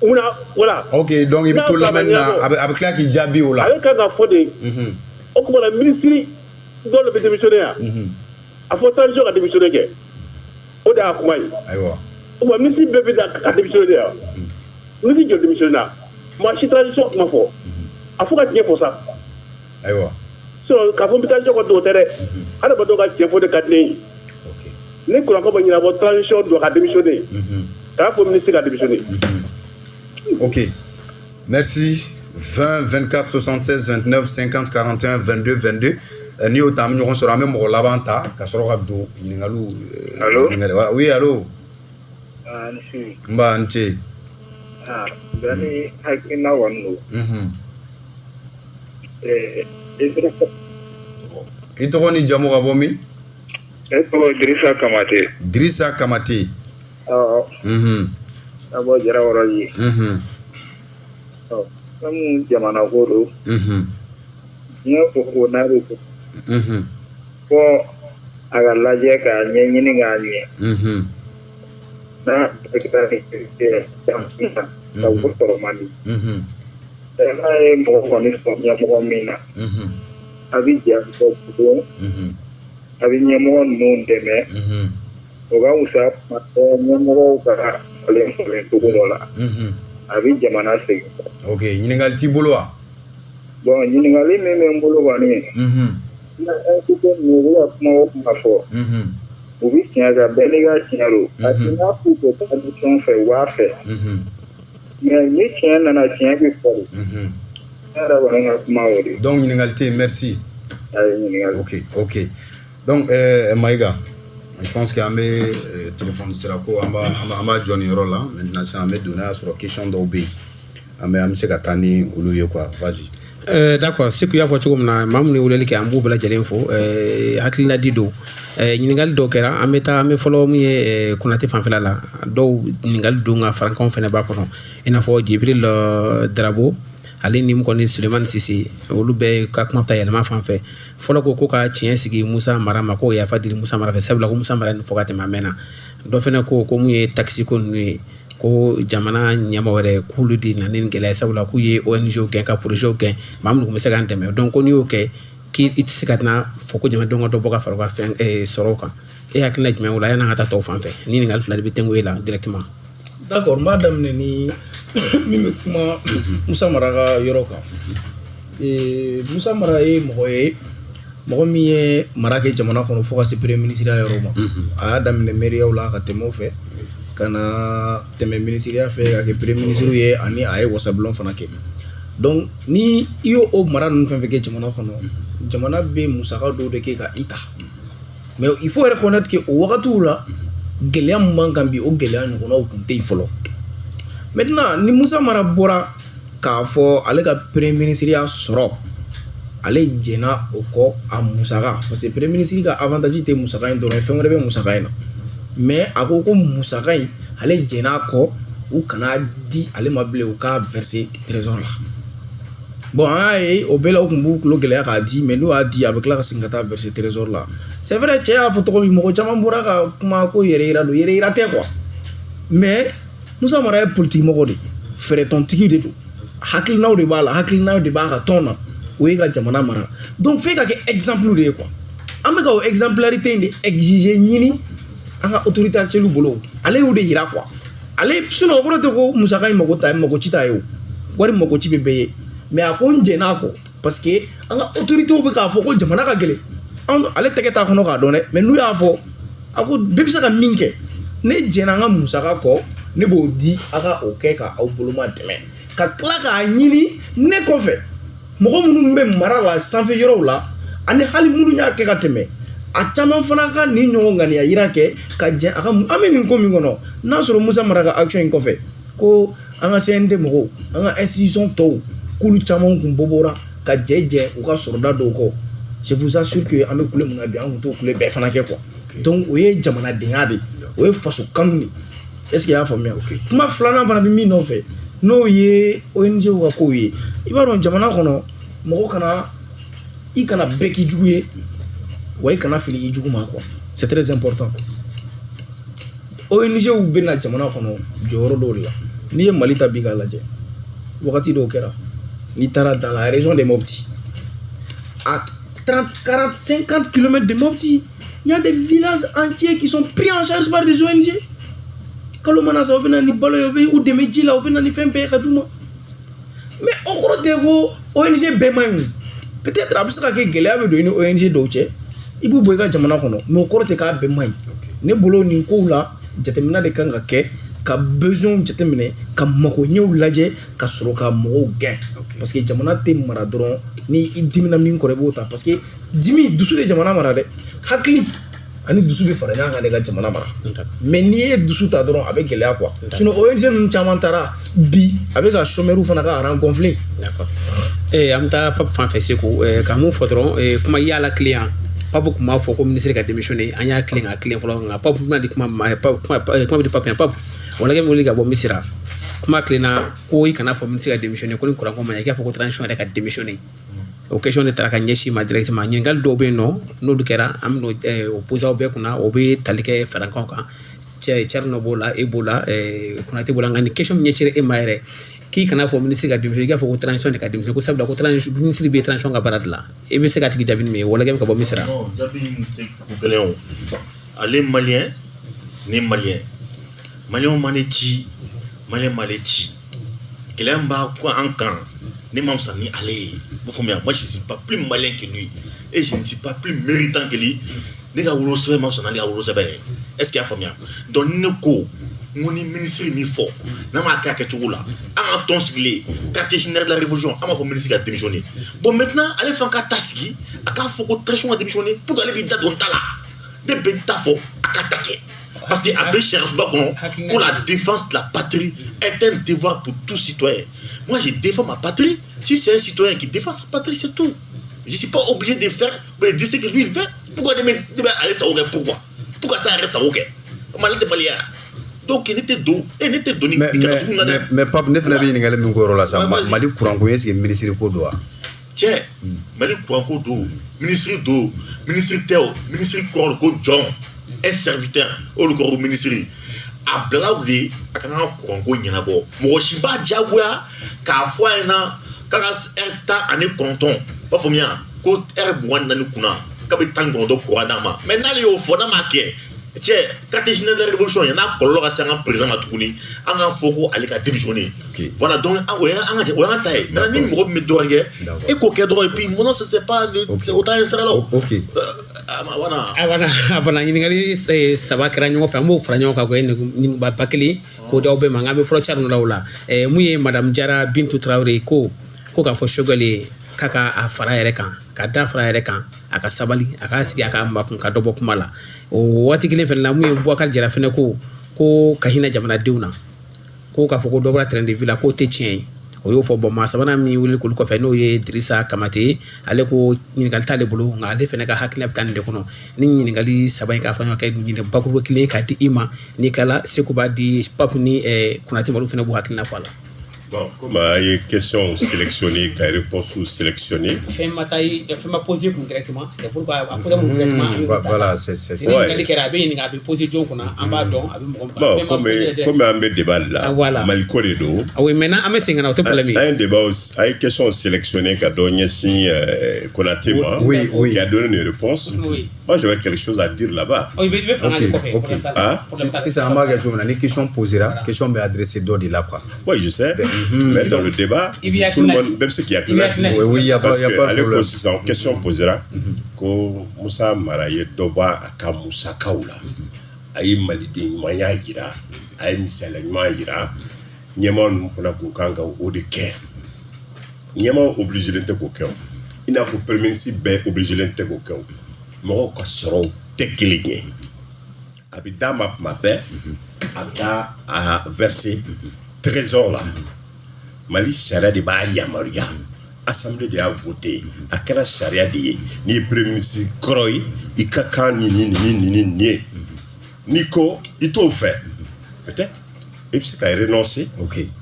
Munna, voilà. Ok, donc i bɛ to lamɛnni na, a bɛ tila k'i jaabi o la. Ale kan ka fɔ de. O tuma na ministre dɔw de bɛ démissionner yan. A fɔ transition ka démissionner kɛ. O de y'a kuma ye. Ayiwa. O tuma ministre bɛɛ bɛ ka démissionner yan. Ministre joli démissionner na? Maa si transition kuma fɔ. A fɔ ka tiɲɛ fɔ sa. Ayiwa. Sinon k'a fɔ n bɛ transition kɔ don o tɛ dɛ. Adamadenw ka tiɲɛ fɔ de ka di ne ye. Ni kuranko ma ɲɛnabɔ, transition don ka démissionner. K'a fɔ ministre ka démissionner. Ok. Merci. 20 24 76 29 50 41 22 22. N'i y'o ta, an bɛ ɲɔgɔn sɔrɔ, an bɛ mɔgɔ laban ta ka sɔrɔ ka don ɲininkaliw. Allo? Ɲininkali. Oui, allo. Ah, ni su. Nba, n ce. Ah, bɛɛ ni hakilina kɔni don. Idrissa. I tɔgɔ ni jamu, ka bɔ min? Ne tɔgɔ Dirisa Kamate. Dirisa Kamate. Awɔ. Ka bɔ Jarakɔrɔ. Ɔ, fɛn mun jamana ko don. N y'a fɔ ko n'a bɛ kɛ. Fɔ a ka lajɛ k'a ɲɛɲini k'a ɲɛ. N'a kɛra ni ka wo sɔrɔ man di. N'a ye mɔgɔ kɔni sɔrɔ ɲɛmɔgɔ min na. A bɛ jɛ bɔ don. A bɛ ɲɛmɔgɔ ninnu dɛmɛ. O ka wusa kuma bɛɛ ɲɛmɔgɔw ka falen falen cogo dɔ la. A bɛ jamana segin. Ok, ɲininkali t'i bolo wa? Bon, ɲininkali min bɛ n bolo kɔni. Na entité ninnu, u bɛ ka kuma o kuma fɔ. U bɛ tiɲɛ kan, bɛɛ n'i ka tiɲɛ don. Parce que n'a k'u tɛ transition fɛ, u b'a fɛ. Mais ni tiɲɛ nana, tiɲɛ bɛ fɔ de. Ne yɛrɛ kɔni ka kuma o de. Donc ɲininkali tɛ yen, merci. A ye ɲininkali. Ok. Donc Maïga, je pense qu'an bɛ téléphone sira ko an b'a jɔ nin yɔrɔ la maintenant. Sisan an bɛ don, n'a y'a sɔrɔ question dɔw bɛ yen, an bɛ se ka taa ni olu ye quoi, vas-y. D'accord, Seku y'a fɔ cogo min na, maa minnu ye weleli kɛ, an b'u bɛɛ lajɛlen fo. Hakilina di don. Ɲininkali dɔw kɛra, an bɛ taa, an bɛ fɔlɔ min ye Konate fanfɛla la, dɔw ɲininkali don ka farankanw fɛnɛ b'a kɔnɔ, i n'a fɔ Jibril Darabo, ale ni mun kɔni Sulemani Sise, olu bɛɛ ka kuma bɛ taa yɛlɛma fan fɛ. Fɔlɔ ko ka tiɲɛ sigi Musa Mara ma, k'o yafa deli Musa Mara fɛ, sabula ko Musa Mara nin fɔ ka tɛmɛ a mɛnna. Dɔ fɛnɛ ko mun ye taxe ko ninnu ye, ko jamana ɲɛmɔgɔ yɛrɛ k'olu de nana ni gɛlɛya ye, sabula k'u ye ONG gɛn, ka projet gɛn, maa minnu tun bɛ se k'an dɛmɛ. Donc ko n'i y'o kɛ, k'i tɛ se ka na fɔ ko jamanadenw ka dɔ bɔ ka fara u ka fɛn sɔrɔw kan. E hakilina jumɛn o la, yan'an ka taa tɔw fan fɛ? Ni ɲininkali fila de bɛ tɛnku e la directement. D'accord, n b'a daminɛ ni min bɛ kuma Musa Mara ka yɔrɔ kan. Musa Mara ye mɔgɔ ye, mɔgɔ min ye mara kɛ jamana kɔnɔ fo ka se premier ministre ya yɔrɔ ma. A y'a daminɛ mairie la ka tɛmɛ o fɛ ka na tɛmɛ ministre fɛ ka kɛ premier ministre ye, ani a ye wasabulon fana kɛ. Donc ni i y'o o mara ninnu fɛn fɛn kɛ jamana kɔnɔ, jamana bɛ musaka dɔw de kɛ ka i ta. Mais il faut reconnaître que o wagatiw la, gɛlɛya min b'an kan bi, o gɛlɛya ɲɔgɔnnaw tun tɛ yen fɔlɔ. Maintenant, ni Musa Mara bɔra k'a fɔ ale ka premier ministre ya sɔrɔ, ale jɛnna o kɔ a musaka, parce que premier ministre ka avantage tɛ musaka in dɔrɔn ye, fɛn wɛrɛ bɛ musaka in na. Mais a ko ko musaka in, ale jɛn'a kɔ, u kana di ale ma bilen, u k'a verser trésor la. Bon, an y'a ye o bɛɛ la, u tun b'u tulo gɛlɛya k'a di, mais n'u y'a di, a bɛ tila ka segin ka taa verser trésor la. C'est vrai, cɛ y'a fɔ cogo min, mɔgɔ caman bɔra ka kuma ko yɛrɛ yira don, yɛrɛ yira tɛ quoi. Mais Musa Mara ye politique mɔgɔ de ye, fɛɛrɛtɔntigi de don, hakilinaw de b'a la, hakilinaw de b'a ka tɔn na, o ye ka jamana mara. Donc f'e ka kɛ exemple de ye quoi. An bɛ ka o exemplarité in de exiger, ɲini an ka autorité actuelle bolo. Ale y'o de yira quoi. Ale sinon, o kɔrɔ tɛ ko musaka in mago ta mago ci t'a ye, o wari mago ci bɛ bɛɛ ye. Mais a ko n jɛn'a kɔ parce que an ka autorités bɛ k'a fɔ ko jamana ka gɛlɛn. Anw ale tɛgɛ t'a kɔnɔ k'a dɔn dɛ, mais n'u y'a fɔ, a ko bɛɛ bɛ se ka min kɛ, ne jɛnna an ka musaka kɔ, ne b'o di a ka o kɛ ka aw boloma dɛmɛ, ka tila k'a ɲini ne kɔfɛ mɔgɔ minnu bɛ mara la sanfɛ yɔrɔw la, ani hali minnu y'a kɛ ka tɛmɛ, a caman fana ka nin ɲɔgɔn ŋaniya yira kɛ ka jɛ a ka. An bɛ nin ko min kɔnɔ, n'a sɔrɔ Musa Mara ka action in kɔfɛ, ko an ka CNT mɔgɔw, an ka institution tɔw, k'olu caman kun bɔ bɔra ka jɛ jɛ u ka sɔrɔda dɔw kɔ, je vous assure que an bɛ kule mun na bi, an kun t'o kule bɛɛ fana kɛ quoi. Donc o ye jamanadenya de ye, o ye faso kanu de. Est ce que i y'a faamuya? Kuma filanan fana bɛ min nɔfɛ, n'o ye ONG ka kow ye. I b'a dɔn, jamana kɔnɔ, mɔgɔ kana i kana bɛɛ k'i jugu ye, wa i kana fili i jugu ma quoi. C'est très important. ONG bɛ na jamana kɔnɔ jɔyɔrɔ dɔw de la. N'i ye Mali ta bi k'a lajɛ, wagati dɔw kɛra, n'i taara dans la région de Mopti, à 30, 40, 50 km de Mopti, il y a des villages entiers qui sont pris en charge par des ONG. Kalo mana sa, u bɛ na ni balo ye, u bɛ u dɛmɛ ji la, u bɛ na ni fɛn bɛɛ ye ka d'u ma. Mais o kɔrɔ tɛ ko ONG bɛɛ man ɲi o. Peut-être a bɛ se ka kɛ gɛlɛya bɛ don i ni ONG dɔw cɛ, i b'u bɔ i ka jamana kɔnɔ, mais o kɔrɔ tɛ k'a bɛɛ man ɲi. Ne bolo, nin kow la, jateminɛ de kan ka kɛ, ka besoin jateminɛ, ka makoɲɛw lajɛ, ka sɔrɔ ka mɔgɔw gɛn. Parce que jamana tɛ mara dɔrɔn ni i dimina min kɔrɔ, i b'o ta. Parce que dimi, dusu tɛ jamana mara dɛ. Hakili ani dusu bɛ fara ɲɔgɔn kan de ka jamana mara. Mais n'i ye dusu ta dɔrɔn, a bɛ gɛlɛya quoi. Sinon ONG ninnu caman taara bi, a bɛ ka chômeurs fana ka rang gonfler. D'accord. An bɛ taa Pape fan fɛ Segu. Ka mun fɔ dɔrɔn, kuma yala client Pape tun b'a fɔ ko ministre ka démissionner, an y'a tilen ka tilen fɔlɔ. Nka Pape bɛna di kuma ma, kuma bɛ di Pape ma. Pape wala min wuli ka bɔ Misira, kuma tilenna ko i kana fɔ ministre ka démissionner, ko ni kuran ko ma ɲɛ, i k'a fɔ ko transition yɛrɛ ka démissionner. O question de taara ka ɲɛsin ma directement. Ɲininkali dɔw bɛ yen nɔ, n'olu kɛra, an bɛ o poser aw bɛɛ kunna, o bɛ tali kɛ farankanw kan. Cɛ Thierno b'o la, e b'o la, Konate b'o la. Nka nin question min ɲɛsinra e ma yɛrɛ, k'i kana fɔ ministre ka démissionner, i k'a fɔ ko transition de ka démissionner, ko sabula ko transition ministre bɛ transition ka baara de la. E bɛ se k'a tigi jaabi ni min ye, wala bɛ ka bɔ Misira. Non, jaabi in tɛ ko gɛlɛn o. Ale malien, ne malien, maliyɛnw ma ne ci, malien m'ale ci. Gɛlɛya min b'a ko an kan, ne ma fisa ni ale ye. I b'a faamuya, moi je suis pas plus malien que lui et je ne suis pas plus méritant que lui. Ne ka wolosɛbɛn ma fisa n'ale ka wolosɛbɛn ye. Est ce que i y'a faamuya? Donc ni ne ko n ko ni ministre min fɔ n'a m'a kɛ a kɛcogo la, an ka tɔn sigilen quartier général de la révolution, an b'a fɔ ministre ka démissionner. Bon, maintenant ale fana ka ta sigi, a k'a fɔ ko transition ka démissionner pour que ale b'i da don n ta la. Ne bɛ n ta fɔ, a ka ta kɛ. Parce que a bɛ sariya kɔnɔ ko la défense de la patrie est un devoir pour tout citoyen. Moi, je défends ma patrie. Si c'est un citoyen qui défend sa patrie, c'est tout. Je suis pas obligé de faire, mais de ce que lui il fait. Pourquoi ne bɛ ale sago kɛ? Pourquoi? Pourquoi t'a yɛrɛ sago kɛ? Mali tɛ malien. Donc ne tɛ don, e ne tɛ don ni mais mais mais Pape, ne fana bɛ ɲininkali min k'o yɔrɔ la sa, Mali courant ko, est ce que ministre ko don wa? Cɛ, Mali courant ko don, ministre don, ministre tɛ o, ministre kɔrɔ ko jɔn, un serviteur, olu kɔrɔ ko ministre. A bilala de a ka kan ka courant ko ɲɛnabɔ. Mɔgɔ si b'a diyagoya k'a fɔ a ɲɛna k'a ka heure 19, b'a faamuya, ko heure 24 kunna k'a bɛ 19 courant d'a ma. Mais n'ale y'o fɔ, n'a m'a kɛ, cɛ, quartier général de la révolution, yan'a kɔlɔlɔ ka se an ka président ma tuguni, an k'a fɔ ko ale ka démissionner. Voilà, donc o y'an ka, o y'an ta ye. Maintenant ni mɔgɔ min bɛ dɔ wɛrɛ kɛ, e k'o kɛ dɔrɔn. Et puis mon nom, c'est pas, c'est autant ye sira la o. Voilà. A bana, a bana. Ɲininkali saba kɛra ɲɔgɔn fɛ, an b'o fara ɲɔgɔn kan k'o kɛ ɲininkali ba kelen k'o di aw bɛɛ ma. Nka an bɛ fɔlɔ Thierno la o la. Mun ye madame Jara Bintu Tarawele ko k'a fɔ Choguel ye k'a ka a fara yɛrɛ kan, ka da fara yɛrɛ kan, a ka sabali, a k'a sigi, a ka makun, ka dɔ bɔ kuma la. O waati kelen fɛnɛ la, mun ye Boubacar Jara fɛnɛ ko ka hinɛ jamanadenw na, ko k'a fɔ ko dɔ bɔra train de vie la, k'o tɛ tiɲɛ ye. O y'o fɔ. Bɔn, maa sabanan min wele k'olu kɔfɛ, n'o ye Dirisa Kamate, ale ko ɲininkali t'ale bolo, nka ale fɛnɛ ka hakilina bɛ taa nin de kɔnɔ. Ni ɲininkali saba in k'a fɔ ɲɔgɔn kɛ ɲininkali bakuru kelen k'a di i ma, n'i tilala, Segu b'a di Pape ni Konate ma, olu fɛnɛ b'u hakilina fɔ a la. Bon, comme a ye question sélectionnée, ka réponse sélectionnée. Fɛn ma taa, fɛn ma posé kun directement, c'est pourquoi a posé mun directement. Voilà, c'est ça. Ni ɲininkali kɛra, a bɛ ɲininka, a bɛ posé jɔn kunna, an b'a dɔn a bɛ mɔgɔ min. Bon, comme an bɛ débat la, voilà. Mali ko de don. Ah oui, maintenant an bɛ segin ka na, o tɛ problème ye. An ye débat, a ye question sélectionnée ka dɔ ɲɛsin Konaté ma. Oui. Qui a donné une réponse. Oui. Moi, j'avais quelque chose à dire là-bas. Oh, i bɛ fara kɔfɛ. Ok. Ah? Sisan an b'a kɛ cogo min na, ni question posera, question bɛ adressé dɔ de la quoi. Oui, je sais. Mais dans le débat, tout le monde, même ceux qui a Oui, il y a pas, parce y a que pas de ale ko problème. Sisan question posera ko Musa Mara ye dɔ bɔ a ka musakaw la, a ye maliden ɲumanya yira, a ye misaliya ɲuman yira. Ɲɛmaa ninnu fana kun kan ka o de kɛ. Ɲɛmaa obligé tɛ k'o kɛ o, i n'a fɔ premier ministre bɛɛ obligé tɛ k'o kɛ o. Mɔgɔw ka sɔrɔw tɛ kelen ye. A bɛ d'a ma tuma bɛɛ, a bɛ taa a verser trésor la. Mali sariya de b'a yamaruya, assemblée de y'a voté, a kɛra sariya de ye. N'i ye premier ministre kɔrɔ ye, i ka kan ni nin nin nin nin ye. N'i ko i t'o fɛ, peut-être i bɛ se ka renoncer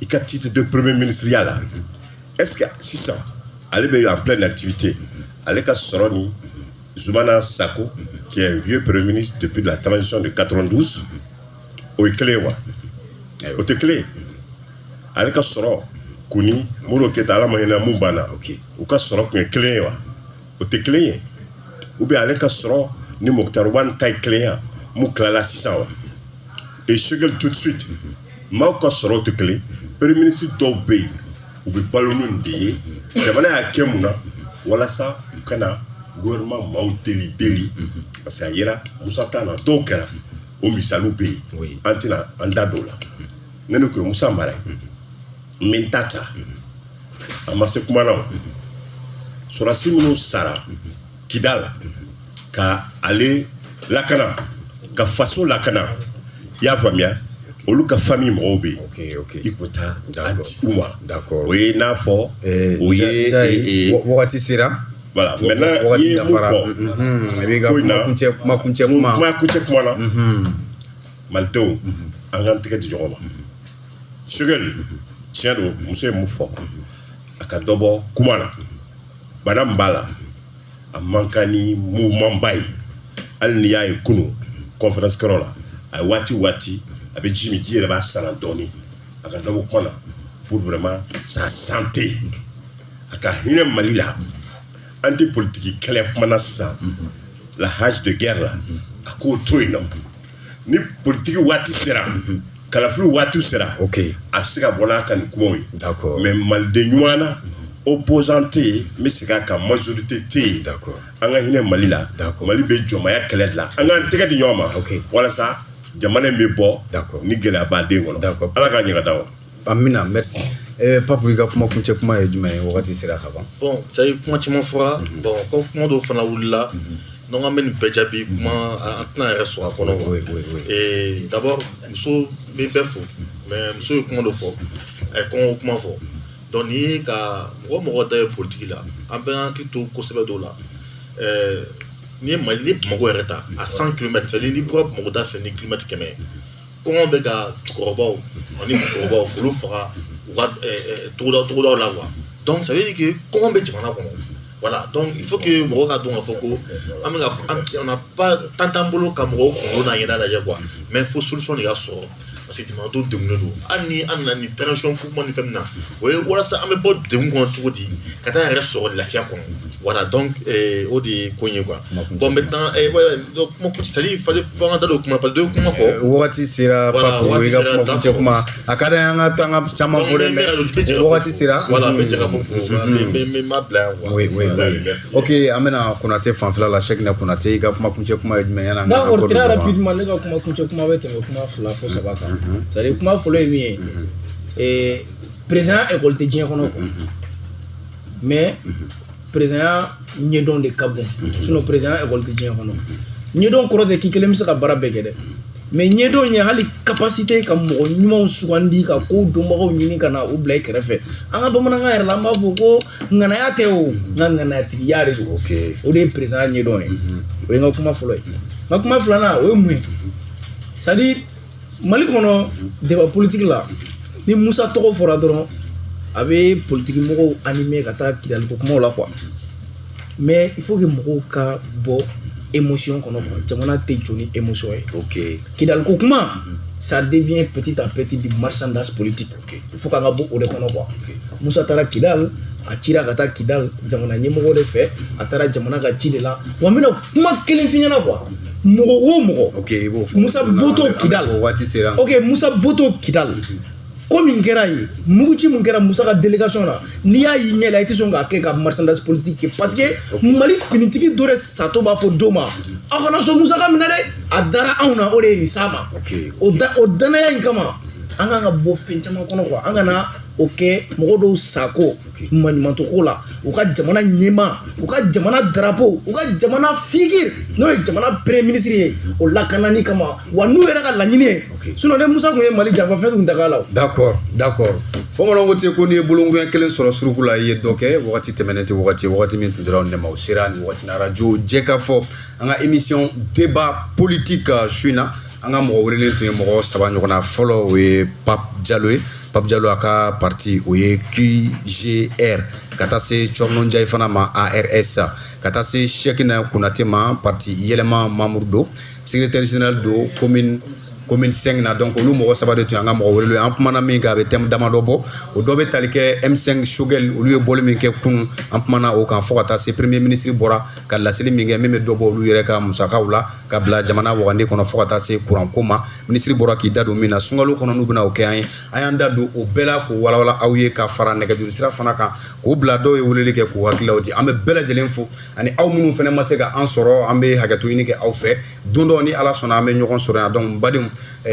i ka titre de premier ministre ya la. Est-ce que sisan ale bɛ en pleine activité, ale ka sɔrɔ ni Zoumana Sako, qui est un vieux premier ministre depuis la transition de 92. O ye kelen ye wa? O tɛ kelen ye. Ale ka sɔrɔ kun ni Modibo Keyita, Ala ma hinɛ mun banna, u ka sɔrɔ kun ye kelen ye wa? O tɛ kelen ye. Ou bien ale ka sɔrɔ ni Moctar Ouane ta ye kelen ye mun tilala sisan wa? Et Choguel tout de suite, maaw ka sɔrɔ tɛ kelen. Premier ministre dɔw bɛ yen, u bɛ balo ni nin de ye. Jamana y'a kɛ mun na? Walasa u kana gouvernement maaw deli deli, parce que a yera Musa ta na, dɔw kɛra o misaliw bɛ yen, an tɛna an da don o la. Ne kun ye Musa Mara ye, n bɛ n ta ta, a ma se kuma na. O sɔrɔdasi minnu sara Kidal ka ale lakana, ka faso lakana, i y'a faamuya, olu ka famille mɔgɔw bɛ yen, i kun taa a di u ma. O ye n'a fɔ o ye wagati sera. Voilà, maintenant i ye mun fɔ i b'i ka kuma kuncɛ kuma. Kuma kuncɛ kuma na, malidenw, an k'an tɛgɛ di ɲɔgɔn ma. Choguel, tiɲɛ don, muso ye mun fɔ, a ka dɔ bɔ kuma na. Bana min b'a la, a man kan ni mouvement ba ye. Hali n'i y'a ye kunun conférence kɛyɔrɔ la, a ye waati waati a bɛ ji min, ji yɛrɛ b'a sama dɔɔnin. A ka dɔ bɔ kuma na pour vraiment sa santé, a ka hinɛ Mali la. An tɛ politiki kɛlɛ kuma na sisan, la hache de guerre la, a k'o to yen nɔ. Ni politiki waati sera, kalafili waati sera, a bɛ se ka bɔ n'a ka nin kumaw ye. Mais maliden ɲuman na, opposant tɛ yen, n bɛ segin a kan, majorité tɛ yen. An ka hinɛ Mali la. Mali bɛ jɔnmaya kɛlɛ de la. An k'an tɛgɛ di ɲɔgɔn ma walasa jamana in bɛ bɔ ni gɛlɛyabaden kɔnɔ. Ala k'a ɲɛ ka d'an ma. Amina, merci. Pape, i ka kuma kuncɛ kuma ye jumɛn ye? Wagati sera ka ban. Bon, c'est à dire kuma caman fɔra. Bon, ko kuma dɔw fana wulila, donc an bɛ nin bɛɛ jaabi kuma, an tɛna yɛrɛ sɔrɔ a kɔnɔ quoi. Et d'abord, muso bɛ bɛɛ fo, mais muso ye kuma dɔ fɔ, a ye kɔngɔ kuma fɔ. Donc n'i ye ka mɔgɔ mɔgɔ da ye politique la, an bɛɛ hakili to kosɛbɛ dɔw la. N'i ye Mali, n'i ye Bamakɔ yɛrɛ ta à 100 kilomètres, c'est à dire n'i bɔra Bamakɔ da fɛ ni kilomètre 100 ye, kɔngɔ bɛ ka cɛkɔrɔbaw ani musokɔrɔbaw k'olu faga u ka togodaw la quoi. Donc ça veut dire que kɔngɔ bɛ jamana kɔnɔ. Voilà, donc il faut que mɔgɔw ka dɔn k'a fɔ ko an bɛ ka, on n'a pas temps t'an bolo ka mɔgɔw kunkolo n'a ɲɛda lajɛ quoi, mais fo solution de ka sɔrɔ, parce que jamanadenw degunnen don. Hali ni an nana ni transition ko kuma ni fɛn min na, o ye walasa an bɛ bɔ degun kɔnɔ cogo di ka taa yɛrɛ sɔrɔ lafiya kɔnɔ. Voilà, donc o de ye ko in ye quoi. Bon, maintenant donc kuma, c'est à dire fallait fo an ka da don kuma, parce que dɔ ye kuma fɔ. Wagati sera. Pape, i ka kuma kuncɛ kuma, a ka d'an ye an ka taa an ka caman fɔ dɛ, mais wagati sera. Voilà, n bɛ jɛ ka fɔ fo, n bɛ ma bila yan quoi. Oui, ok, an bɛna Konate fanfɛla la. Cheickna Konate, i ka kuma kuncɛ kuma ye jumɛn ye? Yan'an ka D'accord, très rapidement, ne ka kuma kuncɛ kuma bɛ tɛmɛ kuma fila fo saba kan. C'est à dire kuma fɔlɔ ye min ye, président école tɛ diɲɛ kɔnɔ quoi, mais président ɲɛdɔn de ka bon. Sinon président école tɛ diɲɛ kɔnɔ. Ɲɛdɔn kɔrɔ tɛ k'i kelen bɛ se ka baara bɛɛ kɛ dɛ, mais ɲɛdɔn ye hali capacité ka mɔgɔ ɲumanw sugandi, ka kow dɔnbagaw ɲini ka na u bila i kɛrɛfɛ. An ka bamanankan yɛrɛ la, an b'a fɔ ko ŋanaya tɛ o, nka ŋanayatigiya de don. O de ye président ɲɛdɔn ye. O ye n ka kuma fɔlɔ ye. N ka kuma filanan, o ye mun ye? C'est à dire Mali kɔnɔ, débat politique la, ni Musa tɔgɔ fɔra dɔrɔn, a bɛ politique mɔgɔw animer ka taa Kidaliko kumaw la quoi. Mais il faut que mɔgɔw ka bɔ émotion kɔnɔ quoi. Jamana tɛ jɔ ni émotion ye. Kidaliko kuma, ça devient petit à petit du marchandage politique. Il faut k'an ka bɔ o de kɔnɔ quoi. Musa taara Kidal, a cira ka taa Kidal jamana ɲɛmɔgɔ de fɛ, a taara jamana ka ci de la. Wa n bɛna kuma kelen f'i ɲɛna quoi. Mɔgɔ o mɔgɔ, Ok, i b'o fɔ. Musa bɔtɔ Kidal. O waati sera. Ok, Musa bɔtɔ Kidal, ko min kɛra yen, muguci mun kɛra Musa ka délégation na, n'i y'a y'i ɲɛ la, i tɛ sɔn k'a kɛ ka marchandage politique kɛ, parce que Mali finitigi dɔ de satɔ b'a fɔ don ma, aw kana sɔn Musa ka minɛ dɛ, a dara anw na, o de ye nin s'a ma. O da, o danaya in kama, an kan ka bɔ fɛn caman kɔnɔ quoi. An kana o kɛ mɔgɔ dɔw sako maɲumantɔko la. U ka jamana ɲɛma, u ka jamana drapeau, u ka jamana figure, n'o ye jamana premier ministre ye, o lakanani kama, wa n'u yɛrɛ ka laɲini ye. Sinon ni Musa kun ye Mali janfa, fɛn tun tɛ k'a la o. D'accord, bamananw ko ten ko n'i ye bolonkunya kelen sɔrɔ suruku la, i ye dɔ kɛ. Wagati tɛmɛnen tɛ wagati ye, wagati min tun dira ne ma, o sera nin wagati na. Radio Jɛkafɔ, an ka émission débat politique su in na, an ka mɔgɔ welelen tun ye mɔgɔ saba ɲɔgɔn na. Fɔlɔ, o ye Pape Jalo ye. Pape Jalo, a ka parti o ye QGR. Ka taa se Thierno Ndiaye fana ma, ARS. Ka taa se Cheickna Konate ma, parti Yɛlɛma Mamour do. Secrétaire général don commune 5 na. Donc olu mɔgɔ saba de tun y'an ka mɔgɔ welelen. An kumana min kan, a bɛ thème damadɔ bɔ. O dɔ bɛ tali kɛ M5 Choguel, olu ye bɔli min kɛ kunun, an kumana o kan, fo ka taa se premier ministre bɔra ka laseli min kɛ, min bɛ dɔ bɔ olu yɛrɛ ka musakaw la ka bila jamana wagande kɔnɔ, fo ka taa se kuranko ma, ministre bɔra k'i da don min na sunkalo kɔnɔ, n'u bɛna o kɛ an ye. An y'an da don o bɛɛ la k'o walawala aw ye, ka fara nɛgɛjuru sira fana kan k'o bila dɔw ye weleli kɛ k'u hakililaw di. An bɛ bɛɛ lajɛlen fo, ani aw minnu fana ma se ka an sɔrɔ, an bɛ hakɛto ɲini kɛ aw fɛ. Don dɔ, ni Ala sɔnna, an bɛ ɲɔgɔn sɔrɔ yan. Donc n badenw,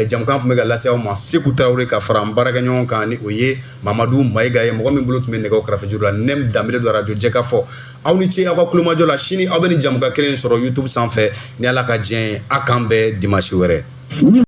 jamukan tun bɛ ka lase aw ma, Seku Tarawele ka fara n baarakɛɲɔgɔn kan, ni o ye Mamadu Mayiga ye, mɔgɔ min bolo tun bɛ nɛgɛw kɛrɛfɛ la, Nɛm Danbele don arajo Jɛkafɔ. Aw ni ce aw ka kulomajɔ la. Sini aw bɛ ni jamukan kelen sɔrɔ YouTube sanfɛ, ni Ala ka diɲɛ ye. A k'an bɛn dimanche wɛrɛ.